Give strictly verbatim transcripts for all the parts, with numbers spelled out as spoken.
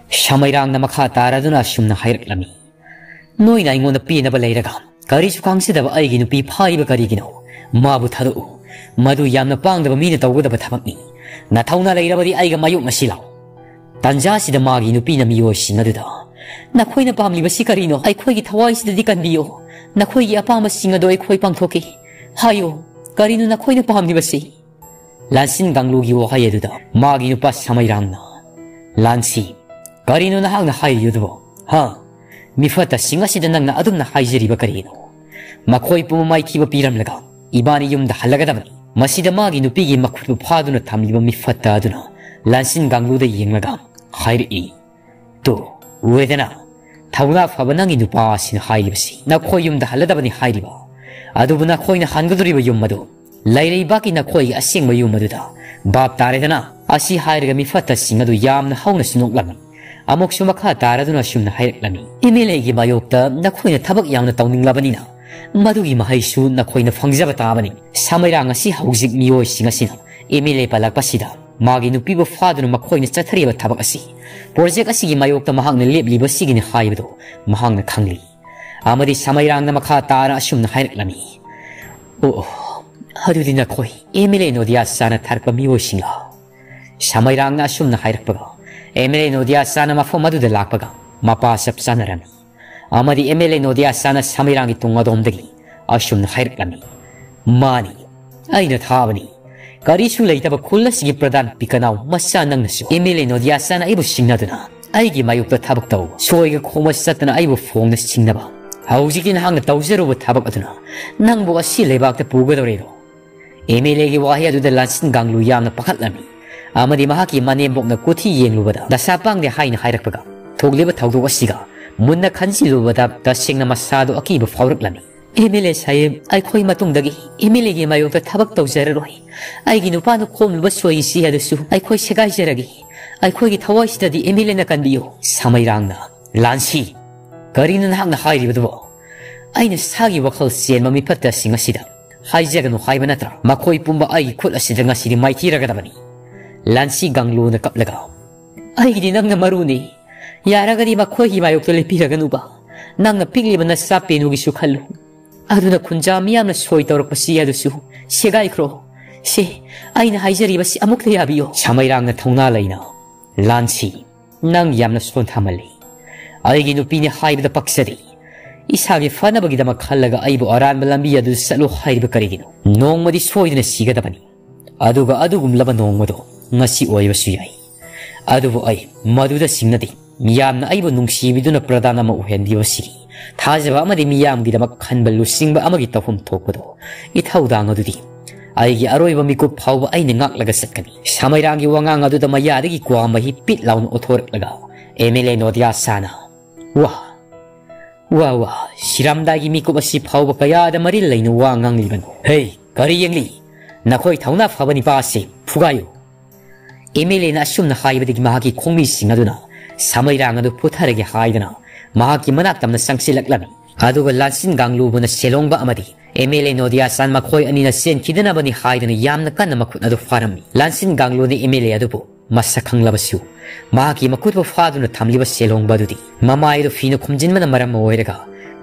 ꯁꯃꯩꯔꯥꯡꯅ ꯃꯈꯥ ꯇꯥꯔꯗꯨꯅ ꯑꯁꯨꯝꯅ ꯍꯥꯏꯔꯛꯂꯝꯃꯤ꯫ ꯅꯣꯏꯅ ꯑꯩꯉꯣꯟꯗ ꯄꯦꯟꯅꯕ ꯂꯩꯔꯒ ꯀꯔꯤꯁꯨ ꯈꯪꯖꯗꯕ ꯑꯩꯒꯤ ꯅꯨꯄꯤ ꯐꯥꯔꯤꯕ ꯀꯔꯤꯒꯤꯅꯣ? ꯃꯥꯕꯨ ꯊꯥꯗꯣꯛꯎ꯫ ꯃꯗꯨ ꯌꯥꯝꯅ ꯄꯥꯡꯗꯕ ꯃꯤꯅ ꯇꯧꯒꯗꯕ ꯊꯕꯛꯅꯤ꯫ ꯅꯊꯧꯅ ꯂꯩꯔꯕꯗꯤ ꯑꯩꯒ ꯃꯥꯌꯣꯛꯅꯁꯤ ꯂꯥꯎ꯫ ꯇꯟꯖꯥꯁꯤꯗ ꯃꯥꯒꯤ ꯅꯨꯄꯤꯅ ꯃꯤꯑꯣꯏꯁꯤꯡ ꯑꯗꯨꯗ, "ꯅꯈꯣꯏꯅ ꯄꯥꯝꯂꯤꯕꯁꯤ ꯀꯔꯤꯅꯣ? ꯑꯩꯈꯣꯏꯒꯤ ꯊꯋꯥꯏꯁꯤꯗꯗꯤ ꯀꯟꯕꯤꯌꯨ꯫ ꯅꯈꯣꯏꯒꯤ ꯑꯄꯥꯝꯕꯁꯤꯡ ꯑꯗꯣ ꯑꯩꯈꯣꯏ ꯄꯥꯡꯊꯣꯛꯀꯦ꯫ ꯍꯥꯏꯌꯨ, ꯀꯔꯤꯅꯣ ꯅꯈꯣꯏꯅ ꯄꯥꯝꯂꯤꯕꯁꯤ?" ꯂꯥꯟꯁꯤꯟ ꯒꯥꯡꯂꯨꯒꯤ ꯋꯥꯍꯩ ꯑꯗꯨꯗ ꯃꯥꯒꯤ ꯅꯨꯄꯥ ꯁꯃꯩꯔꯥꯡꯅ, "ꯂꯥꯟꯁꯤ, ꯀꯔꯤꯅꯣ ꯅꯍꯥꯛꯅ ꯍꯥꯏꯔꯤꯕꯗꯨꯕꯣ? ꯍꯥ? ꯃꯤꯐꯠꯇꯁꯤꯡ ꯑꯁꯤꯗ ꯅꯪꯅ ꯑꯗꯨꯝꯅ ꯍꯥꯏꯖꯔꯤꯕ ꯀꯔꯤꯅꯣ? ꯃꯈꯣꯏ ꯄꯨꯝꯕ ꯃꯥꯏꯊꯤꯕ ꯄꯤꯔꯝꯂꯒ ꯏꯕꯥꯅꯤ ꯌꯨꯝꯗ ꯍꯜꯂꯒꯗꯕꯅꯤ꯫ ꯃꯁꯤꯗ ꯃꯥꯒꯤ ꯅꯨꯄꯤꯒꯤ ꯃꯈꯨꯠꯄꯨ ꯐꯥꯗꯨꯅ ꯊꯝꯂꯤꯕ ꯃꯤꯐꯠꯇ ꯑꯗꯨꯅ ꯂꯥꯟꯁꯤꯟ ꯒꯥꯡꯂꯨꯗ ꯌꯦꯡꯂꯒ ꯍꯥꯏꯔꯛꯏ, ꯇꯨ, ꯎꯔꯦꯗꯅ? ꯊꯧꯅꯥ ꯐꯕ ꯅꯪꯒꯤ ꯅꯨꯄꯥ ꯑꯁꯤꯅ ꯍꯥꯏꯔꯤꯕꯁꯤ ꯅꯈꯣꯏ ꯌꯨꯝꯗ ꯍꯜꯂꯗꯕꯅꯤ ꯍꯥꯏꯔꯤꯕ꯫ ꯑꯗꯨꯕꯨ ꯅꯈꯣꯏꯅ ꯍꯟꯒꯗꯧꯔꯤꯕ ꯌꯨꯝ ꯑꯗꯨ ꯂꯩꯔꯩꯕꯥꯛꯀꯤ ꯅꯈꯣꯏꯒꯤ ꯑꯁꯦꯡꯕ ꯌꯨꯝ ꯑꯗꯨꯗ ꯚꯥꯞ ꯇꯥꯔꯦꯗꯅ?" ꯑꯁꯤ ꯍꯥꯏꯔꯒ ꯃꯤꯐꯠꯇꯁꯤꯡ ꯑꯗꯨ ꯌꯥꯝꯅ ꯍꯧꯅꯁꯨ ꯅꯣꯛꯂꯝꯃꯤ꯫ ꯑꯃꯨꯛꯁꯨ ꯃꯈꯥ ꯇꯥꯔꯗꯨꯅ ꯑꯁꯨꯝꯅ ꯍꯥꯏꯔꯛꯂꯝꯃꯤ, "ꯑꯦꯝ ꯑꯦꯜ ꯑꯦꯒꯤ ꯃꯥꯌꯣꯛꯇ ꯅꯈꯣꯏꯅ ꯊꯕꯛ ꯌꯥꯝꯅ ꯇꯧꯅꯤꯡꯂꯕꯅꯤꯅ ꯃꯗꯨꯒꯤ ꯃꯍꯩꯁꯨ ꯅꯈꯣꯏꯅ ꯐꯪꯖꯕ ꯇꯥꯕꯅꯤ꯫ ꯁꯃꯩꯔꯥꯡ ꯑꯁꯤ ꯍꯧꯖꯤꯛ ꯃꯤꯑꯣꯏꯁꯤꯡ ꯑꯁꯤꯅ ꯑꯦꯝ ꯑꯦꯜ ꯑꯦ ꯄꯜꯂꯛꯄꯁꯤꯗ ꯃꯥꯒꯤ ꯅꯨꯄꯤꯕꯨ ꯐꯥꯗꯨꯅ ꯃꯈꯣꯏꯅ ꯆꯠꯊꯔꯤꯕ ꯊꯕꯛ ꯑꯁꯤ ꯄ꯭ꯔꯣꯖꯦꯛ ꯑꯁꯤꯒꯤ ꯃꯥꯌꯣꯛꯇ ꯃꯍꯥꯛꯅ ꯂꯦꯞꯂꯤꯕꯁꯤꯒꯤꯅꯤ ꯍꯥꯏꯕꯗꯨ ꯃꯍꯥꯛꯅ ꯈꯪꯂꯤ꯫" ꯑꯃꯗꯤ ꯁꯃꯩꯔꯥꯡꯅ ꯃꯈꯥ ꯇꯥꯔ ꯑꯁꯨꯝꯅ ꯍꯥꯏꯔꯛꯂꯝꯃꯤ, "ꯑꯣ, ꯑꯣ, ꯑꯗꯨꯗꯤ ꯅꯈꯣꯏ ꯑꯦꯝ ꯑꯦꯜ ꯑꯦ ꯅꯣꯗꯤꯌꯥ ꯆꯥꯅ ꯊꯥꯔꯛꯄ ꯃꯤꯑꯣꯏꯁꯤꯡꯂ?" ꯁꯃꯩꯔꯥꯡꯅ ꯑꯁꯨꯝꯅ ꯍꯥꯏꯔꯛꯄꯒ ꯑꯦꯝ ꯑꯦꯜ ꯑꯦ ꯅꯣꯗꯤꯌꯥ ꯆꯥꯅ ꯃꯐꯝ ꯑꯗꯨꯗ ꯂꯥꯛꯄꯒ ꯃꯄꯥ ꯆꯞ ꯆꯥꯅꯔꯝꯃꯤ꯫ ꯑꯃꯗꯤ ꯑꯦꯝ ꯑꯦꯜ ꯑꯦ ꯅꯣꯗꯤꯌꯥ ꯆꯥꯅ ꯁꯃꯩꯔꯥꯡꯒꯤ ꯇꯨꯡ ꯑꯗꯣꯝꯗꯒꯤ ꯑꯁꯨꯝꯅ ꯍꯥꯏꯔꯛꯂꯝꯃꯤ, "ꯃꯥꯅꯤ, ꯑꯩꯅ ꯊꯥꯕꯅꯤ꯫ ꯀꯔꯤꯁꯨ ꯂꯩꯇꯕ ꯈꯨꯜ ꯑꯁꯤꯒꯤ ꯄ꯭ꯔꯙꯥꯟ ꯄꯤꯀꯅꯥꯎ ꯃꯆꯥ ꯅꯪꯅꯁꯨ ꯑꯦꯝ ꯑꯦꯜ ꯑꯦ ꯅꯣꯗꯤꯌꯥ ꯆꯥꯅ ꯑꯩꯕꯨ ꯁꯤꯡꯅꯗꯨꯅ ꯑꯩꯒꯤ ꯃꯥꯌꯣꯛꯇ ꯊꯕꯛ ꯇꯧ꯫ ꯁꯣꯏꯒ ꯈꯣꯝꯃ ꯆꯠꯇꯅ ꯑꯩꯕꯨ ꯐꯣꯡꯅ ꯁꯤꯡꯅꯕ꯫ ꯍꯧꯖꯤꯛꯇꯤ ꯅꯍꯥꯛꯅ ꯇꯧꯖꯔꯨꯕ ꯊꯕꯛ ꯑꯗꯨꯅ ꯅꯪꯕꯨ ꯑꯁꯤ ꯂꯩꯕꯥꯛꯇ ꯄꯨꯒꯗꯧꯔꯤꯗꯣ?" ꯑꯦꯝ ꯑꯦꯜ ꯑꯦꯒꯤ ꯋꯥꯍꯩ ꯑꯗꯨꯗ ꯂꯥꯟꯁꯤꯟ ꯒꯥꯡꯂꯨ ꯌꯥꯝꯅ ꯄꯥꯈꯠꯂꯝꯃꯤ꯫ ꯑꯃꯗꯤ ꯃꯍꯥꯛꯀꯤ ꯃꯅꯦꯝꯕꯣꯛꯅ ꯀꯨꯊꯤ ꯌꯦꯡꯂꯨꯕꯗ ꯗꯁꯥ ꯄꯥꯡꯗꯦ ꯍꯥꯏꯅ ꯍꯥꯏꯔꯛꯄꯒ ꯊꯣꯛꯂꯤꯕ ꯊꯧꯗꯣꯛ ꯑꯁꯤꯒ ꯃꯨꯟꯅ ꯈꯟꯖꯤꯜꯂꯨꯕꯗ ꯇꯁꯦꯡꯅ ꯃꯁꯥꯗꯨ ꯑꯀꯤꯕ ꯐꯥꯎꯔꯛꯂꯝꯃꯤ꯫ "ꯑꯦꯝ ꯑꯦꯜ ꯑꯦ ꯁꯥꯍꯦꯕ, ꯑꯩꯈꯣꯏ ꯃꯇꯨꯡꯗꯒꯤ ꯑꯦꯝ ꯑꯦꯜ ꯑꯦꯒꯤ ꯃꯥꯌꯣꯛꯇ ꯊꯕꯛ ꯇꯧꯖꯔꯔꯣꯏ꯫ ꯑꯩꯒꯤ ꯅꯨꯄꯥꯅ ꯈꯣꯝꯂꯨꯕ ꯁꯣꯏ ꯏꯁꯤ ꯑꯗꯨꯁꯨ ꯑꯩꯈꯣꯏ ꯁꯦꯒꯥꯏꯖꯔꯒꯦ꯫ ꯑꯩꯈꯣꯏꯒꯤ ꯊꯋꯥꯏꯁꯤꯗꯗꯤ ꯑꯦꯝ ꯑꯦꯜ ꯑꯦꯅ ꯀꯟꯕꯤꯌꯨ꯫" ꯁꯃꯩꯔꯥꯡꯅ, "ꯂꯥꯟꯁꯤ, ꯀꯔꯤꯅꯣ ꯅꯍꯥꯛꯅ ꯍꯥꯏꯔꯤꯕꯗꯨꯕꯣ? ꯑꯩꯅ ꯁꯥꯒꯤ ꯋꯥꯈꯜ ꯆꯦꯟꯕ ꯃꯤꯐꯠꯇꯁꯤꯡ ꯑꯁꯤꯗ ꯍꯥꯏꯖꯒꯅꯨ ꯍꯥꯏꯕ ꯅꯠꯇ꯭ꯔꯥ? ꯃꯈꯣꯏ ꯄꯨꯝꯕ ꯑꯩꯒꯤ ꯈꯨꯠ ꯑꯁꯤꯗ ꯉꯁꯤꯗꯤ ꯃꯥꯏꯊꯤꯔꯒꯗꯕꯅꯤ꯫" ꯂꯥꯟꯁꯤ ꯒꯥꯡꯂꯨꯅ ꯀꯞꯂꯒ, "ꯑꯩꯒꯤꯗꯤ ꯅꯪꯅ ꯃꯔꯨꯅꯤ꯫ ꯌꯥꯔꯒꯗꯤ ꯃꯈꯣꯏꯒꯤ ꯃꯥꯌꯣꯛꯇ ꯂꯦꯞꯄꯤꯔꯒꯅꯨꯕ꯫ ꯅꯪꯅ ꯄꯤꯛꯂꯤꯕ ꯅꯆꯥ ꯄꯦꯅꯨꯒꯤꯁꯨ ꯈꯜꯂꯨ꯫ ꯑꯗꯨꯅ ꯈꯨꯟꯖꯥ ꯃꯤꯌꯥꯝꯅ ꯁꯣꯏ ꯇꯧꯔꯛꯄꯁꯤ ꯑꯗꯨꯁꯨ ꯁꯦꯒꯥꯏꯈ꯭ꯔꯣ꯫ ꯁꯦ, ꯑꯩꯅ ꯍꯥꯏꯖꯔꯤꯕꯁꯤ ꯑꯃꯨꯛꯇ ꯌꯥꯕꯤꯌꯨ꯫" ꯁꯃꯩꯔꯥꯡꯅ ꯊꯧꯅꯥ ꯂꯩꯅ, "ꯂꯥꯟꯁꯤ, ꯅꯪ ꯌꯥꯝꯅ ꯁꯣꯟꯊꯃꯜꯂꯤ꯫ ꯑꯩꯒꯤ ꯅꯨꯄꯤꯅꯤ ꯍꯥꯏꯕꯗ ꯄꯛꯆꯗꯦ꯫ ꯏꯁꯥꯒꯤ ꯐꯅꯕꯒꯤꯗꯃꯛ ꯈꯜꯂꯒ ꯑꯩꯕꯨ ꯑꯔꯥꯟꯕ ꯂꯝꯕꯤ ꯑꯗꯨ ꯆꯠꯂꯨ ꯍꯥꯏꯔꯤꯕ ꯀꯔꯤꯒꯤꯅꯣ? ꯅꯣꯡꯃꯗꯤ ꯁꯣꯏꯗꯅ ꯁꯤꯒꯗꯕꯅꯤ꯫ ꯑꯗꯨꯒ ꯑꯗꯨꯒꯨꯝꯂꯕ ꯅꯣꯡꯃꯗꯣ ꯉꯁꯤ ꯑꯣꯏꯕꯁꯨ ꯌꯥꯏ꯫ ꯑꯗꯨꯕꯨ ꯑꯩ ꯃꯗꯨꯗ ꯁꯤꯡꯅꯗꯦ꯫ ꯃꯤꯌꯥꯝꯅ ꯑꯩꯕꯨ ꯅꯨꯡꯁꯤꯕꯤꯗꯨꯅ ꯄ꯭ꯔꯙꯥꯟ ꯑꯃ ꯑꯣꯏꯍꯟꯕꯤꯕꯁꯤꯒꯤ ꯊꯥꯖꯕ ꯑꯃꯗꯤ ꯃꯤꯌꯥꯝꯒꯤꯗꯃꯛ ꯈꯟꯕ ꯂꯨꯆꯤꯡꯕ ꯑꯃꯒꯤ ꯇꯧꯐꯝ ꯊꯣꯛꯄꯗꯣ, ꯏꯊꯧꯗꯥꯡ ꯑꯗꯨꯗꯤ ꯑꯩꯒꯤ ꯑꯔꯣꯏꯕ ꯃꯤꯀꯨꯞ ꯐꯥꯎꯕ ꯑꯩꯅ ꯉꯥꯛꯂꯒ ꯆꯠꯀꯅꯤ꯫" ꯁꯃꯩꯔꯥꯡꯒꯤ ꯋꯥꯉꯥꯡ ꯑꯗꯨꯗ ꯃꯌꯥꯗꯒꯤ ꯀ꯭ꯋꯥ ꯃꯍꯤ ꯄꯤꯠ ꯂꯥꯎꯅ ꯑꯣꯊꯣꯔꯛꯂꯒ ꯑꯦꯝ ꯑꯦꯜ ꯑꯦ ꯅꯣꯗꯤꯌꯥ ꯁꯥꯅ, "ꯋꯥ, ꯋꯥ, ꯋꯥ, ꯁꯤꯔꯝꯗꯥꯏꯒꯤ ꯃꯤꯀꯨꯞ ꯑꯁꯤ ꯐꯥꯎꯕ ꯀꯌꯥꯗ ꯃꯔꯤꯜ ꯂꯩꯅ ꯋꯥ ꯉꯥꯡꯂꯤꯕꯅꯣ? ꯍꯦ, ꯀꯔꯤ ꯌꯦꯡꯂꯤ? ꯅꯈꯣꯏ ꯊꯧꯅꯥ ꯐꯕ ꯅꯤꯄꯥ ꯑꯁꯤ ꯐꯨꯒꯥꯏꯌꯨ꯫" ꯑꯦꯝ ꯑꯦꯜ ꯑꯦꯅ ꯑꯁꯨꯝꯅ ꯍꯥꯏꯕꯗꯒꯤ ꯃꯍꯥꯛꯀꯤ ꯈꯣꯡꯃꯤꯁꯤꯡ ꯑꯗꯨꯅ ꯁꯃꯩꯔꯥꯡ ꯑꯗꯨ ꯄꯨꯊꯔꯒꯦ ꯍꯥꯏꯗꯨꯅ ꯃꯍꯥꯛꯀꯤ ꯃꯅꯥꯛ ꯇꯝꯅ ꯆꯪꯁꯤꯜꯂꯛꯂꯝꯃꯤ꯫ ꯑꯗꯨꯒ ꯂꯥꯟꯁꯤꯟ ꯒꯥꯡꯂꯨꯕꯅ ꯁꯦꯂꯣꯡꯕ ꯑꯃꯗꯤ ꯑꯦꯝ ꯑꯦꯜ ꯑꯦ ꯅꯣꯗꯤꯌꯥ ꯆꯥꯟ ꯃꯈꯣꯏ ꯑꯅꯤꯅ ꯆꯦꯟꯈꯤꯗꯅꯕꯅꯤ ꯍꯥꯏꯗꯨꯅ ꯌꯥꯝꯅ ꯀꯟꯅ ꯃꯈꯨꯠ ꯑꯗꯨ ꯐꯥꯔꯝꯃꯤ꯫ ꯂꯥꯟꯁꯤꯟ ꯒꯥꯡꯂꯨꯅ ꯑꯦꯝ ꯑꯦꯜ ꯑꯦ ꯑꯗꯨꯕꯨ ꯃꯁꯛ ꯈꯪꯂꯕꯁꯨ ꯃꯍꯥꯛꯀꯤ ꯃꯈꯨꯠꯄꯨ ꯐꯥꯗꯨꯅ ꯊꯝꯂꯤꯕ ꯁꯦꯂꯣꯡꯕ ꯑꯗꯨꯗꯤ ꯃꯃꯥꯏ ꯑꯗꯨ ꯐꯤꯅ ꯈꯨꯝꯖꯤꯟꯕꯅ ꯃꯔꯝ ꯑꯣꯏꯔꯒ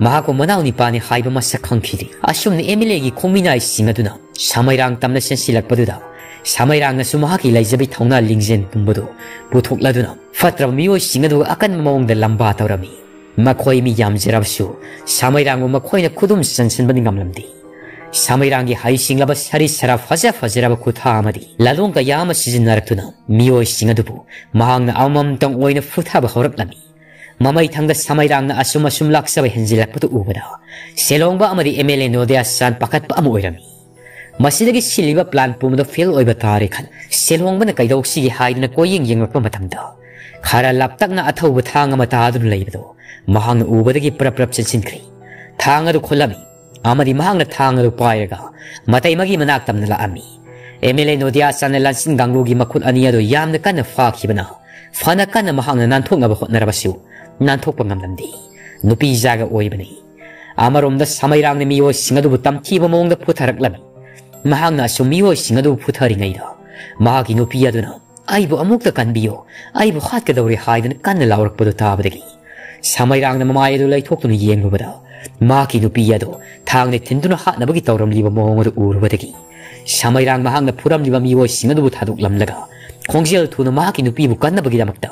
ꯃꯍꯥꯛꯄꯨ ꯃꯅꯥꯎ ꯅꯤꯄꯥꯅꯤ ꯍꯥꯏꯕ ꯃꯁꯛ ꯈꯪꯈꯤꯗꯦ꯫ ꯑꯁꯨꯝꯅ ꯑꯦꯝ ꯑꯦꯜ ꯑꯦꯒꯤ ꯈꯣꯡꯃꯤꯅꯥꯏꯁꯤꯡ ꯑꯗꯨꯅ ꯁꯃꯩꯔꯥꯡ ꯇꯝꯅ ꯆꯦꯟꯁꯤꯜꯂꯛꯄꯗꯨꯗ ꯁꯃꯩꯔꯥꯡꯅꯁꯨ ꯃꯍꯥꯛꯀꯤ ꯂꯩꯖꯕꯤ ꯊꯧꯅꯥ ꯂꯤꯡꯖꯦꯜ ꯄꯨꯝꯕꯗꯨ ꯄꯨꯊꯣꯛꯂꯗꯨꯅ ꯐꯠꯇ꯭ꯔꯕ ꯃꯤꯑꯣꯏꯁꯤꯡ ꯑꯗꯨ ꯑꯀꯟꯕ ꯃꯑꯣꯡꯗ ꯂꯝꯕꯥ ꯇꯧꯔꯝꯃꯤ꯫ ꯃꯈꯣꯏ ꯃꯤ ꯌꯥꯝꯖꯔꯕꯁꯨ ꯁꯃꯩꯔꯥꯡꯕꯨ ꯃꯈꯣꯏꯅ ꯈꯨꯗꯨꯝ ꯆꯟꯁꯤꯟꯕꯗꯤ ꯉꯝꯂꯝꯗꯦ꯫ ꯁꯃꯩꯔꯥꯡꯒꯤ ꯍꯩꯁꯤꯡꯂꯕ ꯁꯔꯤꯠ ꯁꯔꯥ ꯐꯖ ꯐꯖꯔꯕ ꯈꯨꯠꯊꯥ ꯑꯃꯗꯤ ꯂꯥꯂꯣꯡ ꯀꯌꯥ ꯑꯃ ꯁꯤꯖꯤꯟꯅꯔꯛꯇꯨꯅ ꯃꯤꯑꯣꯏꯁꯤꯡ ꯑꯗꯨꯕꯨ ꯃꯍꯥꯛꯅ ꯑꯃꯃꯝꯇꯪ ꯑꯣꯏꯅ ꯐꯨꯊꯕ ꯍꯧꯔꯛꯂꯝꯃꯤ꯫ ꯃꯃꯩꯊꯪꯗ ꯁꯃꯩꯔꯥꯡꯅ ꯑꯁꯨꯝ ꯑꯁꯨꯝ ꯂꯥꯛꯆꯕ ꯍꯦꯟꯖꯤꯜꯂꯛꯄꯗꯨ ꯎꯕꯗ ꯁꯦꯂꯣꯡꯕ ꯑꯃꯗꯤ ꯑꯦꯝ ꯑꯦꯜ ꯑꯦ ꯅꯣꯗꯤꯌꯥ ꯆꯥꯟ ꯄꯥꯈꯠꯄ ꯑꯃ ꯑꯣꯏꯔꯝꯃꯤ꯫ ꯃꯁꯤꯗꯒꯤ ꯁꯤꯜꯂꯤꯕ ꯄ꯭ꯂꯥꯟ ꯄꯨꯝꯕꯗ ꯐꯦꯜ ꯑꯣꯏꯕ ꯇꯥꯔꯦ ꯈꯟ ꯁꯦꯂꯣꯡꯕꯅ ꯀꯩꯗꯧꯁꯤꯒꯦ ꯍꯥꯏꯗꯨꯅ ꯀꯣꯏꯌꯦꯡ ꯌꯦꯡꯂꯛꯄ ꯃꯇꯝꯗ ꯈꯔ ꯂꯥꯞꯇꯛꯅ ꯑꯊꯧꯕ ꯊꯥꯡ ꯑꯃ ꯇꯥꯗꯨꯅ ꯂꯩꯕꯗꯨ ꯃꯍꯥꯛꯅ ꯎꯕꯗꯒꯤ ꯄ꯭ꯔꯞ ꯄ꯭ꯔꯞ ꯆꯦꯟꯁꯤꯟꯈ꯭ꯔꯦ꯫ ꯊꯥꯡ ꯑꯗꯨ ꯈꯨꯠꯂꯝꯃꯤ ꯑꯃꯗꯤ ꯃꯍꯥꯛꯅ ꯊꯥꯡ ꯑꯗꯨ ꯄꯥꯏꯔꯒ ꯃꯇꯩ ꯑꯃꯒꯤ ꯃꯅꯥꯛ ꯇꯝꯅ ꯂꯥꯛꯑꯝꯃꯤ꯫ ꯑꯦꯝ ꯑꯦꯜ ꯑꯦ ꯅꯣꯗꯤꯌꯥ ꯆꯥꯟꯅ ꯂꯥꯟꯁꯤꯟ ꯒꯥꯡꯂꯨꯒꯤ ꯃꯈꯨꯠ ꯑꯅꯤ ꯑꯗꯨ ꯌꯥꯝꯅ ꯀꯟꯅ ꯐꯥꯈꯤꯕꯅ ꯐꯅ ꯀꯟꯅ ꯃꯍꯥꯛꯅ ꯅꯥꯟꯊꯣꯛꯅꯕ ꯍꯣꯠꯅꯔꯕꯁꯨ ꯅꯥꯟꯊꯣꯛꯄ ꯉꯝꯂꯝꯗꯦ꯫ ꯅꯨꯄꯤ ꯖꯥꯒ ꯑꯣꯏꯕꯅꯤ꯫ ꯑꯃꯔꯣꯝꯗ ꯁꯃꯩꯔꯥꯡꯅ ꯃꯤꯑꯣꯏꯁꯤꯡ ꯑꯗꯨꯕꯨ ꯇꯝꯊꯤꯕ ꯃꯑꯣꯡꯗ ꯐꯨꯊꯔꯛꯂꯝꯃꯤ꯫ ꯃꯍꯥꯛꯅ ꯑꯁꯨꯝ ꯃꯤꯑꯣꯏꯁꯤꯡ ꯑꯗꯨꯕꯨ ꯐꯨꯊꯔꯤꯉꯩꯗ ꯃꯍꯥꯛꯀꯤ ꯅꯨꯄꯤ ꯑꯗꯨꯅ "ꯑꯩꯕꯨ ꯑꯃꯨꯛꯇ ꯀꯟꯕꯤꯌꯨ, ꯑꯩꯕꯨ ꯍꯥꯠꯀꯗꯧꯔꯦ" ꯍꯥꯏꯗꯨꯅ ꯀꯟꯅ ꯂꯥꯎꯔꯛꯄꯗꯨ ꯇꯥꯕꯗꯒꯤ ꯁꯃꯩꯔꯥꯡꯅ ꯃꯃꯥꯏ ꯑꯗꯨ ꯂꯩꯊꯣꯛꯇꯨꯅ ꯌꯦꯡꯂꯨꯕꯗ, ꯃꯍꯥꯛꯀꯤ ꯅꯨꯄꯤ ꯑꯗꯨ ꯊꯥꯡꯅ ꯊꯤꯟꯗꯨꯅ ꯍꯥꯠꯅꯕꯒꯤ ꯇꯧꯔꯝꯂꯤꯕ ꯃꯑꯣꯡ ꯑꯗꯨ ꯎꯔꯨꯕꯗꯒꯤ, ꯁꯃꯩꯔꯥꯡ ꯃꯍꯥꯛꯅ ꯐꯨꯔꯝꯂꯤꯕ ꯃꯤꯑꯣꯏꯁꯤꯡ ꯑꯗꯨꯕꯨ ꯊꯥꯗꯣꯛꯂꯝꯂꯒ, ꯈꯣꯡꯖꯦꯜ ꯊꯨꯅ ꯃꯍꯥꯛꯀꯤ ꯅꯨꯄꯤꯕꯨ ꯀꯟꯅꯕꯒꯤꯗꯃꯛꯇ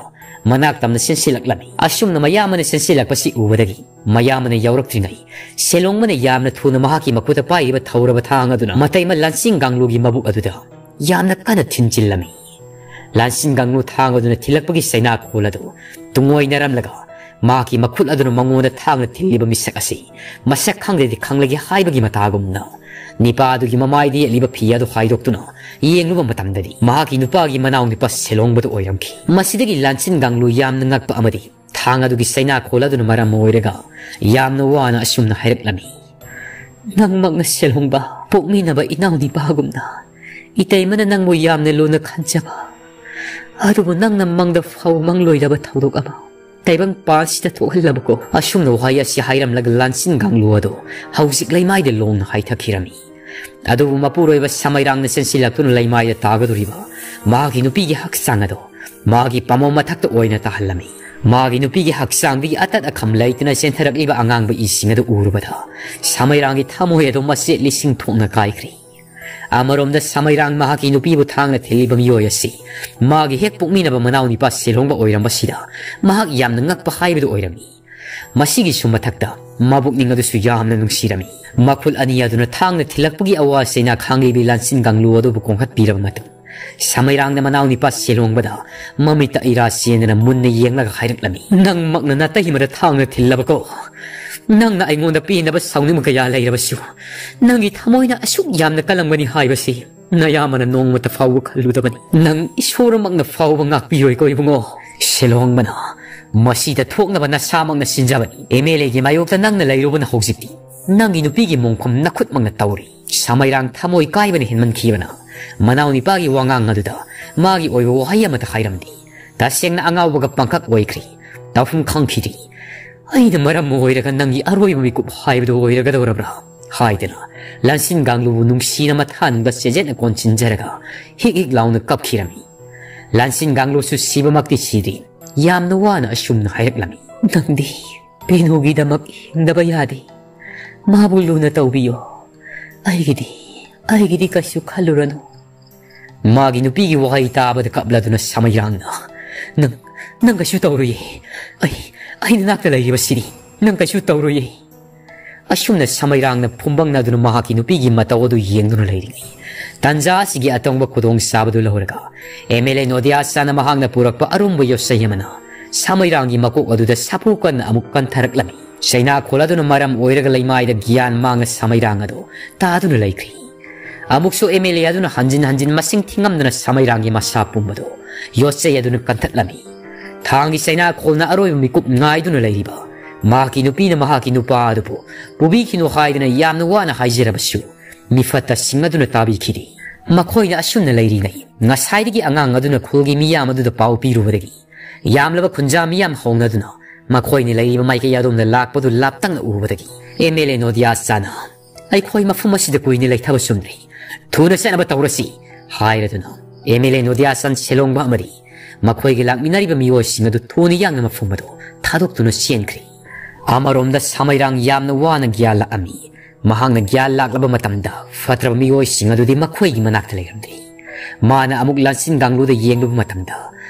ꯃꯅꯥꯛ ꯇꯝꯅ ꯆꯦꯟꯁꯤꯜꯂꯛꯂꯝꯃꯤ꯫ ꯑꯁꯨꯝꯅ ꯃꯌꯥꯝꯕꯅ ꯆꯦꯟꯁꯤꯜꯂꯛꯄꯁꯤ ꯎꯕꯗꯒꯤ, ꯃꯌꯥꯝꯕꯅ ꯌꯧꯔꯛꯇ꯭ꯔꯤꯉꯩ, ꯁꯦꯂꯣꯡꯕꯅ ꯌꯥꯝꯅ ꯊꯨꯅ ꯃꯍꯥꯛꯀꯤ ꯃꯈꯨꯠꯇ ꯄꯥꯏꯔꯤꯕ ꯊꯧꯔꯕ ꯊꯥꯡ ꯑꯗꯨꯅ ꯃꯇꯩꯃ ꯂꯥꯟꯁꯤꯡ ꯀꯥꯡꯂꯨꯒꯤ ꯃꯕꯨꯛ ꯑꯗꯨꯗ ꯌꯥꯝꯅ ꯀꯟꯅ ꯊꯤꯟꯖꯤꯜꯂꯝꯃꯤ꯫ ꯂꯥꯟꯁꯤꯡ ꯀꯥꯡꯂꯨ ꯊꯥꯡ ꯑꯗꯨꯅ ꯊꯤꯜꯂꯛꯄꯒꯤ ꯆꯩꯅꯥꯈꯣꯜ ꯑꯗꯨ ꯇꯨꯡꯑꯣꯏꯅꯔꯝꯂꯒ, ꯃꯍꯥꯛꯀꯤ ꯃꯈꯨꯠ ꯑꯗꯨꯅ ꯃꯉꯣꯟꯗ ꯊꯥꯡꯅ ꯊꯤꯜꯂꯤꯕ ꯃꯤꯁꯛ ꯑꯁꯤ ꯃꯁꯛ ꯈꯪꯗ꯭ꯔꯗꯤ ꯈꯪꯂꯒꯦ ꯍꯥꯏꯕꯒꯤ ꯃꯇꯥꯒꯨꯝꯅ, ꯅꯤꯄꯥ ꯑꯗꯨꯒꯤ ꯃꯃꯥꯏꯗ ꯌꯦꯠꯂꯤꯕ ꯐꯤ ꯑꯗꯨ ꯍꯥꯏꯗꯣꯛꯇꯨꯅ ꯌꯦꯡꯂꯨꯕ ꯃꯇꯝꯗꯗꯤ, ꯃꯍꯥꯛꯀꯤ ꯅꯨꯄꯥꯒꯤ ꯃꯅꯥꯎ ꯅꯤꯄꯥ ꯁꯦꯂꯣꯡꯕꯗꯨ ꯑꯣꯏꯔꯝꯈꯤ꯫ ꯃꯁꯤꯗꯒꯤ ꯂꯥꯟꯁꯤꯟ ꯀꯥꯡꯂꯨ ꯌꯥꯝꯅ ꯉꯛꯄ ꯑꯃꯗꯤ, ꯊꯥꯡ ꯑꯗꯨꯒꯤ ꯆꯩꯅꯥꯈꯣꯜ ꯑꯗꯨꯅ ꯃꯔꯝ ꯑꯣꯏꯔꯒ ꯌꯥꯝꯅ ꯋꯥꯅ ꯑꯁꯨꯝꯅ ꯍꯥꯏꯔꯛꯂꯝꯃꯤ: "ꯅꯪꯃꯛꯅ ꯁꯦꯂꯣꯡꯕ, ꯄꯣꯛꯃꯤꯟꯅꯕ ꯏꯅꯥꯎ ꯅꯤꯄꯥꯒꯨꯝꯅ ꯏꯇꯩꯃꯅ ꯅꯪꯕꯨ ꯌꯥꯝꯅ ꯂꯨꯅ ꯈꯟꯖꯕ, ꯑꯗꯨꯕꯨ ꯅꯪꯅ ꯃꯪꯗ ꯐꯥꯎ ꯃꯪꯂꯣꯏꯗꯕ ꯊꯧꯗꯣꯛ ꯑꯃ ꯇꯥꯏꯕꯪ ꯄꯥꯟꯁꯤꯗ ꯊꯣꯛꯍꯜꯂꯕꯀꯣ?" ꯑꯁꯨꯝꯅ ꯋꯥꯍꯩ ꯑꯁꯤ ꯍꯥꯏꯔꯝꯂꯒ ꯂꯥꯟꯁꯤꯟ ꯀꯥꯡꯂꯨ ꯑꯗꯨ ꯍꯧꯖꯤꯛ ꯂꯩꯃꯥꯏꯗ ꯂꯣꯡꯅ ꯍꯥꯏꯊꯈꯤꯔꯝꯃꯤ꯫ ꯑꯗꯨꯕꯨ ꯃꯄꯨꯔꯣꯏꯕ ꯁꯃꯩꯔꯥꯡꯅ ꯆꯦꯟꯁꯤꯜꯂꯛꯇꯨꯅ ꯂꯩꯃꯥꯏꯗ ꯇꯥꯒꯗꯧꯔꯤꯕ ꯃꯍꯥꯛꯀꯤ ꯅꯨꯄꯤꯒꯤ ꯍꯛꯆꯥꯡ ꯑꯗꯨ ꯃꯍꯥꯛꯀꯤ ꯄꯥꯃꯣ ꯃꯊꯛꯇ ꯑꯣꯏꯅ ꯇꯥꯍꯜꯂꯝꯃꯤ꯫ ꯃꯍꯥꯛꯀꯤ ꯅꯨꯄꯤꯒꯤ ꯍꯛꯆꯥꯡꯗꯒꯤ ꯑꯇꯠ ꯑꯈꯝ ꯂꯩꯇꯅ ꯆꯦꯟꯊꯔꯛꯂꯤꯕ ꯑꯉꯥꯡꯕ ꯏꯁꯤꯡ ꯑꯗꯨ ꯎꯔꯨꯕꯗ, ꯁꯃꯩꯔꯥꯡꯒꯤ ꯊꯃꯣꯏ ꯑꯗꯨ ꯃꯆꯦꯠ ꯂꯤꯁꯤꯡ ꯊꯣꯛꯅ ꯀꯥꯏꯈ꯭ꯔꯦ꯫ ꯑꯃꯔꯣꯝꯗ ꯁꯃꯩꯔꯥꯡ ꯃꯍꯥꯛꯀꯤ ꯅꯨꯄꯤꯕꯨ ꯊꯥꯡꯅ ꯊꯤꯜꯂꯤꯕ ꯃꯤꯑꯣꯏ ꯑꯁꯤ ꯃꯥꯒꯤ ꯍꯦꯛ ꯄꯣꯛꯃꯤꯟꯅꯕ ꯃꯅꯥꯎ ꯅꯤꯄꯥ ꯁꯦꯂꯣꯡꯕ ꯑꯣꯏꯔꯝꯕꯁꯤꯗ ꯃꯍꯥꯛ ꯌꯥꯝꯅ ꯉꯛꯄ ꯍꯥꯏꯕꯗꯨ ꯑꯣꯏꯔꯝꯃꯤ꯫ ꯃꯁꯤꯒꯤꯁꯨ ꯃꯊꯛꯇ ꯃꯕꯨꯛꯅꯤꯡ ꯑꯗꯨꯁꯨ ꯌꯥꯝꯅ ꯅꯨꯡꯁꯤꯔꯝꯃꯤ꯫ ꯃꯈꯨꯜ ꯑꯅꯤ ꯑꯗꯨꯅ ꯊꯥꯡꯅ ꯊꯤꯜꯂꯛꯄꯒꯤ ꯑꯋꯥ ꯆꯩꯅꯥ ꯈꯥꯡꯂꯤꯕꯤ ꯂꯥꯟꯁꯤꯟ ꯀꯥꯡꯂꯨ ꯑꯗꯨꯕꯨ ꯀꯣꯡꯈꯠꯄꯤꯔꯕ ꯃꯇꯨꯡ, ꯁꯃꯩꯔꯥꯡꯅ ꯃꯅꯥꯎ ꯅꯤꯄꯥ ꯁꯦꯂꯣꯡꯕꯗ ꯃꯃꯤꯠꯇ ꯏꯔꯥ ꯆꯦꯟꯗꯅ ꯃꯨꯟꯅ ꯌꯦꯡꯂꯒ ꯍꯥꯏꯔꯛꯂꯝꯃꯤ: "ꯅꯪꯃꯛꯅ ꯅꯥꯇꯩꯃꯗ ꯊꯥꯡꯅ ꯊꯤꯜꯂꯕꯀꯣ? ꯅꯪꯅ ꯑꯩꯉꯣꯟꯗ ꯄꯦꯟꯗꯕ ꯁꯥꯎꯅꯤꯡꯕ ꯀꯌꯥ ꯂꯩꯔꯕꯁꯨ, ꯅꯪꯒꯤ ꯊꯃꯣꯏꯅ ꯑꯁꯨꯛ ꯌꯥꯝꯅ ꯀꯜꯂꯝꯒꯅꯤ ꯍꯥꯏꯕꯁꯤ ꯅꯌꯥꯝꯕꯅ ꯅꯣꯡꯃꯇ ꯐꯥꯎꯕ ꯈꯜꯂꯨꯗꯕꯅꯤ꯫ ꯅꯪ ꯏꯁꯣꯔꯃꯛꯅ ꯐꯥꯎꯕ ꯉꯥꯛꯄꯤꯔꯣꯏꯀꯣ ꯏꯕꯨꯡꯉꯣ?" ꯁꯦꯂꯣꯡꯕꯅ, "ꯃꯁꯤꯗ ꯊꯣꯛꯅꯕ ꯅꯁꯥꯃꯛꯅ ꯁꯤꯟꯖꯕꯅꯤ꯫ ꯑꯦꯝ ꯑꯦꯜ ꯑꯦꯒꯤ ꯃꯥꯌꯣꯛꯇ ꯅꯪꯅ ꯂꯩꯔꯨꯕꯅ ꯍꯧꯖꯤꯛꯇꯤ ꯅꯪꯒꯤ ꯅꯨꯄꯤꯒꯤ ꯃꯣꯡꯐꯝ ꯅꯈꯨꯠꯃꯛꯅ ꯇꯧꯔꯤ꯫" ꯁꯃꯩꯔꯥꯡ ꯊꯃꯣꯏ ꯀꯥꯏꯕꯅ ꯍꯦꯟꯃꯟꯈꯤꯕꯅ ꯃꯅꯥꯎ ꯅꯤꯄꯥꯒꯤ ꯋꯥꯉꯥꯡ ꯑꯗꯨꯗ ꯃꯥꯒꯤ ꯑꯣꯏꯕ ꯋꯥꯍꯩ ꯑꯃꯠꯇ ꯍꯥꯏꯔꯝꯗꯦ꯫ ꯇꯁꯦꯡꯅ ꯑꯉꯥꯎꯕꯒ ꯄꯪꯈꯛ ꯑꯣꯏꯈ꯭ꯔꯦ꯫ ꯇꯧꯐꯝ ꯈꯪꯈꯤꯗꯦ꯫ "ꯑꯩꯅ ꯃꯔꯝ ꯑꯣꯏꯔꯒ ꯅꯪꯒꯤ ꯑꯔꯣꯏꯕ ꯃꯤꯀꯨꯞ ꯍꯥꯏꯕꯗꯨ ꯑꯣꯏꯔꯒꯗꯧꯔꯕ꯭ꯔꯥ?" ꯍꯥꯏꯗꯅ ꯂꯥꯟꯁꯤꯟ ꯀꯥꯡꯂꯨꯕꯨ ꯅꯨꯡꯁꯤꯅ ꯃꯊꯥꯅꯨꯡꯗ ꯆꯦꯖꯦꯠꯅ ꯀꯣꯟꯁꯤꯟꯖꯔꯒ ꯍꯤꯛ ꯍꯤꯛ ꯂꯥꯎꯅ ꯀꯞꯈꯤꯔꯝꯃꯤ꯫ ꯂꯥꯟꯁꯤꯟ ꯒꯥꯡꯂꯨꯁꯨ ꯁꯤꯕꯃꯛꯇꯤ ꯁꯤꯗ꯭ꯔꯤ꯫ ꯌꯥꯝꯅ ꯋꯥꯅ ꯑꯁꯨꯝꯅ ꯍꯥꯏꯔꯛꯂꯝꯃꯤ, "ꯅꯪꯗꯤ ꯄꯦꯅꯨꯒꯤꯗꯃꯛ ꯍꯤꯡꯗꯕ ꯌꯥꯗꯦ꯫ ꯃꯥꯕꯨ ꯂꯨꯅ ꯇꯧꯕꯤꯌꯣ꯫ ꯑꯩꯒꯤꯗꯤ, ꯑꯩꯒꯤꯗꯤ ꯀꯩꯁꯨ ꯈꯜꯂꯨꯔꯅꯨ"꯫ ꯃꯥꯒꯤ ꯅꯨꯄꯤꯒꯤ ꯋꯥꯍꯩ ꯇꯥꯕꯗ ꯀꯞꯂꯗꯨꯅ ꯁꯃꯩꯔꯥꯡꯅ, "ꯅꯪ, ꯅꯪ ꯀꯩꯁꯨ ꯇꯧꯔꯨꯏꯌꯦ꯫ ꯑꯩ, ꯑꯩ ꯅꯅꯥꯛꯇ ꯂꯩꯔꯤꯕꯁꯤꯅꯤ꯫ ꯅꯪ ꯀꯩꯁꯨ ꯇꯧꯔꯨꯏꯌꯦ"꯫ ꯑꯁꯨꯝꯅ ꯁꯃꯩꯔꯥꯡꯅ ꯐꯨꯝꯕꯪꯅꯗꯨꯅ ꯃꯍꯥꯛꯀꯤ ꯅꯨꯄꯤꯒꯤ ꯃꯇꯧ ꯑꯗꯨ ꯌꯦꯡꯗꯨꯅ ꯂꯩꯔꯤꯉꯩ, ꯇꯟꯖꯥ ꯑꯁꯤꯒꯤ ꯑꯇꯣꯡꯕ ꯈꯨꯗꯣꯡꯆꯥꯕꯗꯨ ꯂꯧꯔꯒ ꯑꯦꯝ ꯑꯦꯜ ꯑꯦ ꯅꯣꯗꯤꯌꯥꯆꯥꯅ ꯃꯍꯥꯛꯅ ꯄꯨꯔꯛꯄ ꯑꯔꯨꯝꯕ ꯌꯣꯠꯆꯩ ꯑꯃꯅ ꯁꯃꯩꯔꯥꯡꯒꯤ ꯃꯀꯣꯛ ꯑꯗꯨꯗ ꯁꯥꯐꯨ ꯀꯟꯅ ꯑꯃꯨꯛ ꯀꯟꯊꯔꯛꯂꯝꯃꯤ꯫ ꯆꯩꯅꯥꯈꯣꯜ ꯑꯗꯨꯅ ꯃꯔꯝ ꯑꯣꯏꯔꯒ ꯂꯩꯃꯥꯏꯗ ꯒ꯭ꯌꯥꯟ ꯃꯥꯡꯅ ꯁꯃꯩꯔꯥꯡ ꯑꯗꯨ ꯇꯥꯗꯨꯅ ꯂꯩꯈ꯭ꯔꯤ꯫ ꯑꯃꯨꯛꯁꯨ ꯑꯦꯝ ꯑꯦꯜ ꯑꯦ ꯑꯗꯨꯅ ꯍꯟꯖꯤꯟ ꯍꯟꯖꯤꯟ ꯃꯁꯤꯡ ꯊꯤꯉꯝꯗꯅ ꯁꯃꯩꯔꯥꯡꯒꯤ ꯃꯁꯥ ꯄꯨꯝꯕꯗꯨ ꯌꯣꯠꯆꯩ ꯑꯗꯨꯅ ꯀꯟꯊꯠꯂꯝꯃꯤ꯫ ꯊꯥꯡꯒꯤ ꯆꯩꯅꯥꯈꯣꯜꯅ ꯑꯔꯣꯏꯕ ꯃꯤꯀꯨꯞ ꯉꯥꯏꯗꯨꯅ ꯂꯩꯔꯤꯕ ꯃꯍꯥꯛꯀꯤ ꯅꯨꯄꯤꯅ ꯃꯍꯥꯛꯀꯤ ꯅꯨꯄꯥ ꯑꯗꯨꯕꯨ ꯄꯨꯕꯤꯈꯤꯅꯨ ꯍꯥꯏꯗꯨꯅ ꯌꯥꯝꯅ ꯋꯥꯅ ꯍꯥꯏꯖꯔꯕꯁꯨ, ꯃꯤꯐꯠꯇꯁꯤꯡ ꯑꯗꯨꯅ ꯇꯥꯕꯤꯈꯤꯗꯦ꯫ ꯃꯈꯣꯏꯅ ꯑꯁꯨꯝꯅ ꯂꯩꯔꯤꯉꯩ, ꯉꯁꯥꯏꯗꯒꯤ ꯑꯉꯥꯡ ꯑꯗꯨꯅ ꯈꯨꯜꯒꯤ ꯃꯤꯌꯥꯝ ꯑꯗꯨꯗ ꯄꯥꯎ ꯄꯤꯔꯨꯕꯗꯒꯤ ꯌꯥꯝꯂꯕ ꯈꯨꯟꯖꯥ ꯃꯤꯌꯥꯝ ꯍꯧꯅꯗꯨꯅ ꯃꯈꯣꯏꯅ ꯂꯩꯔꯤꯕ ꯃꯥꯏꯀꯩ ꯑꯗꯣꯝꯗ ꯂꯥꯛꯄꯗꯨ ꯂꯥꯞꯇꯛꯅ ꯎꯕꯗꯒꯤ ꯑꯦꯝ ꯑꯦꯜ ꯑꯦ ꯅꯣꯗꯤꯌꯥꯆꯥꯅ, "ꯑꯩꯈꯣꯏ ꯃꯐꯝ ꯑꯁꯤꯗ ꯀꯨꯏꯅ ꯂꯩꯊꯕ ꯆꯨꯝꯗ꯭ꯔꯦ꯫ ꯊꯨꯅ ꯆꯠꯅꯕ ꯇꯧꯔꯁꯤ" ꯍꯥꯏꯔꯗꯨꯅ ꯑꯦꯝ ꯑꯦꯜ ꯑꯦ ꯅꯣꯗꯤꯌꯥꯆꯥꯟ ꯁꯦꯂꯣꯡꯕ ꯑꯃꯗꯤ ꯃꯈꯣꯏꯒꯤ ꯂꯥꯛꯃꯤꯟꯅꯔꯤꯕ ꯃꯤꯑꯣꯏꯁꯤꯡ ꯑꯗꯨ ꯊꯨꯅ ꯌꯥꯡꯅ ꯃꯐꯝ ꯑꯗꯨ ꯊꯥꯗꯣꯛꯇꯨꯅ ꯆꯦꯟꯈ꯭ꯔꯦ꯫ ꯑꯃꯔꯣꯝꯗ ꯁꯃꯩꯔꯥꯡ ꯌꯥꯝꯅ ꯋꯥꯅ ꯒ꯭ꯌꯥꯟ ꯂꯥꯛꯑꯝꯃꯤ꯫ ꯃꯍꯥꯛꯅ ꯒ꯭ꯌꯥꯟ ꯂꯥꯛꯂꯕ ꯃꯇꯝꯗ ꯐꯠꯇ꯭ꯔꯕ ꯃꯤꯑꯣꯏꯁꯤꯡ ꯑꯗꯨꯗꯤ ꯃꯈꯣꯏꯒꯤ ꯃꯅꯥꯛꯇ ꯂꯩꯔꯝꯗ꯭ꯔꯦ꯫ ꯃꯥꯅ ꯑꯃꯨꯛ ꯂꯥꯟꯁꯤꯟ ꯒꯥꯡꯂꯨꯗ ꯌꯦꯡꯂꯨꯕ ꯃꯇꯝꯗ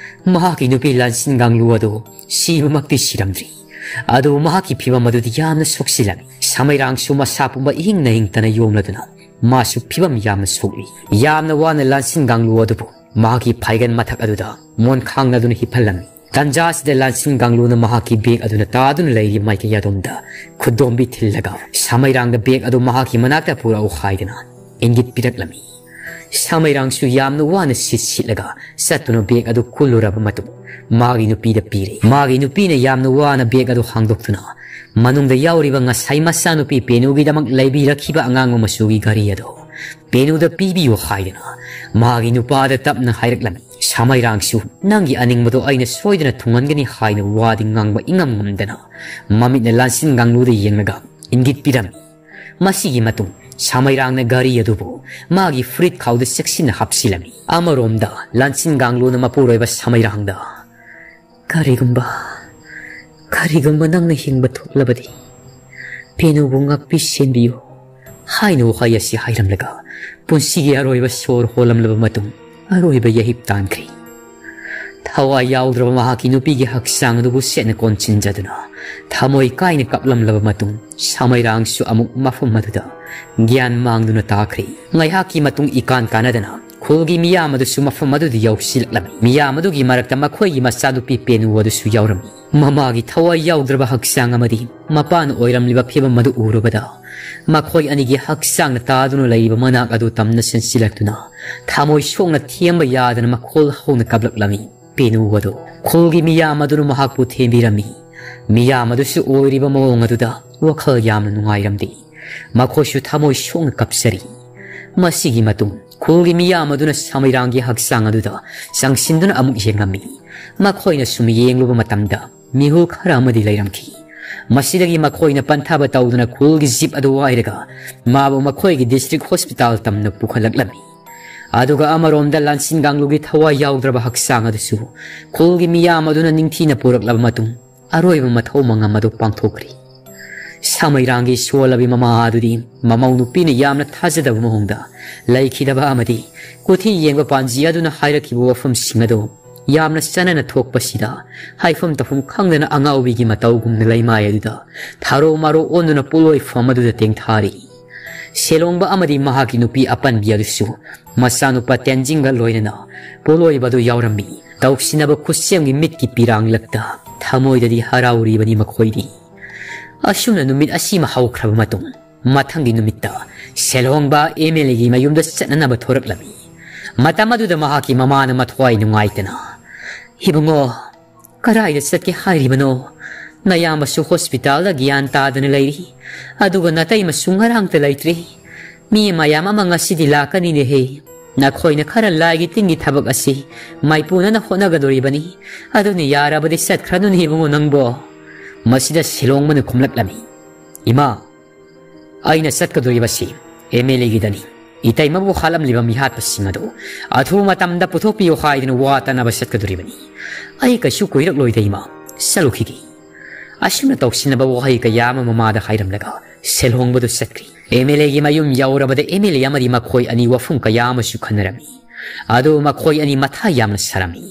ꯃꯍꯥꯛꯀꯤ ꯅꯨꯄꯤ ꯂꯥꯟꯁꯤꯟ ꯒꯥꯡꯂꯨ ꯑꯗꯨ ꯁꯤꯕꯃꯛꯇꯤ ꯁꯤꯔꯝꯗ꯭ꯔꯤ꯫ ꯑꯗꯨꯕꯨ ꯃꯍꯥꯛꯀꯤ ꯐꯤꯕꯝ ꯑꯗꯨꯗꯤ ꯌꯥꯝꯅ ꯁꯣꯛꯆꯤꯜꯂꯝꯃꯤ꯫ ꯁꯃꯩꯔꯥꯡꯁꯨ ꯃꯁꯥ ꯄꯨꯝꯕ ꯏꯍꯤꯡꯅ ꯍꯤꯡꯇꯅ ꯌꯣꯝꯂꯗꯨꯅ ꯃꯥꯁꯨ ꯐꯤꯕꯝ ꯌꯥꯝꯅ ꯁꯣꯛꯂꯤ꯫ ꯌꯥꯝꯅ ꯋꯥꯅ ꯂꯥꯟꯁꯤꯟ ꯒꯥꯡꯂꯨ ꯑꯗꯨꯕꯨ ꯃꯍꯥꯛꯀꯤ ꯐꯥꯏꯒꯟ ꯃꯊꯛ ꯑꯗꯨꯗ ꯃꯣꯟ ꯈꯥꯡꯂꯗꯨꯅ ꯍꯤꯞꯍꯜꯂꯝꯃꯤ꯫ ꯇꯟꯖꯥ ꯑꯁꯤꯗ ꯂꯥꯟꯁꯤꯟ ꯒꯥꯡꯂꯨꯅ ꯃꯍꯥꯛꯀꯤ ꯕꯦꯒ ꯑꯗꯨꯅ ꯇꯥꯗꯨꯅ ꯂꯩꯔꯤꯕ ꯃꯥꯏꯀꯩ ꯑꯗꯣꯝꯗ ꯈꯨꯗꯣꯝꯕꯤ ꯊꯤꯜꯂꯒ ꯁꯃꯩꯔꯥꯡꯗ ꯕꯦꯒ ꯑꯗꯨ ꯃꯍꯥꯛꯀꯤ ꯃꯅꯥꯛꯇ ꯄꯨꯔꯛꯎ ꯍꯥꯏꯗꯨꯅ ꯏꯪꯒꯤꯠ ꯄꯤꯔꯛꯂꯝꯃꯤ꯫ ꯁꯃꯩꯔꯥꯡꯁꯨ ꯌꯥꯝꯅ ꯋꯥꯅ ꯁꯤꯠ ꯁꯤꯠꯂꯒ ꯆꯠꯇꯨꯅ ꯕꯦꯒ ꯑꯗꯨ ꯀꯨꯜꯂꯨꯔꯕ ꯃꯇꯨꯡ ꯃꯥꯒꯤ ꯅꯨꯄꯤꯗ ꯄꯤꯔꯦ꯫ ꯃꯥꯒꯤ ꯅꯨꯄꯤꯅ ꯌꯥꯝꯅ ꯋꯥꯅ ꯕꯦꯒ ꯑꯗꯨ ꯍꯥꯡꯗꯣꯛꯇꯨꯅ ꯃꯅꯨꯡꯗ ꯌꯥꯎꯔꯤꯕ ꯉꯁꯥꯏ ꯃꯆꯥꯅꯨꯄꯤ ꯄꯦꯅꯨꯒꯤꯗꯃꯛ ꯂꯩꯕꯤꯔꯛꯈꯤꯕ ꯑꯉꯥꯡꯕ ꯃꯆꯨꯒꯤ ꯘꯔꯤ ꯑꯗꯨ ꯄꯦꯅꯨꯗ ꯄꯤꯕꯤꯌꯨ ꯍꯥꯏꯗꯨꯅ ꯃꯥꯒꯤ ꯅꯨꯄꯥꯗ ꯇꯞꯅ ꯍꯥꯏꯔꯛꯂꯝꯃꯤ꯫ ꯁꯃꯩꯔꯥꯡꯁꯨ ꯅꯪꯒꯤ ꯑꯅꯤꯡꯕꯗꯣ ꯑꯩꯅ ꯁꯣꯏꯗꯅ ꯊꯨꯡꯍꯟꯒꯅꯤ ꯍꯥꯏꯅ ꯋꯥꯗꯤ ꯉꯥꯡꯕ ꯏꯉꯝ ꯉꯝꯗꯅ ꯃꯃꯤꯠꯅ ꯂꯥꯟꯁꯤꯟ ꯒꯥꯡꯂꯨꯗ ꯌꯦꯡꯂꯒ ꯏꯪꯒꯤꯠ ꯄꯤꯔꯝꯃꯤ꯫ ꯃꯁꯤꯒꯤ ꯃꯇꯨꯡ ꯁꯥꯃꯩꯔꯥꯡꯅ ꯒꯥꯔꯤ ꯑꯗꯨꯕꯨ ꯃꯥꯒꯤ ꯐꯨꯔꯤꯠ ꯈꯥꯎꯗ ꯆꯦꯛꯁꯤꯟꯅ ꯍꯥꯞꯆꯤꯜꯂꯝꯃꯤ꯫ ꯑꯃꯔꯣꯝꯗ ꯂꯥꯟꯁꯤꯟ ꯒꯥꯡꯂꯨꯅ ꯃꯄꯨꯔꯣꯏꯕ ꯁꯥꯃꯩꯔꯥꯡꯗ, "ꯀꯔꯤꯒꯨꯝꯕ, ꯀꯔꯤꯒꯨꯝꯕ ꯅꯪꯅ ꯍꯤꯡꯕ ꯊꯣꯛꯂꯕꯗꯤ, ꯄꯦꯅꯨꯕꯨ ꯉꯥꯛꯄꯤ ꯁꯦꯟꯕꯤꯌꯨ" ꯍꯥꯏꯅ ꯋꯥꯍꯩ ꯑꯁꯤ ꯍꯥꯏꯔꯝꯂꯒ ꯄꯨꯟꯁꯤꯒꯤ ꯑꯔꯣꯏꯕ ꯁꯣꯔ ꯍꯣꯜꯂꯝꯂꯕ ꯃꯇꯨꯡ ꯑꯔꯣꯏꯕ ꯌꯥꯍꯤꯞ ꯇꯥꯟꯈ꯭ꯔꯤ꯫ ꯊꯋꯥꯏ ꯌꯥꯎꯗ꯭ꯔꯕ ꯃꯍꯥꯛꯀꯤ ꯅꯨꯄꯤꯒꯤ ꯍꯛꯆꯥꯡ ꯑꯗꯨꯕꯨ ꯁꯦꯠꯅ ꯀꯣꯟꯁꯤꯟꯖꯗꯨꯅ ꯊꯃꯣꯏ ꯀꯥꯏꯅ ꯀꯞꯂꯝꯂꯕ ꯃꯇꯨꯡ ꯁꯥꯃꯩꯔꯥꯡꯁꯨ ꯑꯃꯨꯛ ꯃꯐꯝ ꯑꯗꯨꯗ ꯒ꯭ꯌꯥꯟ ꯃꯥꯡꯗꯨꯅ ꯇꯥꯈ꯭ꯔꯦ꯫ ꯉꯥꯏꯍꯥꯛꯀꯤ ꯃꯇꯨꯡ ꯏꯀꯥꯟ ꯀꯥꯟꯅꯗꯅ ꯈꯨꯜꯒꯤ ꯃꯤꯌꯥꯝ ꯑꯗꯨꯁꯨ ꯃꯐꯝ ꯑꯗꯨꯗ ꯌꯥꯎꯁꯤꯜꯂꯛꯂꯝꯃꯤ꯫ ꯃꯤꯌꯥꯝ ꯑꯗꯨꯒꯤ ꯃꯔꯛꯇ ꯃꯈꯣꯏꯒꯤ ꯃꯆꯥꯅꯨꯄꯤ ꯄꯦꯅꯨ ꯑꯗꯨꯁꯨ ꯌꯥꯎꯔꯝꯃꯤ꯫ ꯃꯃꯥꯒꯤ ꯊꯋꯥꯏ ꯌꯥꯎꯗ꯭ꯔꯕ ꯍꯛꯆꯥꯡ ꯑꯃꯗꯤ ꯃꯄꯥꯅ ꯑꯣꯏꯔꯝꯂꯤꯕ ꯐꯤꯕꯝ ꯑꯗꯨ ꯎꯔꯨꯕꯗ ꯃꯈꯣꯏ ꯑꯅꯤꯒꯤ ꯍꯛꯆꯥꯡꯅ ꯇꯥꯗꯨꯅ ꯂꯩꯔꯤꯕ ꯃꯅꯥꯛ ꯑꯗꯨ ꯇꯝꯅ ꯆꯦꯟꯁꯤꯜꯂꯛꯇꯨꯅ ꯊꯃꯣꯏ ꯁꯣꯛꯅ ꯊꯦꯝꯕ ꯌꯥꯗꯅ ꯃꯈꯣꯜ ꯍꯧꯅ ꯀꯞꯂꯛꯂꯝꯃꯤ꯫ ꯄꯦꯅꯨ ꯑꯗꯨ ꯈꯨꯜꯒꯤ ꯃꯤꯌꯥꯝ ꯑꯗꯨꯅ ꯃꯍꯥꯛꯄꯨ ꯊꯦꯝꯕꯤꯔꯝꯃꯤ꯫ ꯃꯤꯌꯥꯝ ꯑꯗꯨꯁꯨ ꯑꯣꯏꯔꯤꯕ ꯃꯑꯣꯡ ꯑꯗꯨꯗ ꯋꯥꯈꯜ ꯌꯥꯝꯅ ꯅꯨꯡꯉꯥꯏꯔꯝꯗꯦ꯫ ꯃꯈꯣꯏꯁꯨ ꯊꯃꯣꯏ ꯁꯣꯛꯅ ꯀꯞꯆꯔꯤ꯫ ꯃꯁꯤꯒꯤ ꯃꯇꯨꯡ ꯈꯨꯜꯒꯤ ꯃꯤꯌꯥꯝ ꯑꯗꯨꯅ ꯁꯥꯃꯩꯔꯥꯡꯒꯤ ꯍꯛꯆꯥꯡ ꯑꯗꯨꯗ ꯆꯪꯁꯤꯟꯗꯨꯅ ꯑꯃꯨꯛ ꯌꯦꯡꯉꯝꯃꯤ꯫ ꯃꯈꯣꯏꯅ ꯁꯨꯝ ꯌꯦꯡꯂꯨꯕ ꯃꯇꯝꯗ ꯃꯤꯍꯨꯜ ꯈꯔ ꯑꯃꯗꯤ ꯂꯩꯔꯝꯈꯤ꯫ ꯃꯁꯤꯗꯒꯤ ꯃꯈꯣꯏꯅ ꯄꯟꯊꯥꯕ ꯇꯧꯗꯨꯅ ꯈꯨꯜꯒꯤ ꯖꯤꯞ ꯑꯗꯨ ꯋꯥꯏꯔꯒ ꯃꯥꯕꯨ ꯃꯈꯣꯏꯒꯤ ꯗꯤꯁꯇ꯭ꯔꯤꯛ ꯍꯣꯁꯄꯤꯇꯥꯜ ꯇꯝꯅ ꯄꯨꯈꯠꯂꯛꯂꯝꯃꯤ꯫ ꯑꯗꯨꯒ ꯑꯃꯔꯣꯝꯗ ꯂꯥꯟꯁꯤꯟ ꯀꯥꯡꯂꯨꯒꯤ ꯊꯋꯥꯏ ꯌꯥꯎꯗ꯭ꯔꯕ ꯍꯛꯆꯥꯡ ꯑꯗꯨꯁꯨ ꯈꯨꯜꯒꯤ ꯃꯤꯌꯥꯝ ꯑꯗꯨꯅ ꯅꯤꯡꯊꯤꯅ ꯄꯨꯔꯛꯂꯕ ꯃꯇꯨꯡ ꯑꯔꯣꯏꯕ ꯃꯊꯧ ꯃꯉꯝ ꯑꯗꯨ ꯄꯥꯡꯊꯣꯛꯈ꯭ꯔꯤ꯫ ꯁꯥꯃꯩꯔꯥꯡꯒꯤ ꯁꯣꯜꯂꯕꯤ ꯃꯃꯥ ꯑꯗꯨꯗꯤ ꯃꯃꯧ ꯅꯨꯄꯤꯅ ꯌꯥꯝꯅ ꯊꯥꯖꯗꯕ ꯃꯑꯣꯡꯗ ꯂꯩꯈꯤꯗꯕ ꯑꯃꯗꯤ ꯀꯨꯊꯤ ꯌꯦꯡꯕ ꯄꯥꯟꯖꯤ ꯑꯗꯨꯅ ꯍꯥꯏꯔꯛꯈꯤꯕ ꯋꯥꯐꯝꯁꯤꯡ ꯑꯗꯨ ꯌꯥꯝꯅ ꯆꯥꯟꯅꯅ ꯊꯣꯛꯄꯁꯤꯗ ꯍꯥꯏꯐꯝ ꯇꯧꯐꯝ ꯈꯪꯗꯅ ꯑꯉꯥꯎꯕꯤꯒꯤ ꯃꯇꯧꯒꯨꯝꯅ ꯂꯩꯃꯥꯏ ꯑꯗꯨꯗ ꯊꯥꯔꯣ ꯃꯥꯔꯣ ꯑꯣꯟꯗꯨꯅ ꯄꯣꯠꯂꯣꯏꯐꯝ ꯑꯗꯨꯗ ꯇꯦꯡꯊꯥꯔꯤ꯫ ꯁꯦꯂꯣꯡꯕ ꯑꯃꯗꯤ ꯃꯍꯥꯛꯀꯤ ꯅꯨꯄꯤ ꯑꯄꯟꯕꯤ ꯑꯗꯨꯁꯨ ꯃꯆꯥꯅꯨꯄꯥ ꯇꯦꯟꯖꯤꯡꯒ ꯂꯣꯏꯅꯅ ꯄꯣꯠꯂꯣꯏꯕ ꯑꯗꯨ ꯌꯥꯎꯔꯝꯃꯤ꯫ ꯇꯧꯁꯤꯟꯅꯕ ꯈꯨꯠꯁꯦꯝꯒꯤ ꯃꯤꯠꯀꯤ ꯄꯤꯔꯥꯡꯂꯛꯇ ꯊꯃꯣꯏꯗꯗꯤ ꯍꯔꯥꯎꯔꯤꯕꯅꯤ ꯃꯈꯣꯏꯗꯤ꯫ ꯑꯁꯨꯝꯅ ꯅꯨꯃꯤꯠ ꯑꯁꯤꯃ ꯍꯧꯈ꯭ꯔꯕ ꯃꯇꯨꯡ ꯃꯊꯪꯒꯤ ꯅꯨꯃꯤꯠꯇ ꯁꯦꯜꯍꯣꯡꯕ ꯑꯦꯝ ꯑꯦꯜ ꯑꯦꯒꯤ ꯃꯌꯨꯝꯗ ꯆꯠꯅꯅꯕ ꯊꯣꯔꯛꯂꯝꯃꯤ꯫ ꯃꯇꯝ ꯑꯗꯨꯗ ꯃꯍꯥꯛꯀꯤ ꯃꯃꯥꯅ ꯃꯊ꯭ꯋꯥꯏ ꯅꯨꯡꯉꯥꯏꯇꯅ, "ꯏꯕꯨꯡꯉꯣ, ꯀꯗꯥꯏꯗ ꯆꯠꯀꯦ ꯍꯥꯏꯔꯤꯕꯅꯣ? ꯅꯌꯥꯝꯕꯁꯨ ꯍꯣꯁꯄꯤꯇꯥꯜꯗ ꯒ꯭ꯌꯥꯟ ꯇꯥꯗꯅ ꯂꯩꯔꯤ, ꯑꯗꯨꯒ ꯅꯇꯩꯃꯁꯨ ꯉꯔꯥꯡꯇ ꯂꯩꯇ꯭ꯔꯤ꯫ ꯃꯤ ꯃꯌꯥꯝ ꯑꯃ ꯉꯁꯤꯗꯤ ꯂꯥꯛꯀꯅꯤꯅꯦꯍꯦ꯫ ꯅꯈꯣꯏꯅ ꯈꯔ ꯂꯥꯏꯒꯤ ꯇꯤꯟꯒꯤ ꯊꯕꯛ ꯑꯁꯤ ꯃꯥꯏꯄꯨꯅꯅ ꯍꯣꯠꯅꯒꯗꯣꯔꯤꯕꯅꯤ꯫ ꯑꯗꯨꯅ ꯌꯥꯔꯕꯗꯤ ꯆꯠꯈ꯭ꯔꯅꯨꯅꯦ ꯏꯕꯨꯡꯉꯣ ꯅꯪꯕꯣ"꯫ ꯃꯁꯤꯗ ꯁꯤꯂꯣꯡꯕꯅ ꯈꯨꯝꯂꯛꯂꯝꯃꯤ, "ꯏꯃꯥ, ꯑꯩꯅ ꯆꯠꯀꯗꯣꯔꯤꯕꯁꯤ ꯑꯦꯝ ꯑꯦꯜ ꯑꯦꯒꯤꯗꯅꯤ ꯏꯇꯩꯃꯕꯨ ꯍꯥꯠꯂꯝꯂꯤꯕ ꯃꯤꯍꯥꯠꯄꯁꯤꯡ ꯑꯗꯨ ꯑꯊꯨꯕ ꯃꯇꯝꯗ ꯄꯨꯊꯣꯛꯄꯤꯌꯨ ꯍꯥꯏꯗꯨꯅ ꯋꯥ ꯇꯥꯅꯕ ꯆꯠꯀꯗꯣꯔꯤꯕꯅꯤ꯫ ꯑꯩ ꯀꯩꯁꯨ ꯀꯨꯏꯔꯛꯂꯣꯏꯗ ꯏꯃꯥ, ꯆꯠꯂꯨꯈꯤꯒꯦ꯫ ꯑꯁꯨꯝꯅ ꯇꯧꯁꯤꯟꯅꯕ ꯋꯥꯍꯩ ꯀꯌꯥ ꯑꯃ ꯃꯃꯥꯗ ꯍꯥꯏꯔꯝꯂꯒ ꯁꯦꯜꯍꯣꯡꯕꯗꯨ ꯆꯠꯈ꯭ꯔꯤ꯫ ꯑꯦꯝ ꯑꯦꯜ ꯑꯦꯒꯤ ꯃꯌꯨꯝ ꯌꯧꯔꯕꯗ ꯑꯦꯝ ꯑꯦꯜ ꯑꯦ ꯑꯃꯗꯤ ꯃꯈꯣꯏ ꯑꯅꯤ ꯋꯥꯐꯝ ꯀꯌꯥ ꯑꯃꯁꯨ ꯈꯟꯅꯔꯝꯃꯤ꯫ ꯑꯗꯨ ꯃꯈꯣꯏ ꯑꯅꯤ ꯃꯊꯥ ꯌꯥꯝꯅ ꯁꯥꯔꯝꯃꯤ꯫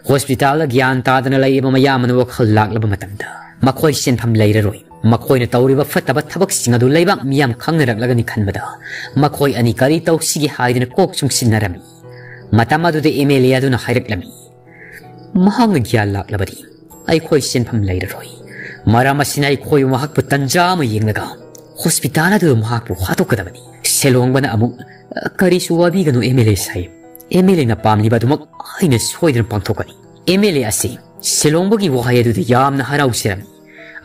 ꯍꯣꯁꯄꯤꯇꯥꯜꯗ ꯒ꯭ꯌꯥꯟ ꯇꯥꯗꯅ ꯂꯩꯔꯤꯕ ꯃꯌꯥꯝ ꯑꯃꯅ ꯋꯥꯈꯜ ꯂꯥꯛꯂꯕ ꯃꯇꯝꯗ ꯃꯈꯣꯏ ꯁꯦꯟꯐꯝ ꯂꯩꯔꯔꯣꯏ꯫ ꯃꯈꯣꯏꯅ ꯇꯧꯔꯤꯕ ꯐꯠꯇꯕ ꯊꯕꯛꯁꯤꯡ ꯑꯗꯨ ꯂꯩꯕꯥꯛ ꯃꯤꯌꯥꯝ ꯈꯪꯅꯔꯛꯂꯒꯅꯤ ꯈꯟꯕꯗ ꯃꯈꯣꯏ ꯑꯅꯤ ꯀꯔꯤ ꯇꯧꯁꯤꯒꯦ ꯍꯥꯏꯗꯨꯅ ꯀꯣꯛ ꯆꯨꯡꯁꯤꯟꯅꯔꯝꯃꯤ꯫ ꯃꯇꯝ ꯑꯗꯨꯗ ꯑꯦꯝ ꯑꯦꯜ ꯑꯦ ꯑꯗꯨꯅ ꯍꯥꯏꯔꯛꯂꯝꯃꯤ, ꯃꯍꯥꯛꯅ ꯒ꯭ꯌꯥꯟ ꯂꯥꯛꯂꯕꯗꯤ ꯑꯩꯈꯣꯏ ꯁꯦꯟꯐꯝ ꯂꯩꯔꯔꯣꯏ꯫ ꯃꯔꯝ ꯑꯁꯤꯅ ꯑꯩꯈꯣꯏ ꯃꯍꯥꯛꯄꯨ ꯇꯟꯖꯥ ꯑꯃ ꯌꯦꯡꯂꯒ ꯍꯣꯁꯄꯤꯇꯥꯜ ꯑꯗꯨꯗ ꯃꯍꯥꯛꯄꯨ ꯍꯥꯠꯇꯣꯛꯀꯗꯕꯅꯤ꯫ ꯁꯦꯂꯣꯡꯕꯅ ꯑꯃꯨꯛ, ꯀꯔꯤꯁꯨ ꯋꯥꯕꯤꯒꯅꯨ M L A saheb, M L ꯑꯦꯅ ꯄꯥꯝꯂꯤꯕ ꯑꯗꯨꯃꯛ ꯑꯩꯅ ꯁꯣꯏꯗꯅ ꯄꯥꯡꯊꯣꯛꯀꯅꯤ꯫ ꯑꯦꯝ ꯑꯦꯜ ꯑꯦ ꯑꯁꯤ ꯁꯦꯂꯣꯡꯕꯒꯤ ꯋꯥꯍꯩ ꯑꯗꯨꯗ ꯌꯥꯝꯅ ꯍꯔꯥꯎꯖꯔꯝꯃꯤ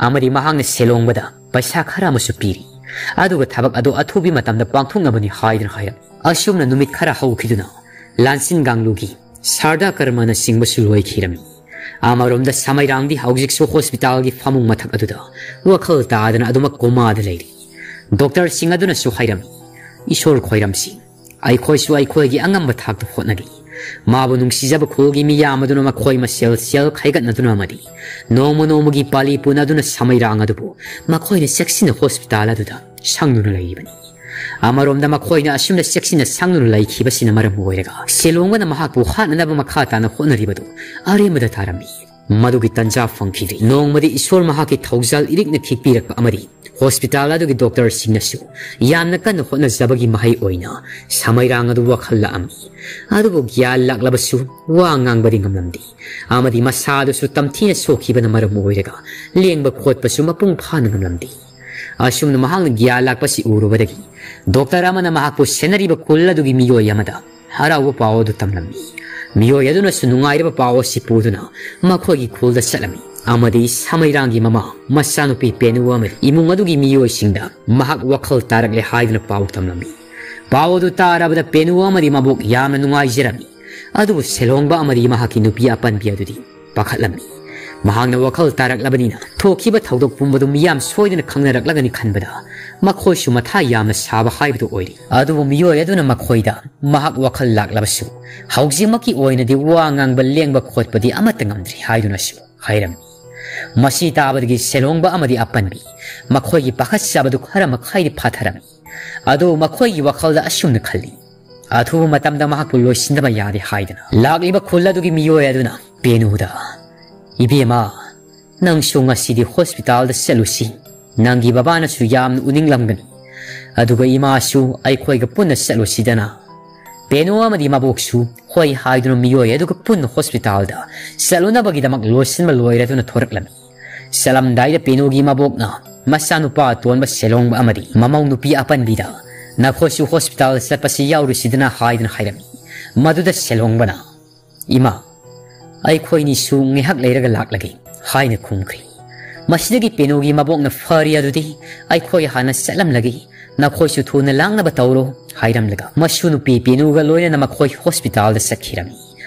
ꯑꯃꯗꯤ ꯃꯍꯥꯛꯅ ꯁꯦꯂꯣꯡꯕꯗ ꯄꯩꯁꯥ ꯈꯔ ꯑꯃꯁꯨ ꯄꯤꯔꯤ꯫ ꯑꯗꯨꯒ ꯊꯕꯛ ꯑꯗꯨ ꯑꯊꯨꯕꯤ ꯃꯇꯝꯗ ꯄꯥꯡꯊꯣꯛꯅꯕꯅꯤ ꯍꯥꯏꯗꯨꯅ ꯍꯥꯏꯔꯝꯃꯤ꯫ ꯑꯁꯨꯝꯅ ꯅꯨꯃꯤꯠ ꯈꯔ ꯍꯧꯈꯤꯗꯨꯅ ꯂꯥꯟꯁꯤꯟ ꯀꯥꯡꯂꯨꯒꯤ ꯁꯥꯔꯗꯥ ꯀꯔꯃꯅꯆꯤꯡꯕꯁꯨ ꯂꯣꯏꯈꯤꯔꯝꯃꯤ꯫ ꯑꯃꯔꯣꯝꯗ ꯁꯃꯩꯔꯥꯡꯗꯤ ꯍꯧꯖꯤꯛꯁꯨ ꯍꯣꯁꯄꯤꯇꯥꯜꯒꯤ ꯐꯃꯨꯡ ꯃꯊꯛ ꯑꯗꯨꯗ ꯋꯥꯈꯜ ꯇꯥꯗꯅ ꯑꯗꯨꯃꯛ ꯀꯣꯃꯥꯗ ꯂꯩꯔꯤ꯫ ꯗꯣꯛꯇꯔꯁꯤꯡ ꯑꯗꯨꯅꯁꯨ ꯍꯥꯏꯔꯝꯃꯤ, ꯏꯁꯣꯔ ꯈꯣꯏꯔꯝꯁꯤ, ꯑꯩꯈꯣꯏꯁꯨ ꯑꯩꯈꯣꯏꯒꯤ ꯑꯉꯝꯕ ꯊꯥꯛꯇ ꯍꯣꯠꯅꯔꯤ꯫ ꯃꯥꯕꯨ ꯅꯨꯡꯁꯤꯖꯕ ꯈꯨꯜꯒꯤ ꯃꯤꯌꯥꯝ ꯑꯗꯨꯅ ꯃꯈꯣꯏ ꯃꯁꯦꯜ ꯁꯦꯜ ꯈꯥꯏꯒꯠꯅꯗꯨꯅ ꯑꯃꯗꯤ ꯅꯣꯡꯃ ꯅꯣꯡꯃꯒꯤ ꯄꯥꯂꯤ ꯄꯨꯅꯗꯨꯅ ꯁꯃꯩꯔꯥꯡ ꯑꯗꯨꯕꯨ ꯃꯈꯣꯏꯅ ꯆꯦꯛꯁꯤꯟꯅ ꯍꯣꯁꯄꯤꯇꯥꯜ ꯑꯗꯨꯗ ꯁꯪꯗꯨꯅ ꯂꯩꯔꯤꯕꯅꯤ꯫ ꯑꯃꯔꯣꯝꯗ ꯃꯈꯣꯏꯅ ꯑꯁꯨꯝꯅ ꯆꯦꯛꯁꯤꯟꯅ ꯁꯪꯗꯨꯅ ꯂꯩꯈꯤꯕꯁꯤꯅ ꯃꯔꯝ ꯑꯣꯏꯔꯒ ꯁꯦꯂꯣꯡꯕꯅ ꯃꯍꯥꯛꯄꯨ ꯍꯥꯠꯅꯅꯕ ꯃꯈꯥ ꯇꯥꯅ ꯍꯣꯠꯅꯔꯤꯕꯗꯨ ꯑꯔꯦꯝꯕꯗ ꯇꯥꯔꯝꯃꯤ꯫ ꯃꯗꯨꯒꯤ ꯇꯟꯖꯥ ꯐꯪꯈꯤꯗ꯭ꯔꯤ꯫ ꯅꯣꯡꯃꯗꯤ ꯏꯁꯣꯔ ꯃꯍꯥꯛꯀꯤ ꯊꯧꯖꯥꯜ ꯏꯔꯤꯛꯅ ꯈꯤꯛꯄꯤꯔꯛꯄ ꯑꯃꯗꯤ ꯍꯣꯁꯄꯤꯇꯥꯜ ꯑꯗꯨꯒꯤ ꯗꯣꯛꯇꯔꯁꯤꯡꯅꯁꯨ ꯌꯥꯝꯅ ꯀꯟꯅ ꯍꯣꯠꯅꯖꯕꯒꯤ ꯃꯍꯩ ꯑꯣꯏꯅ ꯁꯃꯩꯔꯥꯡ ꯑꯗꯨ ꯋꯥꯈꯜ ꯂꯥꯛꯑꯝꯃꯤ꯫ ꯑꯗꯨꯕꯨ ꯒ꯭ꯌꯥꯟ ꯂꯥꯛꯂꯕꯁꯨ ꯋꯥ ꯉꯥꯡꯕꯗꯤ ꯉꯝꯂꯝꯗꯦ ꯑꯃꯗꯤ ꯃꯁꯥꯗꯨꯁꯨ ꯇꯝꯊꯤꯅ ꯁꯣꯛꯈꯤꯕꯅ ꯃꯔꯝ ꯑꯣꯏꯔꯒ ꯂꯦꯡꯕ ꯈꯣꯠꯄꯁꯨ ꯃꯄꯨꯡ ꯐꯥꯅ ꯉꯝꯂꯝꯗꯦ꯫ ꯑꯁꯨꯝꯅ ꯃꯍꯥꯛꯅ ꯒ꯭ꯌꯥꯟ ꯂꯥꯛꯄꯁꯤ ꯎꯔꯨꯕꯗꯒꯤ ꯗꯣꯛꯇꯔ ꯑꯃꯅ ꯃꯍꯥꯛꯄꯨ ꯁꯦꯟꯅꯔꯤꯕ ꯈꯨꯜ ꯑꯗꯨꯒꯤ ꯃꯤꯑꯣꯏ ꯑꯃꯗ ꯍꯔꯥꯎꯕ ꯄꯥꯎ ꯑꯗꯨ ꯇꯝꯂꯝꯃꯤ꯫ ꯃꯤꯑꯣꯏ ꯑꯗꯨꯅꯁꯨ ꯅꯨꯡꯉꯥꯏꯔꯕ ꯄꯥꯎ ꯑꯁꯤ ꯄꯨꯗꯨꯅ ꯃꯈꯣꯏꯒꯤ ꯈꯨꯜꯗ ꯆꯠꯂꯝꯃꯤ ꯑꯃꯗꯤ ꯁꯃꯩꯔꯥꯡꯒꯤ ꯃꯃꯥ, ꯃꯆꯥꯅꯨꯄꯤ ꯄꯦꯅꯨ ꯑꯃꯗꯤ ꯏꯃꯨꯡ ꯑꯗꯨꯒꯤ ꯃꯤꯑꯣꯏꯁꯤꯡꯗ ꯃꯍꯥꯛ ꯋꯥꯈꯜ ꯇꯥꯔꯛꯂꯦ ꯍꯥꯏꯗꯨꯅ ꯄꯥꯎ ꯇꯝꯂꯝꯃꯤ꯫ ꯄꯥꯎ ꯑꯗꯨ ꯇꯥꯔꯕꯗ ꯄꯦꯅꯨ ꯑꯃꯗꯤ ꯃꯕꯣꯛ ꯌꯥꯝꯅ ꯅꯨꯡꯉꯥꯏꯖꯔꯝꯃꯤ꯫ ꯑꯗꯨꯕꯨ ꯁꯦꯂꯣꯡꯕ ꯑꯃꯗꯤ ꯃꯍꯥꯛꯀꯤ ꯅꯨꯄꯤ ꯑꯄꯟꯕꯤ ꯑꯗꯨꯗꯤ ꯄꯥꯈꯠꯂꯝꯃꯤ꯫ ꯃꯍꯥꯛꯅ ꯋꯥꯈꯜ ꯇꯥꯔꯛꯂꯕꯅꯤꯅ ꯊꯣꯛꯈꯤꯕ ꯊꯧꯗꯣꯛ ꯄꯨꯝꯕꯗꯨ ꯃꯤꯌꯥꯝ ꯁꯣꯏꯗꯅ ꯈꯪꯅꯔꯛꯂꯒꯅꯤ ꯈꯟꯕꯗ ꯃꯈꯣꯏꯁꯨ ꯃꯊꯥ ꯌꯥꯝꯅ ꯁꯥꯕ ꯍꯥꯏꯕꯗꯨ ꯑꯣꯏꯔꯤ꯫ ꯑꯗꯨꯕꯨ ꯃꯤꯑꯣꯏ ꯑꯗꯨꯅ ꯃꯈꯣꯏꯗ ꯃꯍꯥꯛ ꯋꯥꯈꯜ ꯂꯥꯛꯂꯕꯁꯨ ꯍꯧꯖꯤꯛꯃꯛꯀꯤ ꯑꯣꯏꯅꯗꯤ ꯋꯥ ꯉꯥꯡꯕ ꯂꯦꯡꯕ ꯈꯣꯠꯄꯗꯤ ꯑꯃꯠꯇ ꯉꯝꯗ꯭ꯔꯤ ꯍꯥꯏꯗꯨꯅꯁꯨ ꯍꯥꯏꯔꯝꯃꯤ꯫ ꯃꯁꯤ ꯇꯥꯕꯗꯒꯤ ꯁꯦꯂꯣꯡꯕ ꯑꯃꯗꯤ ꯑꯄꯟꯕꯤ ꯃꯈꯣꯏꯒꯤ ꯄꯥꯈꯠꯆꯕꯗꯨ ꯈꯔ ꯃꯈꯩꯗꯤ ꯐꯥꯊꯔꯝꯃꯤ꯫ ꯑꯗꯨ ꯃꯈꯣꯏꯒꯤ ꯋꯥꯈꯜꯗ ꯑꯁꯨꯝꯅ ꯈꯜꯂꯤ, "ꯑꯊꯨꯕ ꯃꯇꯝꯗ ꯃꯍꯥꯛꯄꯨ ꯂꯣꯏꯁꯤꯟꯗꯕ ꯌꯥꯗꯦ" ꯍꯥꯏꯗꯨꯅ꯫ ꯂꯥꯛꯂꯤꯕ ꯈꯨꯜ ꯑꯗꯨꯒꯤ ꯃꯤꯑꯣꯏ ꯑꯗꯨꯅ ꯄꯦꯅꯨꯗ, "ꯏꯕꯦꯝꯃ, ꯅꯪꯁꯨ ꯉꯁꯤꯗꯤ ꯍꯣꯁꯄꯤꯇꯥꯜꯗ ꯆꯠꯂꯨꯁꯤ꯫ ꯅꯪꯒꯤ ꯕꯕꯥꯅꯁꯨ ꯌꯥꯝꯅ ꯎꯅꯤꯡꯂꯝꯒꯅꯤ꯫ ꯑꯗꯨꯒ ꯏꯃꯥꯁꯨ ꯑꯩꯈꯣꯏꯒ ꯄꯨꯟꯅ ꯆꯠꯂꯨꯁꯤꯗꯅ?" ꯄꯦꯅꯨ ꯑꯃꯗꯤ ꯃꯕꯣꯛꯁꯨ ꯍꯣꯏ ꯍꯥꯏꯗꯨꯅ ꯃꯤꯑꯣꯏ ꯑꯗꯨꯒ ꯄꯨꯟꯅ ꯍꯣꯁꯄꯤꯇꯥꯜꯗ ꯆꯠꯂꯨꯅꯕꯒꯤꯗꯃꯛ ꯂꯣꯏꯁꯤꯟꯕ ꯂꯣꯏꯔꯗꯨꯅ ꯊꯣꯔꯛꯂꯝꯃꯤ꯫ ꯆꯠꯂꯝꯗꯥꯏꯗ ꯄꯦꯅꯨꯒꯤ ꯃꯕꯣꯛꯅ ꯃꯆꯥꯅꯨꯄꯥ ꯑꯇꯣꯟꯕ ꯁꯦꯂꯣꯡꯕ ꯑꯃꯗꯤ ꯃꯃꯧ ꯅꯨꯄꯤ ꯑꯄꯟꯕꯤꯗ, "ꯅꯈꯣꯏꯁꯨ ꯍꯣꯁꯄꯤꯇꯥꯜ ꯆꯠꯄꯁꯤ ꯌꯥꯎꯔꯨꯁꯤꯗꯅ" ꯍꯥꯏꯗꯨꯅ ꯍꯥꯏꯔꯝꯃꯤ꯫ ꯃꯗꯨꯗ ꯁꯦꯂꯣꯡꯕꯅ, "ꯏꯃꯥ, ꯑꯩꯈꯣꯏꯅꯤꯁꯨ ꯉꯥꯏꯍꯥꯛ ꯂꯩꯔꯒ ꯂꯥꯛꯂꯒꯦ" ꯍꯥꯏꯅ ꯈꯨꯝꯈ꯭ꯔꯤ꯫ ꯃꯁꯤꯗꯒꯤ ꯄꯦꯅꯨꯒꯤ ꯃꯕꯣꯛꯅ, "ꯐꯔꯦ ꯑꯗꯨꯗꯤ, ꯑꯩꯈꯣꯏ ꯍꯥꯟꯅ ꯆꯠꯂꯝꯂꯒꯦ, ꯅꯈꯣꯏꯁꯨ ꯊꯨꯅ ꯂꯥꯛꯅꯕ ꯇꯧꯔꯣ" ꯍꯥꯏꯔꯝꯂꯒ ꯃꯁꯨ ꯅꯨꯄꯤ ꯄꯦꯅꯨꯒ ꯂꯣꯏꯅꯅ ꯃꯈꯣꯏ ꯍꯣꯁꯄꯤꯇꯥꯜꯗ ꯆꯠꯈꯤꯔꯝꯃꯤ꯫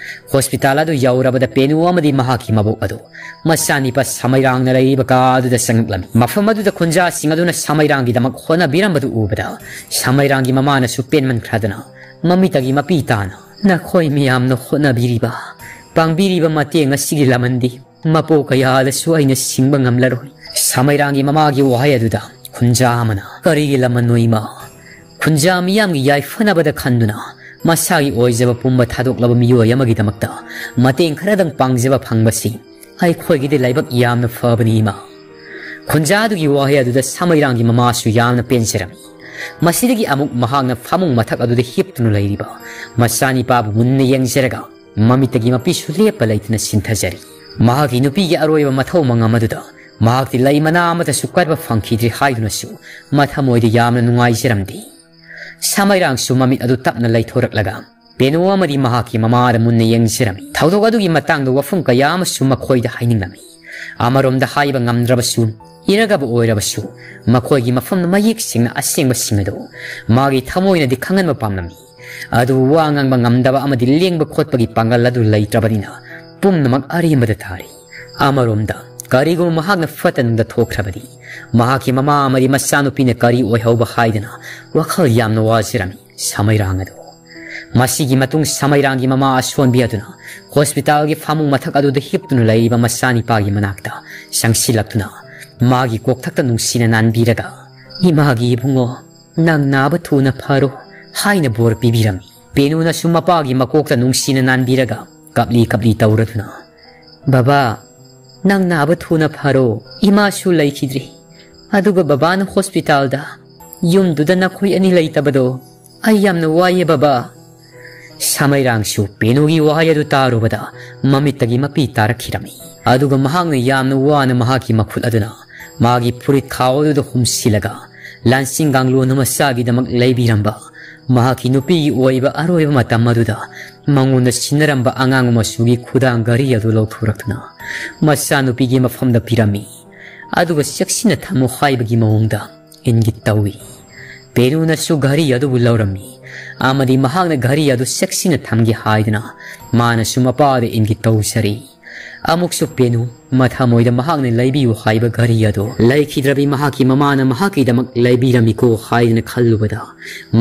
ꯍꯣꯁꯄꯤꯇꯥꯜ ꯑꯗꯨ ꯌꯧꯔꯕꯗ ꯄꯦꯅꯨ ꯑꯃꯗꯤ ꯃꯍꯥꯛꯀꯤ ꯃꯕꯣꯛ ꯑꯗꯨ ꯃꯆꯥꯅꯤꯄꯥ ꯁꯃꯩꯔꯥꯡꯅ ꯂꯩꯔꯤꯕ ꯀꯥ ꯑꯗꯨꯗ ꯆꯪꯂꯛꯂꯝꯃꯤ꯫ ꯃꯐꯝ ꯑꯗꯨꯗ ꯈꯨꯟꯖꯥꯁꯤꯡ ꯑꯗꯨꯅ ꯁꯃꯩꯔꯥꯡꯒꯤꯗꯃꯛ ꯍꯣꯠꯅꯕꯤꯔꯝꯕꯗꯨ ꯎꯕꯗ ꯁꯃꯩꯔꯥꯡꯒꯤ ꯃꯃꯥꯅꯁꯨ ꯄꯦꯟꯃꯟꯈ꯭ꯔꯗꯅ ꯃꯃꯤꯠꯇꯒꯤ ꯃꯄꯤ ꯇꯥꯅ, "ꯅꯈꯣꯏ ꯃꯤꯌꯥꯝꯅ ꯍꯣꯠꯅꯕꯤꯔꯤꯕ, ꯄꯥꯡꯕꯤꯔꯤꯕ ꯃꯇꯦꯡ ꯑꯁꯤꯒꯤ ꯂꯃꯟꯗꯤ ꯃꯄꯣ ꯀꯌꯥꯗꯁꯨ ꯑꯩꯅ ꯁꯤꯡꯕ ꯉꯝꯂꯔꯣꯏ"꯫ ꯁꯃꯩꯔꯥꯡꯒꯤ ꯃꯃꯥꯒꯤ ꯋꯥꯍꯩ ꯑꯗꯨꯗ ꯈꯨꯟꯖꯥ ꯑꯃꯅ, "ꯀꯔꯤꯒꯤ ꯂꯃꯟꯅꯣ ꯏꯃꯥ? ꯈꯨꯟꯖꯥ ꯃꯤꯌꯥꯝꯒꯤ ꯌꯥꯏꯐꯅꯕꯗ ꯈꯟꯗꯨꯅ ꯃꯁꯥꯒꯤ ꯑꯣꯏꯖꯕ ꯄꯨꯝꯕ ꯊꯥꯗꯣꯛꯂꯕ ꯃꯤꯑꯣꯏ ꯑꯃꯒꯤꯗꯃꯛꯇ ꯃꯇꯦꯡ ꯈꯔꯗꯪ ꯄꯥꯡꯖꯕ ꯐꯪꯕꯁꯤ ꯑꯩꯈꯣꯏꯒꯤꯗꯤ ꯂꯥꯏꯕꯛ ꯌꯥꯝꯅ ꯐꯕꯅꯤ ꯏꯃꯥ"꯫ ꯈꯨꯟꯖꯥ ꯑꯗꯨꯒꯤ ꯋꯥꯍꯩ ꯑꯗꯨꯗ ꯁꯃꯩꯔꯥꯡꯒꯤ ꯃꯃꯥꯁꯨ ꯌꯥꯝꯅ ꯄꯦꯟꯖꯔꯝꯃꯤ꯫ ꯃꯁꯤꯗꯒꯤ ꯑꯃꯨꯛ ꯃꯍꯥꯛꯅ ꯐꯃꯨꯡ ꯃꯊꯛ ꯑꯗꯨꯗ ꯍꯤꯞꯇꯨꯅ ꯂꯩꯔꯤꯕ ꯃꯆꯥꯅꯤꯄꯥꯕꯨ ꯃꯨꯟꯅ ꯌꯦꯡꯖꯔꯒ ꯃꯃꯤꯠꯇꯒꯤ ꯃꯄꯤꯁꯨ ꯂꯦꯞꯄ ꯂꯩꯇꯅ ꯁꯤꯟꯊꯖꯔꯤ꯫ ꯃꯍꯥꯛꯀꯤ ꯅꯨꯄꯤꯒꯤ ꯑꯔꯣꯏꯕ ꯃꯊꯧ ꯃꯉꯝ ꯑꯗꯨꯗ ꯃꯍꯥꯛꯇꯤ ꯂꯩ ꯃꯅꯥ ꯑꯃꯠꯇꯁꯨ ꯀꯠꯄ ꯐꯪꯈꯤꯗ꯭ꯔꯤ ꯍꯥꯏꯗꯨꯅꯁꯨ ꯃꯊꯃꯣꯏꯗ ꯌꯥꯝꯅ ꯅꯨꯡꯉꯥꯏꯖꯔꯝꯗꯦ꯫ ꯁꯃꯩꯔꯥꯡꯁꯨ ꯃꯃꯤꯠ ꯑꯗꯨ ꯇꯞꯅ ꯂꯩꯊꯣꯔꯛꯂꯒ ꯄꯦꯅꯨ ꯑꯃꯗꯤ ꯃꯍꯥꯛꯀꯤ ꯃꯃꯥꯗ ꯃꯨꯟꯅ ꯌꯦꯡꯖꯔꯝꯃꯤ꯫ ꯊꯧꯗꯣꯛ ꯑꯗꯨꯒꯤ ꯃꯇꯥꯡꯗ ꯋꯥꯐꯝ ꯀꯌꯥ ꯑꯃꯁꯨ ꯃꯈꯣꯏꯗ ꯍꯥꯏꯅꯤꯡꯂꯝꯃꯤ꯫ ꯑꯃꯔꯣꯝꯗ ꯍꯥꯏꯕ ꯉꯝꯗ꯭ꯔꯕꯁꯨ, ꯏꯔꯒꯕꯨ ꯑꯣꯏꯔꯕꯁꯨ, ꯃꯈꯣꯏꯒꯤ ꯃꯐꯝꯗ ꯃꯌꯦꯛ ꯁꯦꯡꯅ ꯑꯁꯦꯡꯕꯁꯤꯡ ꯑꯗꯨ ꯃꯥꯒꯤ ꯊꯃꯣꯏꯅꯗꯤ ꯈꯪꯍꯟꯕ ꯄꯥꯝꯂꯝꯃꯤ꯫ ꯑꯗꯨꯕꯨ ꯋꯥ ꯉꯥꯡꯕ ꯉꯝꯗꯕ ꯑꯃꯗꯤ ꯂꯦꯡꯕ ꯈꯣꯠꯄꯒꯤ ꯄꯥꯡꯒꯜ ꯑꯗꯨ ꯂꯩꯇ꯭ꯔꯕꯅꯤꯅ ꯄꯨꯝꯅꯃꯛ ꯑꯔꯦꯝꯕꯗ ꯇꯥꯔꯤ꯫ ꯑꯃꯔꯣꯝꯗ, ꯀꯔꯤꯒꯨꯝꯕ ꯃꯍꯥꯛꯅ ꯐꯠꯇ ꯅꯨꯡꯗ ꯊꯣꯛꯈ꯭ꯔꯕꯗꯤ ꯃꯍꯥꯛꯀꯤ ꯃꯃꯥ ꯑꯃꯗꯤ ꯃꯆꯥꯅꯨꯄꯤꯅ ꯀꯔꯤ ꯑꯣꯏꯍꯧꯕ ꯍꯥꯏꯗꯅ ꯋꯥꯈꯜ ꯌꯥꯝꯅ ꯋꯥꯖꯔꯝꯃꯤ ꯁꯃꯩꯔꯥꯡ ꯑꯗꯨ꯫ ꯃꯁꯤꯒꯤ ꯃꯇꯨꯡ ꯁꯃꯩꯔꯥꯡꯒꯤ ꯃꯃꯥ ꯑꯁꯣꯟꯕꯤ ꯑꯗꯨꯅ ꯍꯣꯁꯄꯤꯇꯥꯜꯒꯤ ꯐꯃꯨꯡ ꯃꯊꯛ ꯑꯗꯨꯗ ꯍꯤꯞꯇꯨꯅ ꯂꯩꯔꯤꯕ ꯃꯆꯥꯅꯤꯄꯥꯒꯤ ꯃꯅꯥꯛꯇ ꯆꯪꯁꯤꯜꯂꯛꯇꯨꯅ ꯃꯥꯒꯤ ꯀꯣꯛꯊꯛꯇ ꯅꯨꯡꯁꯤꯅ ꯅꯥꯟꯕꯤꯔꯒ, "ꯏꯃꯥꯒꯤ ꯏꯕꯨꯡꯉꯣ, ꯅꯪ ꯅꯥꯕ ꯊꯨꯅ ꯐꯔꯣ" ꯍꯥꯏꯅ ꯕꯣꯔ ꯄꯤꯕꯤꯔꯝꯃꯤ꯫ ꯄꯦꯅꯨꯅꯁꯨ ꯃꯄꯥꯒꯤ ꯃꯀꯣꯛꯇ ꯅꯨꯡꯁꯤꯅ ꯅꯥꯟꯕꯤꯔꯒ ꯀꯞꯂꯤ ꯀꯞꯂꯤ ꯇꯧꯔꯗꯨꯅ, "ꯕꯕꯥ, ꯅꯪ ꯅꯥꯕ ꯊꯨꯅ ꯐꯔꯣ, ꯏꯃꯥꯁꯨ ꯂꯩꯈꯤꯗ꯭ꯔꯤ꯫ ꯑꯗꯨꯒ ꯕꯕꯥꯅ ꯍꯣꯁꯄꯤꯇꯥꯜꯗ, ꯌꯨꯝꯗꯨꯗ ꯅꯈꯣꯏ ꯑꯅꯤ ꯂꯩꯇꯕꯗꯣ ꯑꯩ ꯌꯥꯝꯅ ꯋꯥꯏꯌꯦ ꯕꯕꯥ"꯫ ꯁꯃꯩꯔꯥꯡꯁꯨ ꯄꯦꯅꯨꯒꯤ ꯋꯥꯍꯩ ꯑꯗꯨ ꯇꯥꯔꯨꯕꯗ ꯃꯃꯤꯠꯇꯒꯤ ꯃꯄꯤ ꯇꯥꯔꯛꯈꯤꯔꯝꯃꯤ꯫ ꯑꯗꯨꯒ ꯃꯍꯥꯛꯅ ꯌꯥꯝꯅ ꯋꯥꯅ ꯃꯍꯥꯛꯀꯤ ꯃꯈꯨꯠ ꯑꯗꯨꯅ ꯃꯥꯒꯤ ꯐꯨꯔꯤꯠ ꯈꯥꯎ ꯑꯗꯨꯗ ꯍꯨꯝꯁꯤꯜꯂꯒ ꯂꯥꯟꯁꯤꯡ ꯀꯥꯡꯂꯣꯟ ꯃꯆꯥꯒꯤꯗꯃꯛ ꯂꯩꯕꯤꯔꯝꯕ ꯃꯍꯥꯛꯀꯤ ꯅꯨꯄꯤꯒꯤ ꯑꯣꯏꯕ ꯑꯔꯣꯏꯕ ꯃꯇꯝ ꯑꯗꯨꯗ ꯃꯉꯣꯟꯗ ꯁꯤꯟꯅꯔꯝꯕ ꯑꯉꯥꯡ ꯃꯆꯨꯒꯤ ꯈꯨꯗꯥꯡ ꯘꯔꯤ ꯑꯗꯨ ꯂꯧꯊꯣꯔꯛꯇꯨꯅ ꯃꯆꯥꯅꯨꯄꯤꯒꯤ ꯃꯐꯝꯗ ꯄꯤꯔꯝꯃꯤ꯫ ꯑꯗꯨꯒ "ꯆꯦꯛꯁꯤꯟꯅ ꯊꯝꯃꯨ" ꯍꯥꯏꯕꯒꯤ ꯃꯑꯣꯡꯗ ꯏꯪꯒꯤꯠ ꯇꯧꯏ꯫ ꯄꯦꯅꯨꯅꯁꯨ ꯘꯔꯤ ꯑꯗꯨꯕꯨ ꯂꯧꯔꯝꯃꯤ ꯑꯃꯗꯤ ꯃꯍꯥꯛꯅ ꯘꯔꯤ ꯑꯗꯨ ꯆꯦꯛꯁꯤꯟꯅ ꯊꯝꯒꯦ ꯍꯥꯏꯗꯨꯅ ꯃꯥꯅꯁꯨ ꯃꯄꯥꯗ ꯏꯪꯒꯤꯠ ꯇꯧꯖꯔꯤ꯫ ꯑꯃꯨꯛꯁꯨ ꯄꯦꯅꯨ ꯃꯊꯃꯣꯏꯗ ꯃꯍꯥꯛꯅ ꯂꯩꯕꯤꯌꯨ ꯍꯥꯏꯕ ꯘꯔꯤ ꯑꯗꯨ ꯂꯩꯈꯤꯗ꯭ꯔꯕꯤ ꯃꯍꯥꯛꯀꯤ ꯃꯃꯥꯅ ꯃꯍꯥꯛꯀꯤꯗꯃꯛ ꯂꯩꯕꯤꯔꯝꯃꯤꯀꯣ ꯍꯥꯏꯗꯨꯅ ꯈꯜꯂꯨꯕꯗ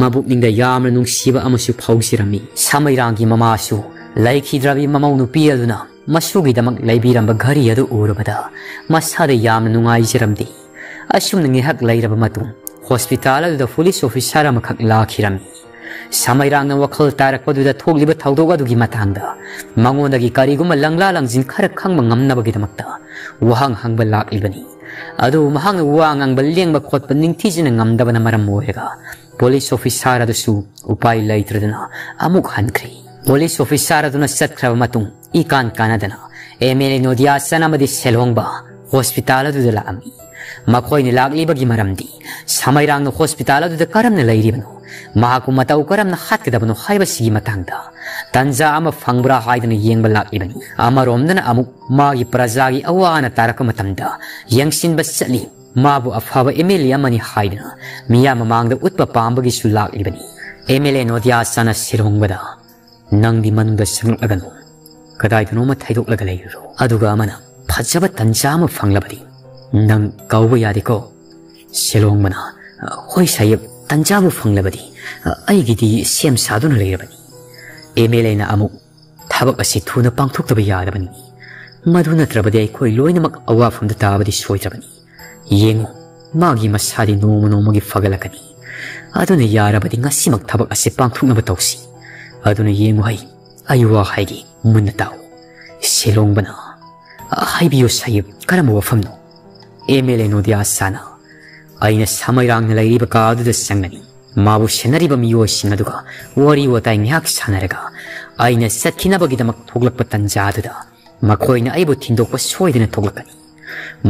ꯃꯕꯨꯛꯅꯤꯡꯗ ꯌꯥꯝꯅ ꯅꯨꯡꯁꯤꯕ ꯑꯃꯁꯨ ꯐꯥꯎꯖꯔꯝꯃꯤ꯫ ꯁꯃꯩꯔꯥꯡꯒꯤ ꯃꯃꯥꯁꯨ ꯂꯩꯈꯤꯗ꯭ꯔꯕꯤ ꯃꯃꯧ ꯅꯨꯄꯤ ꯑꯗꯨꯅ ꯃꯁꯨꯒꯤꯗꯃꯛ ꯂꯩꯕꯤꯔꯝꯕ ꯘꯔꯤ ꯑꯗꯨ ꯎꯔꯨꯕꯗ ꯃꯁꯥꯗ ꯌꯥꯝꯅ ꯅꯨꯡꯉꯥꯏꯖꯔꯝꯗꯦ꯫ ꯑꯁꯨꯝꯅ ꯉꯥꯏꯍꯥꯛ ꯂꯩꯔꯕ ꯃꯇꯨꯡ ꯍꯣꯁꯄꯤꯇꯥꯜ ꯑꯗꯨꯗ ꯄꯨꯂꯤꯁ ꯑꯣꯐꯤꯁꯥꯔ ꯑꯃꯈꯛ ꯂꯥꯛꯈꯤꯔꯝꯃꯤ꯫ ꯁꯃꯩꯔꯥꯡꯅ ꯋꯥꯈꯜ ꯇꯥꯔꯛꯄꯗꯨꯗ ꯊꯣꯛꯂꯤꯕ ꯊꯧꯗꯣꯛ ꯑꯗꯨꯒꯤ ꯃꯇꯥꯡꯗ ꯃꯉꯣꯟꯗꯒꯤ ꯀꯔꯤꯒꯨꯝꯕ ꯂꯪꯂꯥ ꯂꯪꯖꯤꯟ ꯈꯔ ꯈꯪꯕ ꯉꯝꯅꯕꯒꯤꯗꯃꯛꯇ ꯋꯥꯍꯪ ꯍꯪꯕ ꯂꯥꯛꯂꯤꯕꯅꯤ꯫ ꯑꯗꯨꯕꯨ ꯃꯍꯥꯛꯅ ꯋꯥ ꯉꯥꯡꯕ ꯂꯦꯡꯕ ꯈꯣꯠꯄ ꯅꯤꯡꯊꯤꯖꯅ ꯉꯝꯗꯕꯅ ꯃꯔꯝ ꯑꯣꯏꯔꯒ ꯄꯨꯂꯤꯁ ꯑꯣꯐꯤꯁꯥꯔ ꯑꯗꯨꯁꯨ ꯎꯄꯥꯏ ꯂꯩꯇ꯭ꯔꯗꯨꯅ ꯑꯃꯨꯛ ꯍꯟꯈ꯭ꯔꯦ꯫ ꯄꯨꯂꯤꯁ ꯑꯣꯐꯤꯁꯥꯔ ꯑꯗꯨꯅ ꯆꯠꯈ꯭ꯔꯕ ꯃꯇꯨꯡ ꯏꯀꯥꯟ ꯀꯥꯟꯅꯗꯅ ꯑꯦꯝ ꯑꯦꯜ ꯑꯦ ꯅꯣꯗꯤꯌꯥ ꯆꯟ ꯑꯃꯗꯤ ꯁꯦꯜꯍꯣꯡꯕ ꯍꯣꯁꯄꯤꯇꯥꯜ ꯑꯗꯨꯗ ꯂꯥꯛꯑꯝꯃꯤ꯫ ꯃꯈꯣꯏꯅ ꯂꯥꯛꯂꯤꯕꯒꯤ ꯃꯔꯝꯗꯤ ꯁꯃꯩꯔꯥꯡꯅ ꯍꯣꯁꯄꯤꯇꯥꯜ ꯑꯗꯨꯗ ꯀꯔꯝꯅ ꯂꯩꯔꯤꯕꯅꯣ, ꯃꯍꯥꯛꯄꯨ ꯃꯇꯧ ꯀꯔꯝꯅ ꯍꯥꯠꯀꯗꯕꯅꯣ ꯍꯥꯏꯕꯁꯤꯒꯤ ꯃꯇꯥꯡꯗ ꯇꯟꯖꯥ ꯑꯃ ꯐꯪꯕ꯭ꯔꯥ ꯍꯥꯏꯗꯨꯅ ꯌꯦꯡꯕ ꯂꯥꯛꯂꯤꯕꯅꯤ꯫ ꯑꯃꯔꯣꯝꯗꯅ ꯑꯃꯨꯛ ꯃꯥꯒꯤ ꯄ꯭ꯔꯖꯥꯒꯤ ꯑꯋꯥ ꯑꯅꯥ ꯇꯥꯔꯛꯄ ꯃꯇꯝꯗ ꯌꯦꯡꯁꯤꯟꯕ ꯆꯠꯂꯤ꯫ ꯃꯥꯕꯨ ꯑꯐꯕ ꯑꯦꯝ ꯑꯦꯜ ꯑꯦ ꯑꯃꯅꯤ ꯍꯥꯏꯗꯨꯅ ꯃꯤꯌꯥꯝ ꯃꯃꯥꯡꯗ ꯎꯠꯄ ꯄꯥꯝꯕꯒꯤꯁꯨ ꯂꯥꯛꯂꯤꯕꯅꯤ꯫ ꯑꯦꯝ ꯑꯦꯜ ꯑꯦ ꯅꯣꯗꯤꯌꯥ ꯆꯟꯅ ꯁꯤꯔꯣꯡꯕꯗ, "ꯅꯪꯗꯤ ꯃꯅꯨꯡꯗ ꯆꯪꯂꯛꯂꯒꯅꯨ, ꯀꯗꯥꯏꯗꯅꯣꯃ ꯊꯩꯗꯣꯛꯂꯒ ꯂꯩꯔꯨꯔꯣ꯫ ꯑꯗꯨꯒ ꯑꯃꯅ ꯐꯖꯕ ꯇꯟꯖꯥ ꯑꯃ ꯐꯪꯂꯕꯗꯤ "ꯅꯪ ꯀꯥꯎꯕ ꯌꯥꯗꯦꯀꯣ?" ꯁꯦꯂꯣꯡꯕꯅ, "ꯍꯣꯏ ꯁꯥꯍꯦꯕ, ꯇꯟꯖꯥꯕꯨ ꯐꯪꯂꯕꯗꯤ ꯑꯩꯒꯤꯗꯤ ꯁꯦꯝ ꯁꯥꯗꯨꯅ ꯂꯩꯔꯕꯅꯤ꯫" ꯑꯦꯝ ꯑꯦꯜ ꯑꯦꯅ ꯑꯃꯨꯛ, "ꯊꯕꯛ ꯑꯁꯤ ꯊꯨꯅ ꯄꯥꯡꯊꯣꯛꯇꯕ ꯌꯥꯗꯕꯅꯤ꯫ ꯃꯗꯨ ꯅꯠꯇ꯭ꯔꯕꯗꯤ ꯑꯩꯈꯣꯏ ꯂꯣꯏꯅꯃꯛ ꯑꯋꯥꯐꯝꯗ ꯇꯥꯕꯗꯤ ꯁꯣꯏꯗ꯭ꯔꯕꯅꯤ꯫ ꯌꯦꯡꯉꯨ, ꯃꯥꯒꯤ ꯃꯁꯥꯗꯤ ꯅꯣꯡꯃ ꯅꯣꯡꯃꯒꯤ ꯐꯒꯠꯂꯛꯀꯅꯤ꯫ ꯑꯗꯨꯅ ꯌꯥꯔꯕꯗꯤ ꯉꯁꯤꯃꯛ ꯊꯕꯛ ꯑꯁꯤ ꯄꯥꯡꯊꯣꯛꯅꯕ ꯇꯧꯁꯤ꯫ ꯑꯗꯨꯅ ꯌꯦꯡꯉꯨ ꯍꯩ, ꯑꯩ ꯋꯥ ꯍꯥꯏꯒꯦ, ꯃꯨꯟꯅ ꯇꯥꯎ꯫" ꯁꯦꯂꯣꯡꯕꯅ, "ꯍꯥꯏꯕꯤꯌꯨ ꯁꯥꯍꯦꯕ, ꯀꯔꯝꯕ ꯋꯥꯐꯝꯅꯣ?" ꯑꯦꯝ ꯑꯦꯜ ꯑꯦ ꯅꯣꯗꯤꯌꯥ ꯁꯥꯅ, "ꯑꯩꯅ ꯁꯃꯩꯔꯥꯡꯅ ꯂꯩꯔꯤꯕ ꯀꯥ ꯑꯗꯨꯗ ꯆꯪꯒꯅꯤ꯫ ꯃꯥꯕꯨ ꯁꯦꯟꯅꯔꯤꯕ ꯃꯤꯑꯣꯏꯁꯤꯡ ꯑꯗꯨꯒ ꯋꯥꯔꯤ ꯋꯥꯇꯥꯏ ꯉꯥꯏꯍꯥꯛ ꯁꯥꯟꯅꯔꯒ ꯑꯩꯅ ꯆꯠꯈꯤꯅꯕꯒꯤꯗꯃꯛ ꯊꯣꯛꯂꯛꯄ ꯇꯟꯖꯥ ꯑꯗꯨꯗ ꯃꯈꯣꯏꯅ ꯑꯩꯕꯨ ꯊꯤꯟꯗꯣꯛꯄ ꯁꯣꯏꯗꯅ ꯊꯣꯛꯂꯛꯀꯅꯤ꯫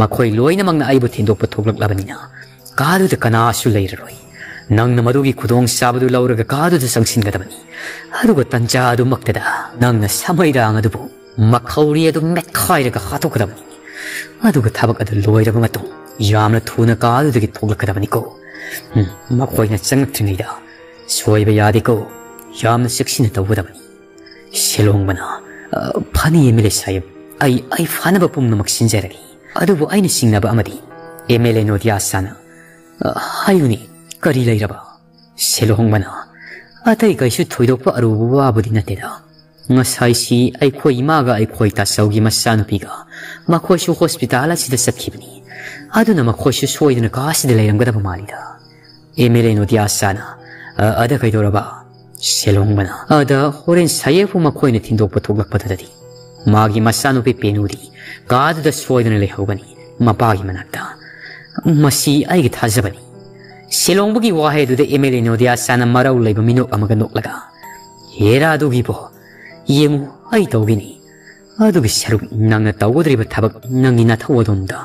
ꯃꯈꯣꯏ ꯂꯣꯏꯅꯃꯛꯅ ꯑꯩꯕꯨ ꯊꯤꯟꯗꯣꯛꯄ ꯊꯣꯛꯂꯛꯂꯕꯅꯤꯅ ꯀꯥꯗꯨꯗ ꯀꯅꯥꯁꯨ ꯂꯩꯔꯔꯣꯏ꯫ ꯅꯪꯅ ꯃꯗꯨꯒꯤ ꯈꯨꯗꯣꯡꯆꯥꯕꯗꯨ ꯂꯧꯔꯒ ꯀꯥꯗꯨꯗ ꯆꯪꯁꯤꯟꯒꯗꯕꯅꯤ꯫ ꯑꯗꯨꯒ ꯇꯟꯖꯥ ꯑꯗꯨꯃꯛꯇꯗ ꯅꯪꯅ ꯁꯃꯩꯔꯥꯡ ꯑꯗꯨꯕꯨ ꯃꯈꯧꯔꯤ ꯑꯗꯨ ꯃꯦꯠꯈꯥꯏꯔꯒ ꯍꯥꯠꯇꯣꯛꯀꯗꯕꯅꯤ꯫ ꯑꯗꯨꯒ ꯊꯕꯛ ꯑꯗꯨ ꯂꯣꯏꯔꯕ ꯃꯇꯨꯡ ꯌꯥꯝꯅ ꯊꯨꯅ ꯀꯥ ꯑꯗꯨꯗꯒꯤ ꯊꯣꯛꯂꯛꯀꯗꯕꯅꯤꯀꯣ꯫ ꯎꯝ, ꯃꯈꯣꯏꯅ ꯆꯪꯂꯛꯇ꯭ꯔꯤꯉꯩꯗ ꯁꯣꯏꯕ ꯌꯥꯗꯦꯀꯣ꯫ ꯌꯥꯝꯅ ꯆꯦꯛꯁꯤꯟꯅ ꯇꯧꯒꯗꯕꯅꯤ꯫" ꯁꯦꯂꯣꯡꯕꯅ, "ꯑ, ꯐꯅꯤ ꯑꯦꯝ ꯑꯦꯜ ꯑꯦ ꯁꯥꯍꯦꯕ, ꯑꯩ, ꯑꯩ ꯐꯥꯅꯕ ꯄꯨꯝꯅꯃꯛ ꯁꯤꯟꯖꯔꯒꯦ꯫ ꯑꯗꯨꯕꯨ ꯑꯩꯅ ꯆꯤꯡꯅꯕ ꯑꯃꯗꯤ꯫" ꯑꯦꯝ ꯑꯦꯜ ꯑꯦ ꯅꯣꯗꯤꯌꯥ ꯁꯥꯅ, "ꯑ, ꯍꯥꯏꯌꯨꯅꯦ, ꯀꯔꯤ ꯂꯩꯔꯕ?" ꯁꯦꯂꯣꯡꯕꯅ, "ꯑꯇꯩ ꯀꯩꯁꯨ ꯊꯣꯏꯗꯣꯛꯄ ꯑꯔꯨꯕ ꯋꯥꯕꯨꯗꯤ ꯅꯠꯇꯦꯗ꯫ ꯉꯁꯥꯏꯁꯤ ꯑꯩꯈꯣꯏ ꯏꯃꯥꯒ ꯑꯩꯈꯣꯏ ꯇꯥꯆꯧꯒꯤ ꯃꯆꯥꯅꯨꯄꯤꯒ ꯃꯈꯣꯏꯁꯨ ꯍꯣꯁꯄꯤꯇꯥꯜ ꯑꯁꯤꯗ ꯆꯠꯈꯤꯕꯅꯤ꯫ ꯑꯗꯨꯅ ꯃꯈꯣꯏꯁꯨ ꯁꯣꯏꯗꯅ ꯀꯥ ꯑꯁꯤꯗ ꯂꯩꯔꯝꯒꯗꯕ ꯃꯥꯜꯂꯤꯗ꯫" ꯑꯦꯝ ꯑꯦꯜ ꯑꯦ ꯅꯣꯗꯤꯌꯥ ꯁꯥꯅ, "ꯑ, ꯑꯗ ꯀꯩꯗꯧꯔꯕ?" ꯁꯦꯂꯣꯡꯕꯅ, "ꯑꯗ ꯍꯣꯔꯦꯟ ꯁꯥꯍꯦꯕꯄꯨ ꯃꯈꯣꯏꯅ ꯊꯤꯟꯗꯣꯛꯄ ꯊꯣꯛꯂꯛꯄꯗꯨꯗꯗꯤ ꯃꯥꯒꯤ ꯃꯆꯥꯅꯨꯄꯤ ꯄꯦꯅꯨꯗꯤ ꯀꯥꯗꯨꯗ ꯁꯣꯏꯗꯅ ꯂꯩꯍꯧꯒꯅꯤ, ꯃꯄꯥꯒꯤ ꯃꯅꯥꯛꯇ꯫ ꯃꯁꯤ ꯑꯩꯒꯤ ꯊꯥꯖꯕꯅꯤ꯫" ꯁꯦꯂꯣꯡꯕꯒꯤ ꯋꯥꯍꯩ ꯑꯗꯨꯗ ꯑꯦꯝ ꯑꯦꯜ ꯑꯦ ꯅꯣꯗꯤꯌꯥ ꯁꯥꯅ ꯃꯔꯧ ꯂꯩꯕ ꯃꯤꯅꯣꯛ ꯑꯃꯒ ꯅꯣꯛꯂꯒ, "ꯍꯦꯔꯥ ꯑꯗꯨꯒꯤꯕꯣ, ꯌꯦꯡꯉꯨ, ꯑꯩ ꯇꯧꯒꯅꯤ꯫ ꯑꯗꯨꯒꯤ ꯁꯔꯨꯛ ꯅꯪꯅ ꯇꯧꯒꯗꯧꯔꯤꯕ ꯊꯕꯛ ꯅꯪꯒꯤ ꯅꯊꯧ ꯑꯗꯣꯝꯗ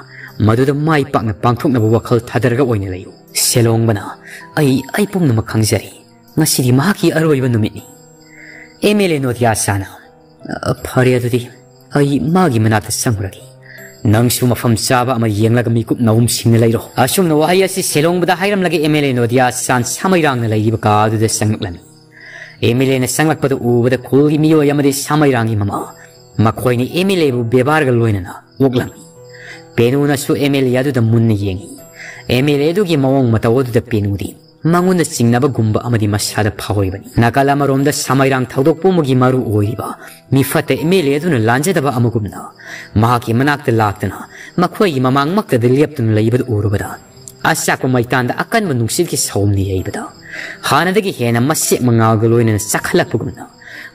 ꯃꯗꯨꯗ ꯃꯥꯏ ꯄꯥꯛꯅ ꯄꯥꯡꯊꯣꯛꯅꯕ ꯋꯥꯈꯜ ꯊꯥꯗꯔꯒ ꯑꯣꯏꯅ ꯂꯩꯌꯨ꯫" ꯁꯦꯂꯣꯡꯕꯅ, "ꯑꯩ, ꯑꯩ ꯄꯨꯝꯅꯃꯛ ꯈꯪꯖꯔꯦ꯫ ꯉꯁꯤꯗꯤ ꯃꯍꯥꯛꯀꯤ ꯑꯔꯣꯏꯕ ꯅꯨꯃꯤꯠꯅꯤ꯫" ꯑꯦꯝ ꯑꯦꯜ ꯑꯦ ꯅꯣꯗꯤꯌꯥ ꯁꯥꯅ, "ꯑ, ꯐꯔꯦ ꯑꯗꯨꯗꯤ, ꯑꯩ ꯃꯥꯒꯤ ꯃꯅꯥꯛꯇ ꯆꯪꯉꯨꯔꯒꯦ꯫ ꯅꯪꯁꯨ ꯃꯐꯝ ꯆꯥꯕ ꯑꯃ ꯌꯦꯡꯂꯒ ꯃꯤꯀꯨꯞ ꯅꯍꯨꯝꯁꯤꯡꯅ ꯂꯩꯔꯣ꯫" ꯑꯁꯨꯝꯅ ꯋꯥꯍꯩ ꯑꯁꯤ ꯁꯦꯂꯣꯡꯕꯗ ꯍꯥꯏꯔꯝꯂꯒ ꯑꯦꯝ ꯑꯦꯜ ꯑꯦ ꯅꯣꯗꯤꯌꯥ ꯁꯥꯟ ꯁꯃꯩꯔꯥꯡꯅ ꯂꯩꯔꯤꯕ ꯀꯥ ꯑꯗꯨꯗ ꯆꯪꯂꯛꯂꯝꯃꯤ꯫ ꯑꯦꯝ ꯑꯦꯜ ꯑꯦꯅ ꯆꯪꯂꯛꯄꯗ ꯎꯕꯗ ꯈꯨꯜꯒꯤ ꯃꯤꯑꯣꯏ ꯑꯃꯗꯤ ꯁꯃꯩꯔꯥꯡꯒꯤ ꯃꯃꯥ, ꯃꯈꯣꯏꯅ ꯑꯦꯝ ꯑꯦꯜ ꯑꯦꯕꯨ ꯕꯦꯕꯥꯔꯒ ꯂꯣꯏꯅꯅ ꯑꯣꯛꯂꯝꯃꯤ꯫ ꯄꯦꯅꯨꯅꯁꯨ ꯑꯦꯝ ꯑꯦꯜ ꯑꯦ ꯑꯗꯨꯗ ꯃꯨꯟꯅ ꯌꯦꯡꯏ꯫ ꯑꯦꯝ ꯑꯦꯜ ꯑꯦ ꯑꯗꯨꯒꯤ ꯃꯑꯣꯡ ꯃꯇꯧ ꯑꯗꯨꯗ ꯄꯦꯅꯨꯗꯤ ꯃꯉꯣꯟꯗ ꯆꯤꯡꯅꯕꯒꯨꯝꯕ ꯑꯃꯗꯤ ꯃꯁꯥꯗ ꯐꯥꯎꯔꯤꯕꯅꯤ꯫ ꯅꯥꯀꯜ ꯑꯃꯔꯣꯝꯗ ꯁꯃꯩꯔꯥꯡ ꯊꯧꯗꯣꯛ ꯄꯨꯝꯕꯒꯤ ꯃꯔꯨ ꯑꯣꯏꯔꯤꯕ ꯃꯤꯐꯠꯇ ꯑꯦꯝ ꯑꯦꯜ ꯑꯦ ꯑꯗꯨꯅ ꯂꯥꯟꯖꯗꯕ ꯑꯃꯒꯨꯝꯅ ꯃꯍꯥꯛꯀꯤ ꯃꯅꯥꯛꯇ ꯂꯥꯛꯇꯨꯅ ꯃꯈꯣꯏꯒꯤ ꯃꯃꯥꯡꯃꯛꯇꯗ ꯂꯦꯞꯇꯨꯅ ꯂꯩꯕꯗꯨ ꯎꯔꯨꯕꯗ ꯑꯆꯥꯛꯄ ꯃꯩꯇꯥꯟꯗ ꯑꯀꯟꯕ ꯅꯨꯡꯁꯤꯠꯀꯤ ꯁꯧꯝꯅ ꯌꯩꯕꯗ ꯍꯥꯟꯅꯗꯒꯤ ꯍꯦꯟꯅ ꯃꯁꯦꯛ ꯃꯉꯥꯜꯒ ꯂꯣꯏꯅꯅ ꯆꯥꯛꯈꯠꯂꯛꯄꯒꯨꯝꯅ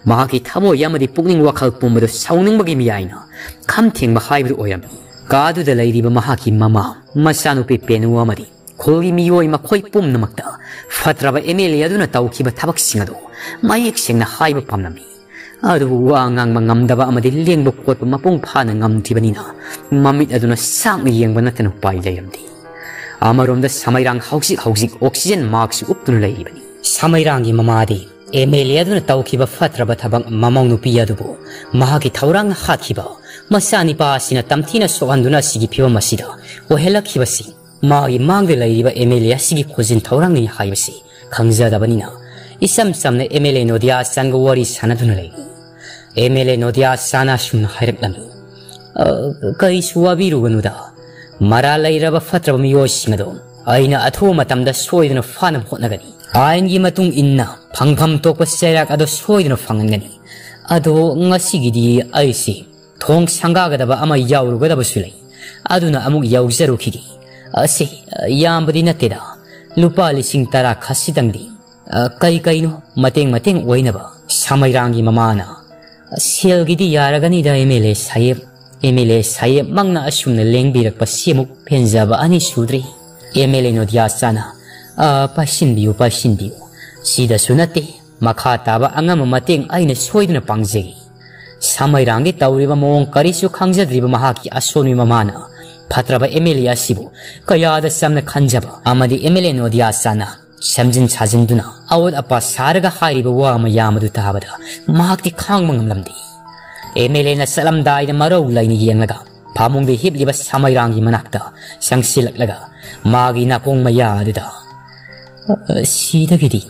ꯃꯍꯥꯛꯀꯤ ꯊꯃꯣꯏ ꯑꯃꯗꯤ ꯄꯨꯛꯅꯤꯡ ꯋꯥꯈꯜ ꯄꯨꯝꯕꯗꯨ ꯁꯥꯎꯅꯤꯡꯕꯒꯤ ꯃꯌꯥꯏꯅ ꯈꯝ ꯊꯦꯡꯕ ꯍꯥꯏꯕꯗꯨ ꯑꯣꯏꯔꯝꯃꯤ꯫ ꯀꯥꯗꯨꯗ ꯂꯩꯔꯤꯕ ꯃꯍꯥꯛꯀꯤ ꯃꯃꯥ, ꯃꯆꯥꯅꯨꯄꯤ ꯄꯦꯅꯨ ꯑꯃꯗꯤ ꯈꯨꯜꯒꯤ ꯃꯤꯑꯣꯏ ꯃꯈꯣꯏ ꯄꯨꯝꯅꯃꯛꯇ ꯐꯠꯇ꯭ꯔꯕ ꯑꯦꯝ ꯑꯦꯜ ꯑꯦ ꯑꯗꯨꯅ ꯇꯧꯈꯤꯕ ꯊꯕꯛꯁꯤꯡ ꯑꯗꯨ ꯃꯌꯦꯛ ꯁꯦꯡꯅ ꯍꯥꯏꯕ ꯄꯥꯝꯂꯝꯃꯤ꯫ ꯑꯗꯨꯕꯨ ꯋꯥ ꯉꯥꯡꯕ ꯉꯝꯗꯕ ꯑꯃꯗꯤ ꯂꯦꯡꯕ ꯈꯣꯠꯄ ꯃꯄꯨꯡ ꯐꯥꯅ ꯉꯝꯗ꯭ꯔꯤꯕꯅꯤꯅ ꯃꯃꯤꯠ ꯑꯗꯨꯅ ꯁꯥꯡꯅ ꯌꯦꯡꯕ ꯅꯠꯇꯅ ꯎꯄꯥꯏ ꯂꯩꯔꯝꯗꯦ꯫ ꯑꯃꯔꯣꯝꯗ ꯁꯃꯩꯔꯥꯡ ꯍꯧꯖꯤꯛ ꯍꯧꯖꯤꯛ ꯑꯣꯛꯁꯤꯖꯦꯟ ꯃꯥꯛꯁ ꯎꯞꯇꯨꯅ ꯂꯩꯔꯤꯕꯅꯤ꯫ ꯁꯃꯩꯔꯥꯡꯒꯤ ꯃꯃꯥꯗꯤ ꯑꯦꯝ ꯑꯦꯜ ꯑꯦ ꯑꯗꯨꯅ ꯇꯧꯈꯤꯕ ꯐꯠꯇ꯭ꯔꯕ ꯊꯕꯛ ꯃꯃꯧ ꯅꯨꯄꯤ ꯑꯗꯨꯕꯨ ꯃꯍꯥꯛꯀꯤ ꯊꯧꯔꯥꯡꯅ ꯍꯥꯠꯈꯤꯕ ꯃꯆꯥꯅꯤꯄꯥ ꯑꯁꯤꯅ ꯇꯝꯊꯤꯅ ꯁꯣꯛꯍꯟꯗꯨꯅ ꯑꯁꯤꯒꯤ ꯐꯤꯕꯝ ꯑꯁꯤꯗ ꯑꯣꯏꯍꯜꯂꯛꯈꯤꯕꯁꯤ ꯃꯥꯒꯤ ꯃꯥꯡꯗ ꯂꯩꯔꯤꯕ ꯑꯦꯝ ꯑꯦꯜ ꯑꯦ ꯑꯁꯤꯒꯤ ꯈꯨꯖꯤꯟ ꯊꯧꯔꯥꯡꯅꯤ ꯍꯥꯏꯕꯁꯤ ꯈꯪꯖꯗꯕꯅꯤꯅ ꯏꯆꯝ ꯆꯝꯅ ꯑꯦꯝ ꯑꯦꯜ ꯑꯦ ꯅꯣꯗꯤꯌꯥ ꯆꯥꯟꯒ ꯋꯥꯔꯤ ꯁꯥꯟꯅꯗꯨꯅ ꯂꯩ꯫ ꯑꯦꯝ ꯑꯦꯜ ꯑꯦ ꯅꯣꯗꯤꯌꯥ ꯆꯥꯅ ꯑꯁꯨꯝꯅ ꯍꯥꯏꯔꯛꯂꯝꯃꯤ, "ꯑ, ꯀꯔꯤꯁꯨ ꯋꯥꯕꯤꯔꯨꯒꯅꯨꯗ꯫ ꯃꯔꯥꯜ ꯂꯩꯔꯕ ꯐꯠꯇ꯭ꯔꯕ ꯃꯤꯑꯣꯏꯁꯤꯡ ꯑꯗꯣ ꯑꯩꯅ ꯑꯊꯨꯕ ꯃꯇꯝꯗ ꯁꯣꯏꯗꯅ ꯐꯥꯅꯕ ꯍꯣꯠꯅꯒꯅꯤ꯫ ꯑꯥꯏꯟꯒꯤ ꯃꯇꯨꯡ ꯏꯟꯅ ꯐꯪꯐꯝ ꯊꯣꯛꯄ ꯆꯩꯔꯥꯛ ꯑꯗꯣ ꯁꯣꯏꯗꯅ ꯐꯪꯍꯟꯒꯅꯤ꯫ ꯑꯗꯣ ꯉꯁꯤꯒꯤꯗꯤ ꯑꯩꯁꯤ ꯊꯣꯡ ꯁꯪꯒꯥꯒꯗꯕ ꯑꯃ ꯌꯥꯎꯔꯨꯒꯗꯕꯁꯨ ꯂꯩ꯫ ꯑꯗꯨꯅ ꯑꯃꯨꯛ ꯌꯥꯎꯖꯔꯨꯈꯤꯒꯦ꯫ ꯑꯁꯦ, ꯌꯥꯝꯕꯗꯤ ꯅꯠꯇꯦꯗ꯫ ꯂꯨꯄꯥ ꯂꯤꯁꯤꯡ ꯇꯔꯥ ꯈꯛꯁꯤꯇꯪꯗꯤ꯫ ꯑ, ꯀꯩ ꯀꯩꯅꯣ ꯃꯇꯦꯡ ꯃꯇꯦꯡ ꯑꯣꯏꯅꯕ?" ꯁꯃꯩꯔꯥꯡꯒꯤ ꯃꯃꯥꯅ, "ꯁꯦꯜꯒꯤꯗꯤ ꯌꯥꯔꯒꯅꯤꯗ M L A saheb. M L A ꯁꯥꯍꯦꯕꯃꯛꯅ ꯑꯁꯨꯝꯅ ꯂꯦꯡꯕꯤꯔꯛꯄ ꯁꯤꯃꯨꯛ ꯄꯦꯟꯖꯕ ꯑꯅꯤ ꯁꯨꯗ꯭ꯔꯤ꯫" ꯑꯦꯝ ꯑꯦꯜ ꯑꯦ ꯅꯣꯗꯤꯌꯥ ꯆꯥꯅ, "ꯑ, ꯄꯥꯏꯁꯤꯟꯕꯤꯌꯨ, ꯄꯥꯏꯁꯤꯟꯕꯤꯌꯨ꯫ ꯁꯤꯗꯁꯨ ꯅꯠꯇꯦ, ꯃꯈꯥ ꯇꯥꯕ ꯑꯉꯝꯕ ꯃꯇꯦꯡ ꯑꯩꯅ ꯁꯣꯏꯗꯅ ꯄꯥꯡꯖꯒꯦ꯫" ꯁꯃꯩꯔꯥꯡꯒꯤ ꯇꯧꯔꯤꯕ ꯃꯑꯣꯡ ꯀꯔꯤꯁꯨ ꯈꯪꯖꯗ꯭ꯔꯤꯕ ꯃꯍꯥꯛꯀꯤ ꯑꯁꯣꯟꯕꯤ ꯃꯃꯥꯅ ꯐꯠꯇ꯭ꯔꯕ ꯑꯦꯝ ꯑꯦꯜ ꯑꯦ ꯑꯁꯤꯕꯨ ꯀꯌꯥꯗ ꯆꯝꯅ ꯈꯟꯖꯕ ꯑꯃꯗꯤ ꯑꯦꯝ ꯑꯦꯜ ꯑꯦ ꯅꯣꯗꯤꯌꯥ ꯆꯥꯅ ꯁꯦꯝꯖꯤꯟ ꯁꯥꯖꯤꯟꯗꯨꯅ ꯑꯋꯥꯠ ꯑꯄꯥ ꯁꯥꯔꯒ ꯍꯥꯏꯔꯤꯕ ꯋꯥ ꯃꯌꯥꯝ ꯑꯗꯨ ꯇꯥꯕꯗ ꯃꯍꯥꯛꯇꯤ ꯈꯥꯡꯕ ꯉꯝꯂꯝꯗꯦ꯫ ꯑꯦꯝ ꯑꯦꯜ ꯑꯦꯅ ꯆꯠꯂꯝꯗꯥꯏꯗ ꯃꯔꯧ ꯂꯩꯅ ꯌꯦꯡꯂꯒ ꯐꯃꯨꯡꯗ ꯍꯤꯞꯂꯤꯕ ꯁꯃꯩꯔꯥꯡꯒꯤ ꯃꯅꯥꯛꯇ ꯆꯪꯁꯤꯜꯂꯛꯂꯒ ꯃꯥꯒꯤ ꯅꯥꯀꯣꯡ ꯃꯌꯥ ꯑꯗꯨꯗ, "ꯑ, ꯁꯤꯗꯒꯤꯗꯤ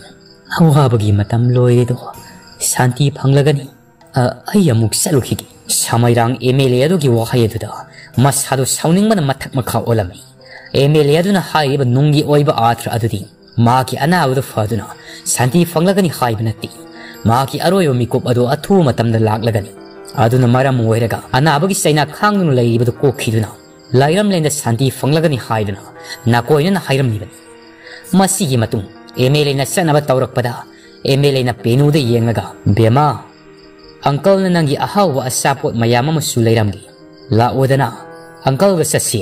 ꯑꯋꯥꯕꯒꯤ ꯃꯇꯝ ꯂꯣꯏꯔꯦꯗꯣ, ꯁꯥꯟꯇꯤ ꯐꯪꯂꯒꯅꯤ꯫ ꯑ, ꯑꯩ ꯑꯃꯨꯛ ꯆꯠꯂꯨꯈꯤꯒꯦ꯫" ꯁꯃꯩꯔꯥꯡ ꯑꯦꯝ ꯑꯦꯜ ꯑꯦ ꯑꯗꯨꯒꯤ ꯋꯥꯍꯩ ꯑꯗꯨꯗ ꯃꯁꯥꯗꯨ ꯁꯥꯎꯅꯤꯡꯕꯅ ꯃꯊꯛ ꯃꯈꯥ ꯑꯣꯜꯂꯝꯃꯤ꯫ ꯑꯦꯝ ꯑꯦꯜ ꯑꯦ ꯑꯗꯨꯅ ꯍꯥꯏꯔꯤꯕ ꯅꯨꯡꯒꯤ ꯑꯣꯏꯕ ꯑꯥꯔꯊ ꯑꯗꯨꯗꯤ ꯃꯍꯥꯛꯀꯤ ꯑꯅꯥꯕꯗꯨ ꯐꯗꯨꯅ ꯁꯥꯟꯇꯤ ꯐꯪꯂꯒꯅꯤ ꯍꯥꯏꯕ ꯅꯠꯇꯦ꯫ ꯃꯍꯥꯛꯀꯤ ꯑꯔꯣꯏꯕ ꯃꯤꯀꯨꯞ ꯑꯗꯨ ꯑꯊꯨꯕ ꯃꯇꯝꯗ ꯂꯥꯛꯂꯒꯅꯤ꯫ ꯑꯗꯨꯅ ꯃꯔꯝ ꯑꯣꯏꯔꯒ ꯑꯅꯥꯕꯒꯤ ꯆꯩꯅꯥ ꯈꯥꯡꯗꯨꯅ ꯂꯩꯔꯤꯕꯗꯨ ꯀꯣꯛꯈꯤꯗꯨꯅ ꯂꯥꯏꯔꯝꯂꯦꯟꯗ ꯁꯥꯟꯇꯤ ꯐꯪꯂꯒꯅꯤ ꯍꯥꯏꯗꯨꯅ ꯅꯥꯀꯣꯏꯅꯅ ꯍꯥꯏꯔꯝꯂꯤꯕꯅꯤ꯫ ꯃꯁꯤꯒꯤ ꯃꯇꯨꯡ ꯑꯦꯝ ꯑꯦꯜ ꯑꯦꯅ ꯆꯠꯅꯕ ꯇꯧꯔꯛꯄꯗ ꯑꯦꯝ ꯑꯦꯜ ꯑꯦꯅ ꯄꯦꯅꯨꯗ ꯌꯦꯡꯂꯒ, "ꯕꯦꯃꯥ, ꯑꯪꯀꯜꯅ ꯅꯪꯒꯤ ꯑꯍꯥꯎꯕ ꯑꯆꯥꯄꯣꯠ ꯃꯌꯥꯝ ꯑꯃꯁꯨ ꯂꯩꯔꯝꯒꯦ꯫ ꯂꯥꯛꯑꯣꯗꯅ, ꯑꯪꯀꯜꯒ ꯆꯠꯁꯤ꯫"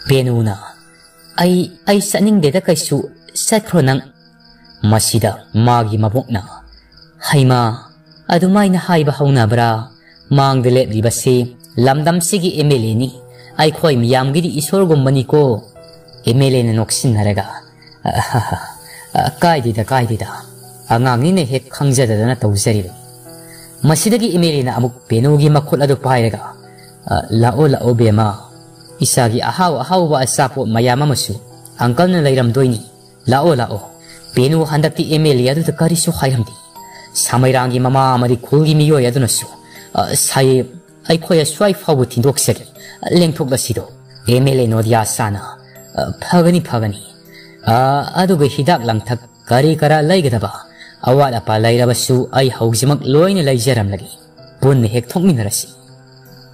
ꯄꯦꯅꯨꯅ, "ꯑꯩ, ꯑꯩ ꯆꯠꯅꯤꯡꯗꯦꯗ ꯀꯩꯁꯨ, ꯆꯠꯈ꯭ꯔꯣ ꯅꯪ꯫" ꯃꯁꯤꯗ ꯃꯥꯒꯤ ꯃꯕꯣꯛꯅ, "ꯍꯩꯃꯥ, ꯑꯗꯨꯃꯥꯏꯅ ꯍꯥꯏꯕ ꯍꯧꯅꯕ꯭ꯔꯥ? ꯃꯥꯡꯗ ꯂꯦꯞꯂꯤꯕꯁꯤ ꯂꯝꯗꯝꯁꯤꯒꯤ ꯑꯦꯝ ꯑꯦꯜ ꯑꯦꯅꯤ꯫ ꯑꯩꯈꯣꯏ ꯃꯤꯌꯥꯝꯒꯤꯗꯤ ꯏꯁꯣꯔꯒꯨꯝꯕꯅꯤꯀꯣ꯫" ꯑꯦꯝ ꯑꯦꯜ ꯑꯦꯅ ꯅꯣꯛꯁꯤꯟꯅꯔꯒ, "ꯑꯍꯥꯍꯥ, ꯀꯥꯏꯗꯦꯗ, ꯀꯥꯏꯗꯦꯗ, ꯑꯉꯥꯡꯅꯤꯅ ꯍꯦꯛ ꯈꯪꯖꯗꯗꯅ ꯇꯧꯖꯔꯤꯕꯅꯤ꯫" ꯃꯁꯤꯗꯒꯤ ꯑꯦꯝ ꯑꯦꯜ ꯑꯦꯅ ꯑꯃꯨꯛ ꯄꯦꯅꯨꯒꯤ ꯃꯈꯨꯠ ꯑꯗꯨ ꯄꯥꯏꯔꯒ, "ꯂꯥꯛꯑꯣ, ꯂꯥꯛꯑꯣ ꯕꯦꯃꯥ, ꯏꯆꯥꯒꯤ ꯑꯍꯥꯎ ꯑꯍꯥꯎꯕ ꯑꯆꯥꯄꯣꯠ ꯃꯌꯥꯝ ꯑꯃꯁꯨ ꯑꯪꯀꯜꯅ ꯂꯩꯔꯝꯗꯣꯏꯅꯤ꯫ ꯂꯥꯛꯑꯣ, ꯂꯥꯛꯑꯣ꯫" ꯄꯦꯅꯨ ꯍꯟꯗꯛꯇꯤ ꯑꯦꯝ ꯑꯦꯜ ꯑꯦ ꯑꯗꯨꯗ ꯀꯔꯤꯁꯨ ꯍꯥꯏꯔꯝꯗꯦ꯫ ꯁꯃꯩꯔꯥꯡꯒꯤ ꯃꯃꯥ ꯑꯃꯗꯤ ꯈꯨꯜꯒꯤ ꯃꯤꯑꯣꯏ ꯑꯗꯨꯅꯁꯨ, "ꯑ, ꯁꯥꯍꯦꯕ, ꯑꯩꯈꯣꯏ ꯑꯁ꯭ꯋꯥꯏ ꯐꯥꯎꯕ ꯊꯤꯟꯗꯣꯛꯆꯒꯦ, ꯂꯦꯡꯊꯣꯛꯂꯁꯤꯗꯣ꯫" ꯑꯦꯝ ꯑꯦꯜ ꯑꯦ ꯅꯣꯗꯤꯌꯥ ꯁꯥꯅ, "ꯑ, ꯐꯒꯅꯤ, ꯐꯒꯅꯤ꯫ ꯑ, ꯑꯗꯨꯒ ꯍꯤꯗꯥꯛ ꯂꯥꯡꯊꯛ ꯀꯔꯤ ꯀꯔꯥ ꯂꯩꯒꯗꯕ ꯑꯋꯥꯠ ꯑꯄꯥ ꯂꯩꯔꯕꯁꯨ ꯑꯩ ꯍꯧꯖꯤꯛꯃꯛ ꯂꯣꯏꯅ ꯂꯩꯖꯔꯝꯂꯒꯦ꯫ ꯄꯨꯟꯅ ꯍꯦꯛ ꯊꯣꯛꯃꯤꯟꯅꯔꯁꯤ꯫"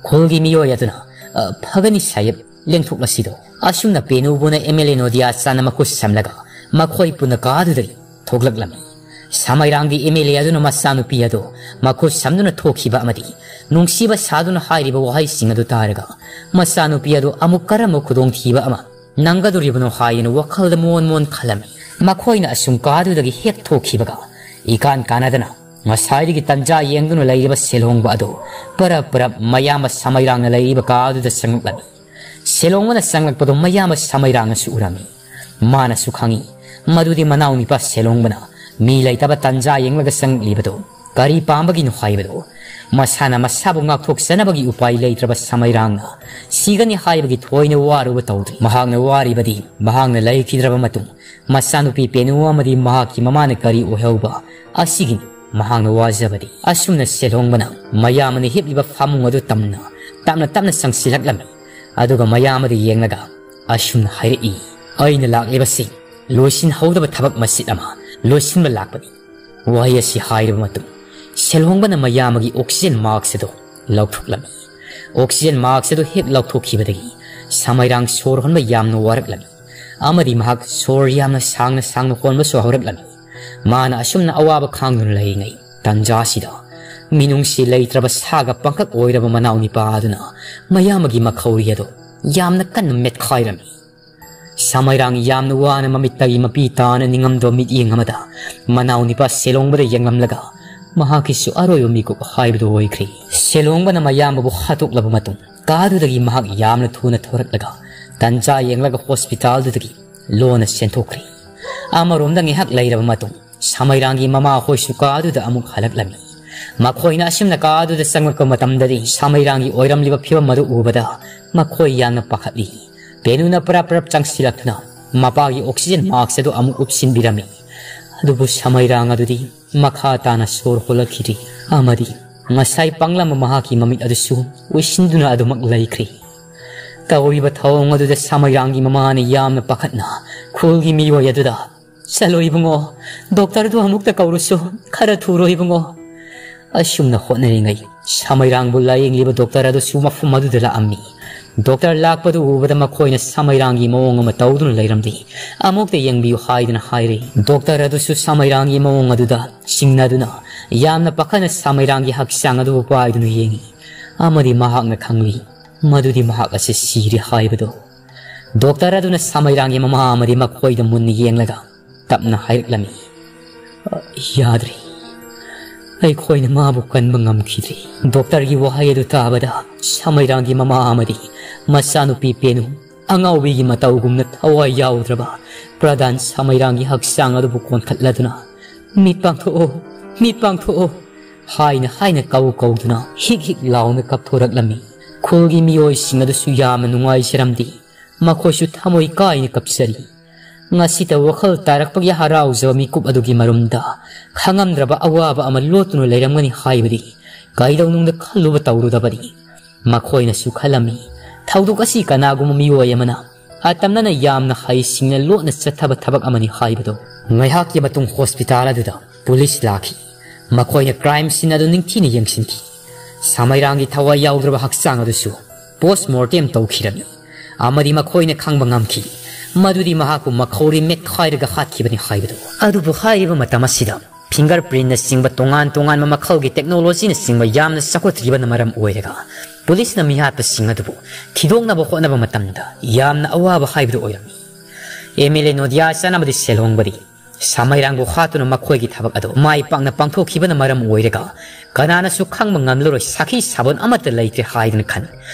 ꯈꯨꯜꯒꯤ ꯃꯤꯑꯣꯏ ꯑꯗꯨꯅ, "ꯑ, ꯐꯒꯅꯤ ꯁꯥꯍꯦꯕ, ꯂꯦꯡꯊꯣꯛꯂꯁꯤꯗꯣ꯫" ꯑꯁꯨꯝꯅ ꯄꯦꯅꯨꯕꯨꯅ ꯑꯦꯝ ꯑꯦꯜ ꯑꯦ ꯅꯣꯗꯤꯌꯥ ꯆꯥꯅ ꯃꯈꯨꯠ ꯁꯝꯂꯒ ꯃꯈꯣꯏ ꯄꯨꯟꯅ ꯀꯥꯗꯨꯗꯒꯤ ꯊꯣꯛꯂꯛꯂꯝꯃꯤ꯫ ꯁꯃꯩꯔꯥꯡꯒꯤ ꯑꯦꯝ ꯑꯦꯜ ꯑꯦ ꯑꯗꯨꯅ ꯃꯆꯥꯅꯨꯄꯤ ꯑꯗꯨ ꯃꯈꯨꯠ ꯁꯝꯗꯨꯅ ꯊꯣꯛꯈꯤꯕ ꯑꯃꯗꯤ ꯅꯨꯡꯁꯤꯕ ꯁꯥꯗꯨꯅ ꯍꯥꯏꯔꯤꯕ ꯋꯥꯍꯩꯁꯤꯡ ꯑꯗꯨ ꯇꯥꯔꯒ ꯃꯆꯥꯅꯨꯄꯤ ꯑꯗꯨ ꯑꯃꯨꯛ ꯀꯔꯝꯕ ꯈꯨꯗꯣꯡꯊꯤꯕ ꯑꯃ ꯅꯪꯒꯗꯧꯔꯤꯕꯅꯣ ꯍꯥꯏꯗꯨꯅ ꯋꯥꯈꯜꯗ ꯃꯣꯟ ꯃꯣꯟ ꯈꯜꯂꯝꯃꯤ꯫ ꯃꯈꯣꯏꯅ ꯑꯁꯨꯝ ꯀꯥꯗꯨꯗꯒꯤ ꯍꯦꯛ ꯊꯣꯛꯈꯤꯕꯒ ꯏꯀꯥꯟ ꯀꯥꯟꯅꯗꯅ ꯉꯁꯥꯏꯗꯒꯤ ꯇꯟꯖꯥ ꯌꯦꯡꯗꯨꯅ ꯂꯩꯔꯤꯕ ꯁꯦꯜꯍꯣꯡꯕ ꯑꯗꯨ ꯄꯔꯞ ꯄꯔꯞ ꯃꯌꯥꯝꯕ ꯁꯃꯩꯔꯥꯡꯅ ꯂꯩꯔꯤꯕ ꯀꯥ ꯑꯗꯨꯗ ꯆꯪꯂꯛꯂꯝꯃꯤ꯫ ꯁꯦꯜꯍꯣꯡꯕꯅ ꯆꯪꯂꯛꯄꯗꯨ ꯃꯌꯥꯝꯕ ꯁꯃꯩꯔꯥꯡꯅꯁꯨ ꯎꯔꯝꯃꯤ꯫ ꯃꯥꯅꯁꯨ ꯈꯪꯏ ꯃꯗꯨꯗꯤ ꯃꯅꯥꯎ ꯅꯨꯄꯥ ꯁꯦꯜꯍꯣꯡꯕꯅ ꯃꯤ ꯂꯩꯇꯕ ꯇꯟꯖꯥ ꯌꯦꯡꯂꯒ ꯆꯪꯂꯛꯂꯤꯕꯗꯨ ꯀꯔꯤ ꯄꯥꯝꯕꯒꯤꯅꯣ ꯍꯥꯏꯕꯗꯨ꯫ ꯃꯁꯥꯅ ꯃꯁꯥꯕꯨ ꯉꯥꯛꯊꯣꯛꯆꯅꯕꯒꯤ ꯎꯄꯥꯏ ꯂꯩꯇ꯭ꯔꯕ ꯁꯃꯩꯔꯥꯡꯅ ꯁꯤꯒꯅꯤ ꯍꯥꯏꯕꯒꯤ ꯊꯣꯏꯅ ꯋꯥꯔꯨꯕ ꯇꯧꯗ꯭ꯔꯤ꯫ ꯃꯍꯥꯛꯅ ꯋꯥꯔꯤꯕꯗꯤ ꯃꯍꯥꯛꯅ ꯂꯩꯈꯤꯗ꯭ꯔꯕ ꯃꯇꯨꯡ ꯃꯆꯥꯅꯨꯄꯤ ꯄꯦꯅꯨ ꯑꯃꯗꯤ ꯃꯍꯥꯛꯀꯤ ꯃꯃꯥꯅ ꯀꯔꯤ ꯑꯣꯏꯍꯧꯕ ꯑꯁꯤꯒꯤꯅꯤ꯫ ꯃꯍꯥꯛꯅ ꯋꯥꯖꯕꯗꯤ꯫ ꯑꯁꯨꯝꯅ ꯁꯦꯜꯍꯣꯡꯕꯅ ꯃꯌꯥꯝꯕꯅ ꯍꯤꯞꯂꯤꯕ ꯐꯃꯨꯡ ꯑꯗꯨ ꯇꯝꯅ ꯇꯞꯅ ꯇꯞꯅ ꯆꯪꯁꯤꯜꯂꯛꯂꯝꯃꯤ꯫ ꯑꯗꯨꯒ ꯃꯌꯥꯝ ꯑꯗꯨ ꯌꯦꯡꯂꯒ ꯑꯁꯨꯝꯅ ꯍꯥꯏꯔꯛꯏ, "ꯑꯩꯅ ꯂꯥꯛꯂꯤꯕꯁꯤ ꯂꯣꯏꯁꯤꯟꯍꯧꯗꯕ ꯊꯕꯛ ꯃꯆꯤꯠ ꯑꯃ ꯂꯣꯏꯁꯤꯟꯕ ꯂꯥꯛꯄꯅꯤ꯫" ꯋꯥꯍꯩ ꯑꯁꯤ ꯍꯥꯏꯔꯕ ꯃꯇꯨꯡ ꯁꯦꯜꯍꯣꯡꯕꯅ ꯃꯌꯥꯝꯒꯤ oxygen mask ꯑꯗꯨ ꯂꯧꯊꯣꯛꯂꯝꯃꯤ꯫ Oxygen mask ꯑꯗꯨ ꯍꯦꯛ ꯂꯧꯊꯣꯛꯈꯤꯕꯗꯒꯤ ꯁꯃꯩꯔꯥꯡ ꯁꯣꯔ ꯍꯣꯟꯕ ꯌꯥꯝꯅ ꯋꯥꯔꯛꯂꯝꯃꯤ ꯑꯃꯗꯤ ꯃꯍꯥꯛ ꯁꯣꯔ ꯌꯥꯝꯅ ꯁꯥꯡꯅ ꯁꯥꯡꯅ ꯍꯣꯟꯕꯁꯨ ꯍꯧꯔꯛꯂꯝꯃꯤ꯫ ꯃꯥꯅ ꯑꯁꯨꯝꯅ ꯑꯋꯥꯕ ꯈꯥꯡꯗꯨꯅ ꯂꯩꯔꯤꯉꯩ ꯇꯥꯟꯖꯥꯁꯤꯗ ꯃꯤꯅꯨꯡꯁꯤ ꯂꯩꯇ꯭ꯔꯕ ꯁꯥꯒ ꯄꯪꯈꯛ ꯑꯣꯏꯔꯕ ꯃꯅꯥꯎ ꯅꯤꯄꯥ ꯑꯗꯨꯅ ꯃꯌꯥꯝꯒꯤ ꯃꯈꯧꯔꯤ ꯑꯗꯨ ꯌꯥꯝꯅ ꯀꯟꯅ ꯃꯦꯠꯈꯥꯏꯔꯝꯃꯤ꯫ ꯁꯃꯩꯔꯥꯡ ꯌꯥꯝꯅ ꯋꯥꯅ ꯃꯃꯤꯠꯇꯒꯤ ꯃꯄꯤ ꯇꯥꯅ ꯅꯤꯡꯉꯝꯗꯕ ꯃꯤꯠꯌꯦꯡ ꯑꯃꯗ ꯃꯅꯥꯎ ꯅꯤꯄꯥ ꯁꯦꯂꯣꯡꯕꯗ ꯌꯦꯡꯂꯝꯂꯒ ꯃꯍꯥꯛꯀꯤꯁꯨ ꯑꯔꯣꯏꯕ ꯃꯤꯀꯨꯞ ꯍꯥꯏꯕꯗꯨ ꯑꯣꯏꯈ꯭ꯔꯦ꯫ ꯁꯦꯂꯣꯡꯕꯅ ꯃꯌꯥꯝꯕꯕꯨ ꯍꯥꯠꯇꯣꯛꯂꯕ ꯃꯇꯨꯡ ꯀꯥꯗꯨꯗꯒꯤ ꯃꯍꯥꯛ ꯌꯥꯝꯅ ꯊꯨꯅ ꯊꯣꯔꯛꯂꯒ ꯇꯟꯖꯥ ꯌꯦꯡꯂꯒ ꯍꯣꯁꯄꯤꯇꯥꯜꯗꯨꯗꯒꯤ ꯂꯣꯟꯅ ꯆꯦꯟꯊꯣꯛꯈ꯭ꯔꯦ꯫ ꯑꯃꯔꯣꯝꯗ ꯉꯥꯏꯍꯥꯛ ꯂꯩꯔꯕ ꯃꯇꯨꯡ ꯁꯃꯩꯔꯥꯡꯒꯤ ꯃꯃꯥ ꯍꯣꯏꯁꯨ ꯀꯥꯗꯨꯗ ꯑꯃꯨꯛ ꯍꯜꯂꯛꯂꯝꯃꯤ꯫ ꯃꯈꯣꯏꯅ ꯑꯁꯨꯝꯅ ꯀꯥꯗꯨꯗ ꯆꯪꯂꯛꯄ ꯃꯇꯝꯗꯗꯤ ꯁꯃꯩꯔꯥꯡꯒꯤ ꯑꯣꯏꯔꯝꯂꯤꯕ ꯐꯤꯕꯝ ꯑꯗꯨ ꯎꯕꯗ ꯃꯈꯣꯏ ꯌꯥꯝꯅ ꯄꯥꯈꯠꯂꯤ꯫ ꯄꯦꯅꯨꯅ ꯄꯔꯞ ꯄꯔꯞ ꯆꯪꯁꯤꯜꯂꯛꯇꯨꯅ ꯃꯄꯥꯒꯤ oxygen mask ꯑꯗꯨ ꯑꯃꯨꯛ ꯎꯞꯁꯤꯟꯕꯤꯔꯝꯃꯤ꯫ ꯑꯗꯨꯕꯨ ꯁꯃꯩꯔꯥꯡ ꯑꯗꯨꯗꯤ ꯃꯈꯥ ꯇꯥꯅ ꯁꯣꯔ ꯍꯣꯜꯂꯛꯈꯤꯗ꯭ꯔꯤ ꯑꯃꯗꯤ ꯉꯁꯥꯏ ꯄꯥꯡꯂꯝꯕ ꯃꯍꯥꯛꯀꯤ ꯃꯃꯤꯠ ꯑꯗꯨꯁꯨ ꯎꯏꯁꯤꯟꯗꯨꯅ ꯑꯗꯨꯃꯛ ꯂꯩꯈ꯭ꯔꯦ꯫ ꯇꯧꯔꯤꯕ ꯊꯧꯑꯣꯡ ꯑꯗꯨꯗ ꯁꯃꯩꯔꯥꯡꯒꯤ ꯃꯃꯥꯅ ꯌꯥꯝꯅ ꯄꯥꯈꯠꯅ ꯈꯨꯜꯒꯤ ꯃꯤꯑꯣꯏ ꯑꯗꯨꯗ, "ꯆꯠꯂꯣ ꯏꯕꯨꯡꯉꯣ, ꯗꯣꯛꯇꯔꯗꯨ ꯑꯃꯨꯛꯇ ꯀꯧꯔꯨꯁꯨ, ꯈꯔ ꯊꯨꯔꯣ ꯏꯕꯨꯡꯉꯣ꯫" ꯑꯁꯨꯝꯅ ꯍꯣꯠꯅꯔꯤꯉꯩ ꯁꯃꯩꯔꯥꯡꯕꯨ ꯂꯥꯌꯦꯡꯂꯤꯕ ꯗꯣꯛꯇꯔ ꯑꯗꯨꯁꯨ ꯃꯐꯝ ꯑꯗꯨꯗ ꯂꯥꯛꯑꯝꯃꯤ꯫ ꯗꯣꯛꯇꯔ ꯂꯥꯛꯄꯗꯨ ꯎꯕꯗ ꯃꯈꯣꯏꯅ ꯁꯃꯩꯔꯥꯡꯒꯤ ꯃꯑꯣꯡ ꯑꯃ ꯇꯧꯗꯨꯅ ꯂꯩꯔꯝꯗꯦ꯫ "ꯑꯃꯨꯛꯇ ꯌꯦꯡꯕꯤꯌꯨ" ꯍꯥꯏꯗꯨꯅ ꯍꯥꯏꯔꯦ꯫ ꯗꯣꯛꯇꯔ ꯑꯗꯨꯁꯨ ꯁꯃꯩꯔꯥꯡꯒꯤ ꯃꯑꯣꯡ ꯑꯗꯨꯗ ꯆꯤꯡꯅꯗꯨꯅ ꯌꯥꯝꯅ ꯄꯥꯈꯠꯅ ꯁꯃꯩꯔꯥꯡꯒꯤ ꯍꯛꯆꯥꯡ ꯑꯗꯨꯕꯨ ꯄꯥꯏꯗꯨꯅ ꯌꯦꯡꯉꯤ ꯑꯃꯗꯤ ꯃꯍꯥꯛꯅ ꯈꯪꯂꯤ ꯃꯗꯨꯗꯤ ꯃꯍꯥꯛ ꯑꯁꯤ ꯁꯤꯔꯦ ꯍꯥꯏꯕꯗꯨ꯫ ꯗꯣꯛꯇꯔ ꯑꯗꯨꯅ ꯁꯃꯩꯔꯥꯡꯒꯤ ꯃꯃꯥ ꯑꯃꯗꯤ ꯃꯈꯣꯏꯗ ꯃꯨꯟꯅ ꯌꯦꯡꯂꯒ ꯇꯞꯅ ꯍꯥꯏꯔꯛꯂꯝꯃꯤ, "ꯌꯥꯗ꯭ꯔꯦ, ꯑꯩꯈꯣꯏꯅ ꯃꯥꯕꯨ ꯀꯟꯕ ꯉꯝꯈꯤꯗ꯭ꯔꯦ꯫" ꯗꯣꯛꯇꯔꯒꯤ ꯋꯥꯍꯩ ꯑꯗꯨ ꯇꯥꯕꯗ ꯁꯃꯩꯔꯥꯡꯒꯤ ꯃꯃꯥ ꯑꯃꯗꯤ ꯃꯆꯥꯅꯨꯄꯤ ꯄꯦꯅꯨ ꯑꯉꯥꯎꯕꯤꯒꯤ ꯃꯇꯧꯒꯨꯝꯅ ꯊꯋꯥꯏ ꯌꯥꯎꯗ꯭ꯔꯕ ꯄ꯭ꯔꯙꯥꯟ ꯁꯃꯩꯔꯥꯡꯒꯤ ꯍꯛꯆꯥꯡ ꯑꯗꯨꯕꯨ ꯀꯣꯟꯈꯠꯂꯗꯨꯅ, "ꯃꯤꯠ ꯄꯥꯡꯊꯣꯛꯑꯣ, ꯃꯤꯠ ꯄꯥꯡꯊꯣꯛꯑꯣ" ꯍꯥꯏꯅ ꯍꯥꯏꯅ ꯀꯧ ꯀꯧꯗꯨꯅ ꯍꯤꯛ ꯍꯤꯛ ꯂꯥꯎꯅ ꯀꯞꯊꯣꯔꯛꯂꯝꯃꯤ꯫ ꯈꯨꯜꯒꯤ ꯃꯤꯑꯣꯏꯁꯤꯡ ꯑꯗꯨꯁꯨ ꯌꯥꯝꯅ ꯅꯨꯡꯉꯥꯏꯖꯔꯝꯗꯦ꯫ ꯃꯈꯣꯏꯁꯨ ꯊꯃꯣꯏ ꯀꯥꯏꯅ ꯀꯞꯆꯔꯤ꯫ ꯉꯁꯤꯇ ꯋꯥꯈꯜ ꯇꯥꯔꯛꯄꯒꯤ ꯍꯔꯥꯎꯖꯕ ꯃꯤꯀꯨꯞ ꯑꯗꯨꯒꯤ ꯃꯔꯨꯝꯗ ꯈꯪꯉꯝꯗ꯭ꯔꯕ ꯑꯋꯥꯕ ꯑꯃ ꯂꯣꯠꯇꯨꯅ ꯂꯩꯔꯝꯒꯅꯤ ꯍꯥꯏꯕꯗꯤ ꯀꯩꯗꯧꯅꯨꯡꯗ ꯈꯜꯂꯨꯕ ꯇꯧꯔꯨꯗꯕꯅꯤ꯫ ꯃꯈꯣꯏꯅꯁꯨ ꯈꯜꯂꯝꯃꯤ, ꯊꯧꯗꯣꯛ ꯑꯁꯤ ꯀꯅꯥꯒꯨꯝꯕ ꯃꯤꯑꯣꯏ ꯑꯃꯅ ꯑꯇꯝꯅꯅ ꯌꯥꯝꯅ ꯍꯩꯁꯤꯡꯅ ꯂꯣꯠꯅ ꯆꯠꯊꯕ ꯊꯕꯛ ꯑꯃꯅꯤ ꯍꯥꯏꯕꯗꯨ꯫ ꯉꯥꯏꯍꯥꯛꯀꯤ ꯃꯇꯨꯡ ꯍꯣꯁꯄꯤꯇꯥꯜ ꯑꯗꯨꯗ ꯄꯨꯂꯤꯁ ꯂꯥꯛꯈꯤ꯫ ꯃꯈꯣꯏꯅ ꯀ꯭ꯔꯥꯏꯝ ꯁꯤꯟ ꯑꯗꯨ ꯅꯤꯡꯊꯤꯅ ꯌꯦꯡꯁꯤꯟꯈꯤ꯫ ꯁꯃꯩꯔꯥꯡꯒꯤ ꯊꯋꯥꯏ ꯌꯥꯎꯗ꯭ꯔꯕ ꯍꯛꯆꯥꯡ ꯑꯗꯨꯁꯨ ꯄꯣꯁ ꯃꯣꯔꯇꯦꯝ ꯇꯧꯈꯤꯔꯝꯃꯤ꯫ ꯑꯃꯗꯤ ꯃꯈꯣꯏꯅ ꯈꯪꯕ ꯉꯝꯈꯤ ꯃꯗꯨꯗꯤ ꯃꯍꯥꯛꯄꯨ ꯃꯈꯧꯔꯤ ꯃꯦꯠꯈꯥꯏꯔꯒ ꯍꯥꯠꯈꯤꯕꯅꯤ ꯍꯥꯏꯕꯗꯨ꯫ ꯑꯗꯨꯕꯨ ꯍꯥꯏꯔꯤꯕ ꯃꯇꯝ ꯑꯁꯤꯗ ꯐꯤꯡꯒꯔ ꯄ꯭ꯔꯤꯟꯅꯆꯤꯡꯕ ꯇꯣꯉꯥꯟ ꯇꯣꯉꯥꯟꯕ ꯃꯈꯜꯒꯤ ꯇꯦꯛꯅꯣꯂꯣꯖꯤꯅꯆꯤꯡꯕ ꯌꯥꯝꯅ ꯆꯥꯎꯈꯠꯇ꯭ꯔꯤꯕꯅ ꯃꯔꯝ ꯑꯣꯏꯔꯒ ꯄꯨꯂꯤꯁꯅ ꯃꯤꯍꯥꯠꯄꯁꯤꯡ ꯑꯗꯨꯕꯨ ꯊꯤꯗꯣꯛꯅꯕ ꯍꯣꯠꯅꯕ ꯃꯇꯝꯗ ꯌꯥꯝꯅ ꯑꯋꯥꯕ ꯍꯥꯏꯕꯗꯨ ꯑꯣꯏꯔꯝꯃꯤ꯫ ꯑꯦꯝ ꯑꯦꯜ ꯑꯦ ꯅꯣꯗꯤꯌꯥ ꯆꯥꯟ ꯑꯃꯗꯤ ꯁꯦꯜꯍꯣꯡꯕꯗꯤ ꯁꯃꯩꯔꯥꯡꯕꯨ ꯍꯥꯠꯇꯨꯅ ꯃꯈꯣꯏꯒꯤ ꯊꯕꯛ ꯑꯗꯨ ꯃꯥꯏ ꯄꯥꯛꯅ ꯄꯥꯡꯊꯣꯛꯈꯤꯕꯅ ꯃꯔꯝ ꯑꯣꯏꯔꯒ ꯀꯅꯥꯅꯁꯨ ꯈꯪꯕ ꯉꯝꯂꯔꯣꯏ, ꯁꯥꯈꯤ ꯁꯥꯕꯣꯟ ꯑꯃꯠꯇ ꯂꯩꯇ꯭ꯔꯦ ꯍꯥꯏꯗꯨꯅ ꯈꯟ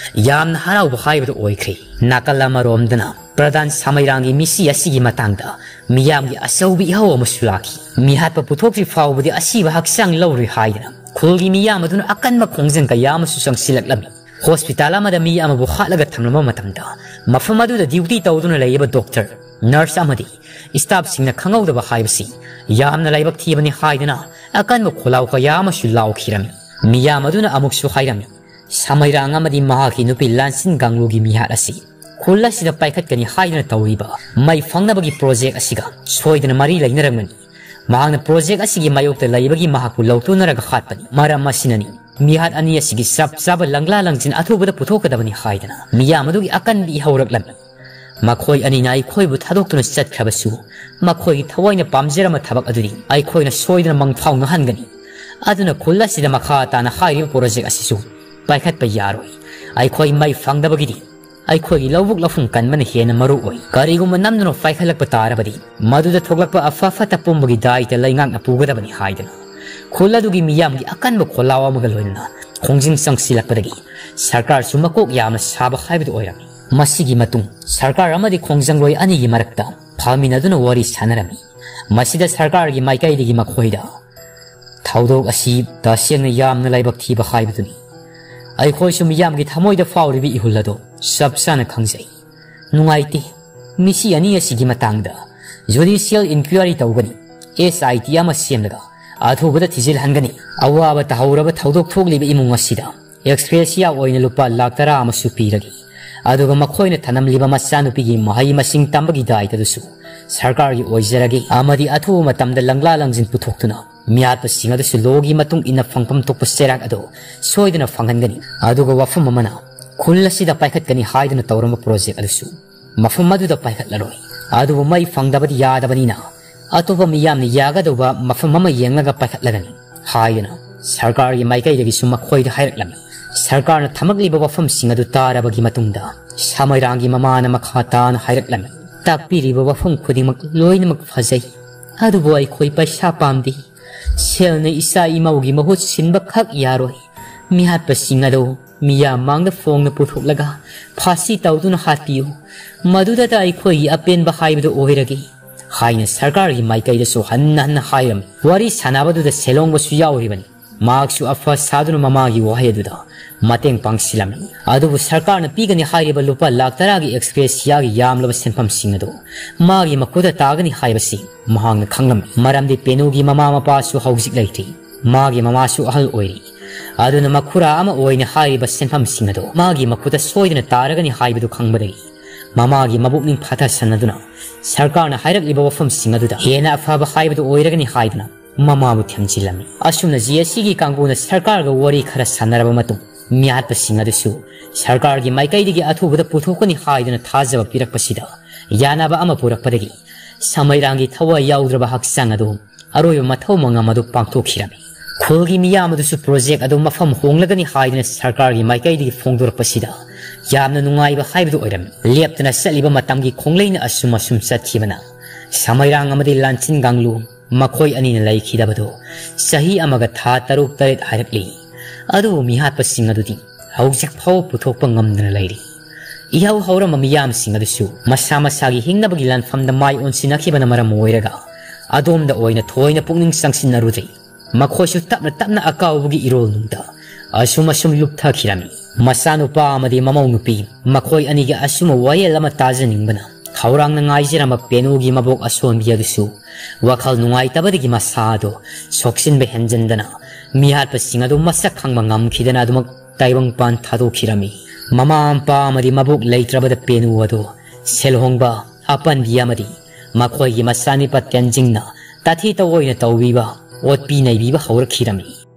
ꯌꯥꯝꯅ ꯍꯔꯥꯎꯕ ꯍꯥꯏꯕꯗꯨ ꯑꯣꯏꯈ꯭ꯔꯦ꯫ ꯅꯥꯀꯜ ꯑꯃꯔꯣꯝꯗꯅ ꯄ꯭ꯔꯙꯥꯟ ꯁꯃꯩꯔꯥꯡꯒꯤ ꯃꯤꯁꯤ ꯑꯁꯤꯒꯤ ꯃꯇꯥꯡꯗ ꯃꯤꯌꯥꯝꯒꯤ ꯑꯆꯧꯕ ꯏꯍꯧ ꯑꯃꯁꯨ ꯂꯥꯛꯈꯤ꯫ ꯃꯤꯍꯥꯠꯄ ꯄꯨꯊꯣꯛꯇ꯭ꯔꯤ ꯐꯥꯎꯕꯗꯤ ꯑꯁꯤꯕ ꯍꯛꯆꯥꯡ ꯂꯧꯔꯣꯏ ꯍꯥꯏꯗꯨꯅ ꯈꯨꯜꯒꯤ ꯃꯤꯌꯥꯝ ꯑꯗꯨꯅ ꯑꯀꯟꯕ ꯈꯣꯡꯖꯪ ꯀꯌꯥ ꯑꯃꯁꯨ ꯆꯪꯁꯤꯜꯂꯛꯂꯝꯃꯤ꯫ ꯍꯣꯁꯄꯤꯇꯥꯜ ꯑꯃꯗ ꯃꯤ ꯑꯃꯕꯨ ꯍꯥꯠꯂꯒ ꯊꯝꯂꯝꯕ ꯃꯇꯝꯗ ꯃꯐꯝ ꯑꯗꯨꯗ ꯗ꯭ꯌꯨꯇꯤ ꯇꯧꯗꯨꯅ ꯂꯩꯔꯤꯕ ꯗꯣꯛꯇꯔ, ꯅꯔꯁ ꯑꯃꯗꯤ ꯁ꯭ꯇꯥꯐꯁꯤꯡꯅ ꯈꯪꯍꯧꯗꯕ ꯍꯥꯏꯕꯁꯤ ꯌꯥꯝꯅ ꯂꯥꯏꯕꯛ ꯊꯤꯕꯅꯤ ꯍꯥꯏꯗꯨꯅ ꯑꯀꯟꯕ ꯈꯣꯜꯂꯥꯎ ꯀꯌꯥ ꯑꯃꯁꯨ ꯂꯥꯎꯈꯤꯔꯝꯃꯤ꯫ ꯃꯤꯌꯥꯝ ꯑꯗꯨꯅ ꯑꯃꯨꯛꯁꯨ ꯍꯥꯏꯔꯝꯃꯤ, ꯁꯃꯩꯔꯥꯡ ꯑꯃꯗꯤ ꯃꯍꯥꯛꯀꯤ ꯅꯨꯄꯤ ꯂꯥꯟꯁꯤꯟ ꯒꯥꯡꯂꯨꯒꯤ ꯃꯤꯍꯥꯠ ꯑꯁꯤ ꯈꯨꯜ ꯑꯁꯤꯗ ꯄꯥꯏꯈꯠꯀꯅꯤ ꯍꯥꯏꯗꯨꯅ ꯇꯧꯔꯤꯕ ꯃꯩ ꯐꯪꯅꯕꯒꯤ ꯄ꯭ꯔꯣꯖꯦꯛ ꯑꯁꯤꯒ ꯁꯣꯏꯗꯅ ꯃꯔꯤ ꯂꯩꯅꯔꯝꯒꯅꯤ꯫ ꯃꯍꯥꯛꯅ ꯄ꯭ꯔꯣꯖꯦꯛ ꯑꯁꯤꯒꯤ ꯃꯥꯌꯣꯛꯇ ꯂꯩꯕꯒꯤ ꯃꯍꯥꯛꯄꯨ ꯂꯧꯊꯣꯛꯅꯔꯒ ꯍꯥꯠꯄꯅꯤ꯫ ꯃꯔꯝ ꯑꯁꯤꯅꯅꯤ ꯃꯤꯍꯥꯠ ꯑꯅꯤ ꯑꯁꯤꯒꯤ ꯆꯞ ꯆꯥꯕ ꯂꯪꯂꯥ ꯂꯪꯖꯤꯟ ꯑꯊꯨꯕꯗ ꯄꯨꯊꯣꯛꯀꯗꯕꯅꯤ ꯍꯥꯏꯗꯅ ꯃꯤꯌꯥꯝ ꯑꯗꯨꯒꯤ ꯑꯀꯟꯕꯤ ꯍꯧꯔꯛꯂꯝꯃꯤ꯫ ꯃꯈꯣꯏ ꯑꯅꯤꯅ ꯑꯩꯈꯣꯏꯕꯨ ꯊꯥꯗꯣꯛꯇꯨꯅ ꯆꯠꯈ꯭ꯔꯕꯁꯨ ꯃꯈꯣꯏꯒꯤ ꯊꯋꯥꯏꯅ ꯄꯥꯝꯖꯔꯝꯕ ꯊꯕꯛ ꯑꯗꯨꯗꯤ ꯑꯩꯈꯣꯏꯅ ꯁꯣꯏꯗꯅ ꯃꯪꯐꯥꯎꯅꯍꯟꯒꯅꯤ꯫ ꯑꯗꯨꯅ ꯈꯨꯜ ꯑꯁꯤꯗ ꯃꯈꯥ ꯇꯥꯅ ꯍꯥꯏꯔꯤꯕ ꯄ꯭ꯔꯣꯖꯦꯛ ꯑꯁꯤꯁꯨ ꯄꯥꯏꯈꯠꯄ ꯌꯥꯔꯣꯏ꯫ ꯑꯩꯈꯣꯏ ꯃꯩ ꯐꯪꯗꯕꯒꯤꯗꯤ ꯑꯩꯈꯣꯏꯒꯤ ꯂꯧꯕꯨꯛ ꯂꯧꯐꯝ ꯀꯟꯕꯅ ꯍꯦꯟꯅ ꯃꯔꯨ ꯑꯣꯏ꯫ ꯀꯔꯤꯒꯨꯝꯕ ꯅꯝꯗꯨꯅ ꯄꯥꯏꯈꯠꯂꯛꯄ ꯇꯥꯔꯕꯗꯤ ꯃꯗꯨꯗ ꯊꯣꯛꯂꯛꯄ ꯑꯐ ꯐꯠꯇ ꯄꯨꯝꯕꯒꯤ ꯗꯥꯏꯇ ꯂꯩꯉꯥꯛꯅ ꯄꯨꯒꯗꯕꯅꯤ ꯍꯥꯏꯗꯅ ꯈꯨꯜ ꯑꯗꯨꯒꯤ ꯃꯤꯌꯥꯝꯒꯤ ꯑꯀꯟꯕ ꯈꯣꯜꯂꯥꯎ ꯑꯃꯒ ꯂꯣꯏꯅꯅ ꯈꯣꯡꯖꯪ ꯆꯪꯁꯤꯜꯂꯛꯄꯗꯒꯤ ꯁꯔꯀꯥꯔꯁꯨ ꯃꯀꯣꯛ ꯌꯥꯝꯅ ꯁꯥꯕ ꯍꯥꯏꯕꯗꯨ ꯑꯣꯏꯔꯝꯃꯤ꯫ ꯃꯁꯤꯒꯤ ꯃꯇꯨꯡ ꯁꯔꯀꯥꯔ ꯑꯃꯗꯤ ꯈꯣꯡꯖꯪꯂꯣꯏ ꯑꯅꯤꯒꯤ ꯃꯔꯛꯇ ꯐꯝꯃꯤꯟꯅꯗꯨꯅ ꯋꯥꯔꯤ ꯁꯥꯟꯅꯔꯝꯃꯤ꯫ ꯃꯁꯤꯗ ꯁꯔꯀꯥꯔꯒꯤ ꯃꯥꯏꯀꯩꯗꯒꯤ ꯃꯈꯣꯏꯗ ꯊꯧꯗꯣꯛ ꯑꯁꯤ ꯇꯁꯦꯡꯅ ꯌꯥꯝꯅ ꯂꯥꯏꯕꯛ ꯊꯤꯕ ꯍꯥꯏꯕꯗꯨꯅꯤ꯫ ꯑꯩꯈꯣꯏꯁꯨ ꯃꯤꯌꯥꯝꯒꯤ ꯊꯃꯣꯏꯗ ꯐꯥꯎꯔꯤꯕ ꯏꯍꯨꯜ ꯑꯗꯨ ꯆꯞ ꯆꯥꯅ ꯈꯪꯖꯩ꯫ ꯅꯨꯡꯉꯥꯏꯇꯦ꯫ ꯃꯤꯁꯤ ꯑꯅꯤ ꯑꯁꯤꯒꯤ ꯃꯇꯥꯡꯗ ꯖꯨꯗꯤꯁꯤꯌꯦꯜ ꯏꯟꯀ꯭ꯋꯥꯏꯔꯤ ꯇꯧꯒꯅꯤ꯫ ꯑꯦꯁ ꯑꯥꯏ ꯇꯤ ꯑꯃ ꯁꯦꯝꯂꯒ ꯑꯊꯨꯕꯗ ꯊꯤꯖꯤꯜꯍꯟꯒꯅꯤ꯫ ꯑꯋꯥꯕ ꯇꯥꯍꯧꯔꯕ ꯊꯧꯗꯣꯛ ꯊꯣꯛꯂꯤꯕ ꯏꯃꯨꯡ ꯑꯁꯤꯗ ꯑꯦꯛꯁꯒ꯭ꯔꯦꯁꯤꯌꯥ ꯑꯣꯏꯅ ꯂꯨꯄꯥ ꯂꯥꯈ ꯇꯔꯥ ꯑꯃꯁꯨ ꯄꯤꯔꯒꯦ꯫ ꯑꯗꯨꯒ ꯃꯈꯣꯏꯅ ꯊꯅꯝꯂꯤꯕ ꯃꯆꯥꯅꯨꯄꯤꯒꯤ ꯃꯍꯩ ꯃꯁꯤꯡ ꯇꯝꯕꯒꯤ ꯗꯥꯏꯇ ꯑꯗꯨꯁꯨ ꯁꯔꯀꯥꯔꯒꯤ ꯑꯣꯏꯖꯔꯒꯦ ꯑꯃꯗꯤ ꯑꯊꯨꯕ ꯃꯇꯝꯗ ꯂꯪꯂꯥ ꯂꯪꯖꯤꯟ ꯄꯨꯊꯣꯛꯇꯨꯅ ꯃꯤꯍꯥꯠꯄꯁꯤꯡ ꯑꯗꯨꯁꯨ ꯂꯣꯒꯤ ꯃꯇꯨꯡ ꯏꯟꯅ ꯐꯪꯐꯝ ꯊꯣꯛꯄ ꯆꯩꯔꯥꯛ ꯑꯗꯨ ꯁꯣꯏꯗꯅ ꯐꯪꯍꯟꯒꯅꯤ꯫ ꯑꯗꯨꯒ ꯋꯥꯐꯝ ꯑꯃꯅ ꯈꯨꯜ ꯑꯁꯤꯗ ꯄꯥꯏꯈꯠꯀꯅꯤ ꯍꯥꯏꯗꯨꯅ ꯇꯧꯔꯝꯕ ꯄ꯭ꯔꯣꯖꯦꯛ ꯑꯗꯨꯁꯨ ꯃꯐꯝ ꯑꯗꯨꯗ ꯄꯥꯏꯈꯠꯂꯔꯣꯏ꯫ ꯑꯗꯨꯕꯨ ꯃꯩ ꯐꯪꯗꯕꯗꯤ ꯌꯥꯗꯕꯅꯤꯅ ꯑꯇꯣꯞꯄ ꯃꯤꯌꯥꯝꯅ ꯌꯥꯒꯗꯧꯕ ꯃꯐꯝ ꯑꯃ ꯌꯦꯡꯂꯒ ꯄꯥꯏꯈꯠꯂꯒꯅꯤ ꯍꯥꯏꯗꯨꯅ ꯁꯔꯀꯥꯔꯒꯤ ꯃꯥꯏꯀꯩꯗꯒꯤꯁꯨ ꯃꯈꯣꯏꯗ ꯍꯥꯏꯔꯛꯂꯝꯃꯤ꯫ ꯁꯔꯀꯥꯔꯅ ꯊꯝꯂꯛꯂꯤꯕ ꯋꯥꯐꯝꯁꯤꯡ ꯑꯗꯨ ꯇꯥꯔꯕꯒꯤ ꯃꯇꯨꯡꯗ ꯁꯃꯩꯔꯥꯡꯒꯤ ꯃꯃꯥꯅ ꯃꯈꯥ ꯇꯥꯅ ꯍꯥꯏꯔꯛꯂꯝꯃꯤ, "ꯇꯥꯛꯄꯤꯔꯤꯕ ꯋꯥꯐꯝ ꯈꯨꯗꯤꯡꯃꯛ ꯂꯣꯏꯅꯃꯛ ꯐꯖꯩ, ꯑꯗꯨꯕꯨ ꯑꯩꯈꯣꯏ ꯄꯩꯁꯥ ꯄꯥꯝꯗꯦ꯫ ꯁꯦꯜꯅ ꯏꯆꯥ ꯏꯃꯧꯒꯤ ꯃꯍꯨꯠ ꯁꯤꯟꯕ ꯈꯛ ꯌꯥꯔꯣꯏ꯫ ꯃꯤꯍꯥꯠꯄꯁꯤꯡ ꯑꯗꯨ ꯃꯤꯌꯥꯝ ꯃꯥꯡꯗ ꯐꯣꯡꯅ ꯄꯨꯊꯣꯛꯂꯒ ꯐꯥꯁꯤ ꯇꯧꯗꯨꯅ ꯍꯥꯠꯄꯤꯌꯨ, ꯃꯗꯨꯗꯇ ꯑꯩꯈꯣꯏꯒꯤ ꯑꯄꯦꯟꯕ ꯍꯥꯏꯕꯗꯨ ꯑꯣꯏꯔꯒꯦ" ꯍꯥꯏꯅ ꯁꯔꯀꯥꯔꯒꯤ ꯃꯥꯏꯀꯩꯗꯁꯨ ꯍꯟꯅ ꯍꯟꯅ ꯍꯥꯏꯔꯝꯃꯤ꯫ ꯋꯥꯔꯤ ꯁꯥꯟꯅꯕꯗꯨꯗ ꯁꯦꯂꯣꯡꯕꯁꯨ ꯌꯥꯎꯔꯤꯕꯅꯤ꯫ ꯃꯍꯥꯛꯁꯨ ꯑꯐ ꯁꯥꯗꯨꯅ ꯃꯃꯥꯒꯤ ꯋꯥꯍꯩ ꯑꯗꯨꯗ ꯃꯇꯦꯡ ꯄꯥꯡꯁꯤꯜꯂꯝꯃꯤ꯫ ꯑꯗꯨꯕꯨ ꯁꯔꯀꯥꯔꯅ ꯄꯤꯒꯅꯤ ꯍꯥꯏꯔꯤꯕ ꯂꯨꯄꯥ ꯂꯥꯈ ꯇꯔꯥꯒꯤ ꯑꯦꯛꯁꯄ꯭ꯔꯦꯁꯤꯌꯥꯒꯤ ꯌꯥꯝꯂꯕ ꯁꯦꯟꯐꯝꯁꯤꯡ ꯑꯗꯨ ꯃꯥꯒꯤ ꯃꯈꯨꯠꯇ ꯇꯥꯒꯅꯤ ꯍꯥꯏꯕꯁꯤ ꯃꯍꯥꯛꯅ ꯈꯪꯂꯝꯃꯤ꯫ ꯃꯔꯝꯗꯤ ꯄꯦꯅꯨꯒꯤ ꯃꯃꯥ ꯃꯄꯥꯁꯨ ꯍꯧꯖꯤꯛ ꯂꯩꯇ꯭ꯔꯤ꯫ ꯃꯥꯒꯤ ꯃꯃꯥꯁꯨ ꯑꯍꯜ ꯑꯣꯏꯔꯤ꯫ ꯑꯗꯨꯅ ꯃꯈꯨꯔꯥ ꯑꯃ ꯑꯣꯏꯅ ꯍꯥꯏꯔꯤꯕ ꯁꯦꯟꯐꯝꯁꯤꯡ ꯑꯗꯨ ꯃꯥꯒꯤ ꯃꯈꯨꯠꯇ ꯁꯣꯏꯗꯅ ꯇꯥꯔꯒꯅꯤ ꯍꯥꯏꯕꯗꯨ ꯈꯪꯕꯗꯒꯤ ꯃꯃꯥꯒꯤ ꯃꯕꯨꯛꯅꯤꯡ ꯐꯥꯊꯁꯟꯅꯗꯨꯅ ꯁꯔꯀꯥꯔꯅ ꯍꯥꯏꯔꯛꯂꯤꯕ ꯋꯥꯐꯝꯁꯤꯡ ꯑꯗꯨꯗ ꯍꯦꯟꯅ ꯑꯐꯕ ꯍꯥꯏꯕꯗꯨ ꯑꯣꯏꯔꯒꯅꯤ ꯍꯥꯏꯗꯨꯅ ꯃꯃꯥꯕꯨ ꯊꯦꯝꯖꯤꯜꯂꯝꯃꯤ꯫ ꯑꯁꯨꯝꯅ ꯖꯤ ꯑꯦꯁ ꯁꯤꯒꯤ ꯀꯥꯡꯕꯨꯅ ꯁꯔꯀꯥꯔꯒ ꯋꯥꯔꯤ ꯈꯔ ꯁꯥꯟꯅꯔꯕ ꯃꯇꯨꯡ ꯃꯤꯍꯥꯠꯄꯁꯤꯡ ꯑꯗꯨꯁꯨ ꯁꯔꯀꯥꯔꯒꯤ ꯃꯥꯏꯀꯩꯗꯒꯤ ꯑꯊꯨꯕꯗ ꯄꯨꯊꯣꯛꯀꯅꯤ ꯍꯥꯏꯗꯨꯅ ꯊꯥꯖꯕ ꯄꯤꯔꯛꯄꯁꯤꯗ ꯌꯥꯅꯕ ꯑꯃ ꯄꯨꯔꯛꯄꯗꯒꯤ ꯁꯃꯩꯔꯥꯡꯒꯤ ꯊꯋꯥꯏ ꯌꯥꯎꯗ꯭ꯔꯕ ꯍꯛꯆꯥꯡ ꯑꯗꯨ ꯑꯔꯣꯏꯕ ꯃꯊꯧ ꯃꯉꯝ ꯑꯗꯨ ꯄꯥꯡꯊꯣꯛꯈꯤꯔꯝꯃꯤ꯫ ꯈꯨꯜꯒꯤ ꯃꯤꯌꯥꯝ ꯑꯗꯨꯁꯨ ꯄ꯭ꯔꯣꯖꯦꯛ ꯑꯗꯨ ꯃꯐꯝ ꯍꯣꯡꯂꯒꯅꯤ ꯍꯥꯏꯗꯨꯅ ꯁꯔꯀꯥꯔꯒꯤ ꯃꯥꯏꯀꯩꯗꯒꯤ ꯐꯣꯡꯗꯣꯔꯛꯄꯁꯤꯗ ꯌꯥꯝꯅ ꯅꯨꯡꯉꯥꯏꯕ ꯍꯥꯏꯕꯗꯨ ꯑꯣꯏꯔꯝꯃꯤ꯫ ꯂꯦꯞꯇꯅ ꯆꯠꯂꯤꯕ ꯃꯇꯝꯒꯤ ꯈꯣꯡꯂꯩꯅ ꯑꯁꯨꯝ ꯑꯁꯨꯝ ꯆꯠꯈꯤꯕꯅ ꯁꯃꯩꯔꯥꯡ ꯑꯃꯗꯤ ꯂꯥꯟꯆꯤꯟ ꯒꯥꯡꯂꯨ ꯃꯈꯣꯏ ꯑꯅꯤꯅ ꯂꯩꯈꯤꯗꯕꯗꯨ ꯆꯍꯤ ꯑꯃꯒ ꯊꯥ ꯇꯔꯨꯛ ꯇꯔꯦꯠ ꯍꯥꯏꯔꯛꯂꯤ꯫ ꯑꯗꯨꯕꯨ ꯃꯤꯍꯥꯠꯄꯁꯤꯡ ꯑꯗꯨꯗꯤ ꯍꯧꯖꯤꯛ ꯐꯥꯎꯕ ꯄꯨꯊꯣꯛꯄ ꯉꯝꯗꯅ ꯂꯩꯔꯤ꯫ ꯏꯍꯧ ꯍꯧꯔꯝꯕ ꯃꯤꯌꯥꯝꯁꯤꯡ ꯑꯗꯨꯁꯨ ꯃꯁꯥ ꯃꯁꯥꯒꯤ ꯍꯤꯡꯅꯕꯒꯤ ꯂꯥꯟꯐꯝꯗ ꯃꯥꯏ ꯑꯣꯟꯁꯤꯟꯅꯈꯤꯕꯅ ꯃꯔꯝ ꯑꯣꯏꯔꯒ ꯑꯗꯣꯝꯗ ꯑꯣꯏꯅ ꯊꯣꯏꯅ ꯄꯨꯛꯅꯤꯡ ꯆꯪꯁꯤꯟꯅꯔꯨꯗ꯭ꯔꯤ꯫ ꯃꯈꯣꯏꯁꯨ ꯇꯞꯅ ꯇꯞꯅ ꯑꯀꯥꯎꯕꯒꯤ ꯏꯔꯣꯜꯅꯨꯡꯗ ꯑꯁꯨꯝ ꯑꯁꯨꯝ ꯂꯨꯞꯊꯈꯤꯔꯝꯃꯤ꯫ ꯃꯆꯥꯅꯨꯄꯥ ꯑꯃꯗꯤ ꯃꯃꯧ ꯅꯨꯄꯤ ꯃꯈꯣꯏ ꯑꯅꯤꯒꯤ ꯑꯁꯨꯝꯕ ꯋꯥꯌꯦꯜ ꯑꯃ ꯇꯥꯖꯅꯤꯡꯕꯅ ꯈꯧꯔꯥꯡꯅ ꯉꯥꯏꯖꯔꯝꯕ ꯄꯦꯅꯨꯒꯤ ꯃꯕꯣꯛ ꯑꯁꯣꯟꯕꯤ ꯑꯗꯨꯁꯨ ꯋꯥꯈꯜ ꯅꯨꯡꯉꯥꯏꯇꯕꯗꯒꯤ ꯃꯁꯥ ꯑꯗꯨ ꯁꯣꯛꯆꯤꯟꯕ ꯍꯦꯟꯖꯟꯗꯅ ꯃꯤꯍꯥꯠꯄꯁꯤꯡ ꯑꯗꯨ ꯃꯁꯛ ꯈꯪꯕ ꯉꯝꯈꯤꯗꯅ ꯑꯗꯨꯃꯛ ꯇꯥꯏꯕꯪꯄꯥꯟ ꯊꯥꯗꯣꯛꯈꯤꯔꯝꯃꯤ꯫ ꯃꯃꯥ ꯃꯄꯥ ꯑꯃꯗꯤ ꯃꯕꯣꯛ ꯂꯩꯇ꯭ꯔꯕꯗ ꯄꯦꯅꯨ ꯑꯗꯨ ꯁꯦꯜ ꯍꯣꯡꯕ, ꯑꯄꯟꯕꯤ ꯑꯃꯗꯤ ꯃꯈꯣꯏꯒꯤ ꯃꯆꯥꯅꯤꯄꯥ ꯇꯦꯟꯖꯤꯡꯅ ꯇꯥꯊꯤ ꯇꯧꯑꯣꯏꯅ ꯇꯧꯕꯤꯕ, ꯑꯣꯠꯄꯤ ꯅꯩꯕꯤꯕ ꯍꯧꯔꯛꯈꯤꯔꯝꯃꯤ꯫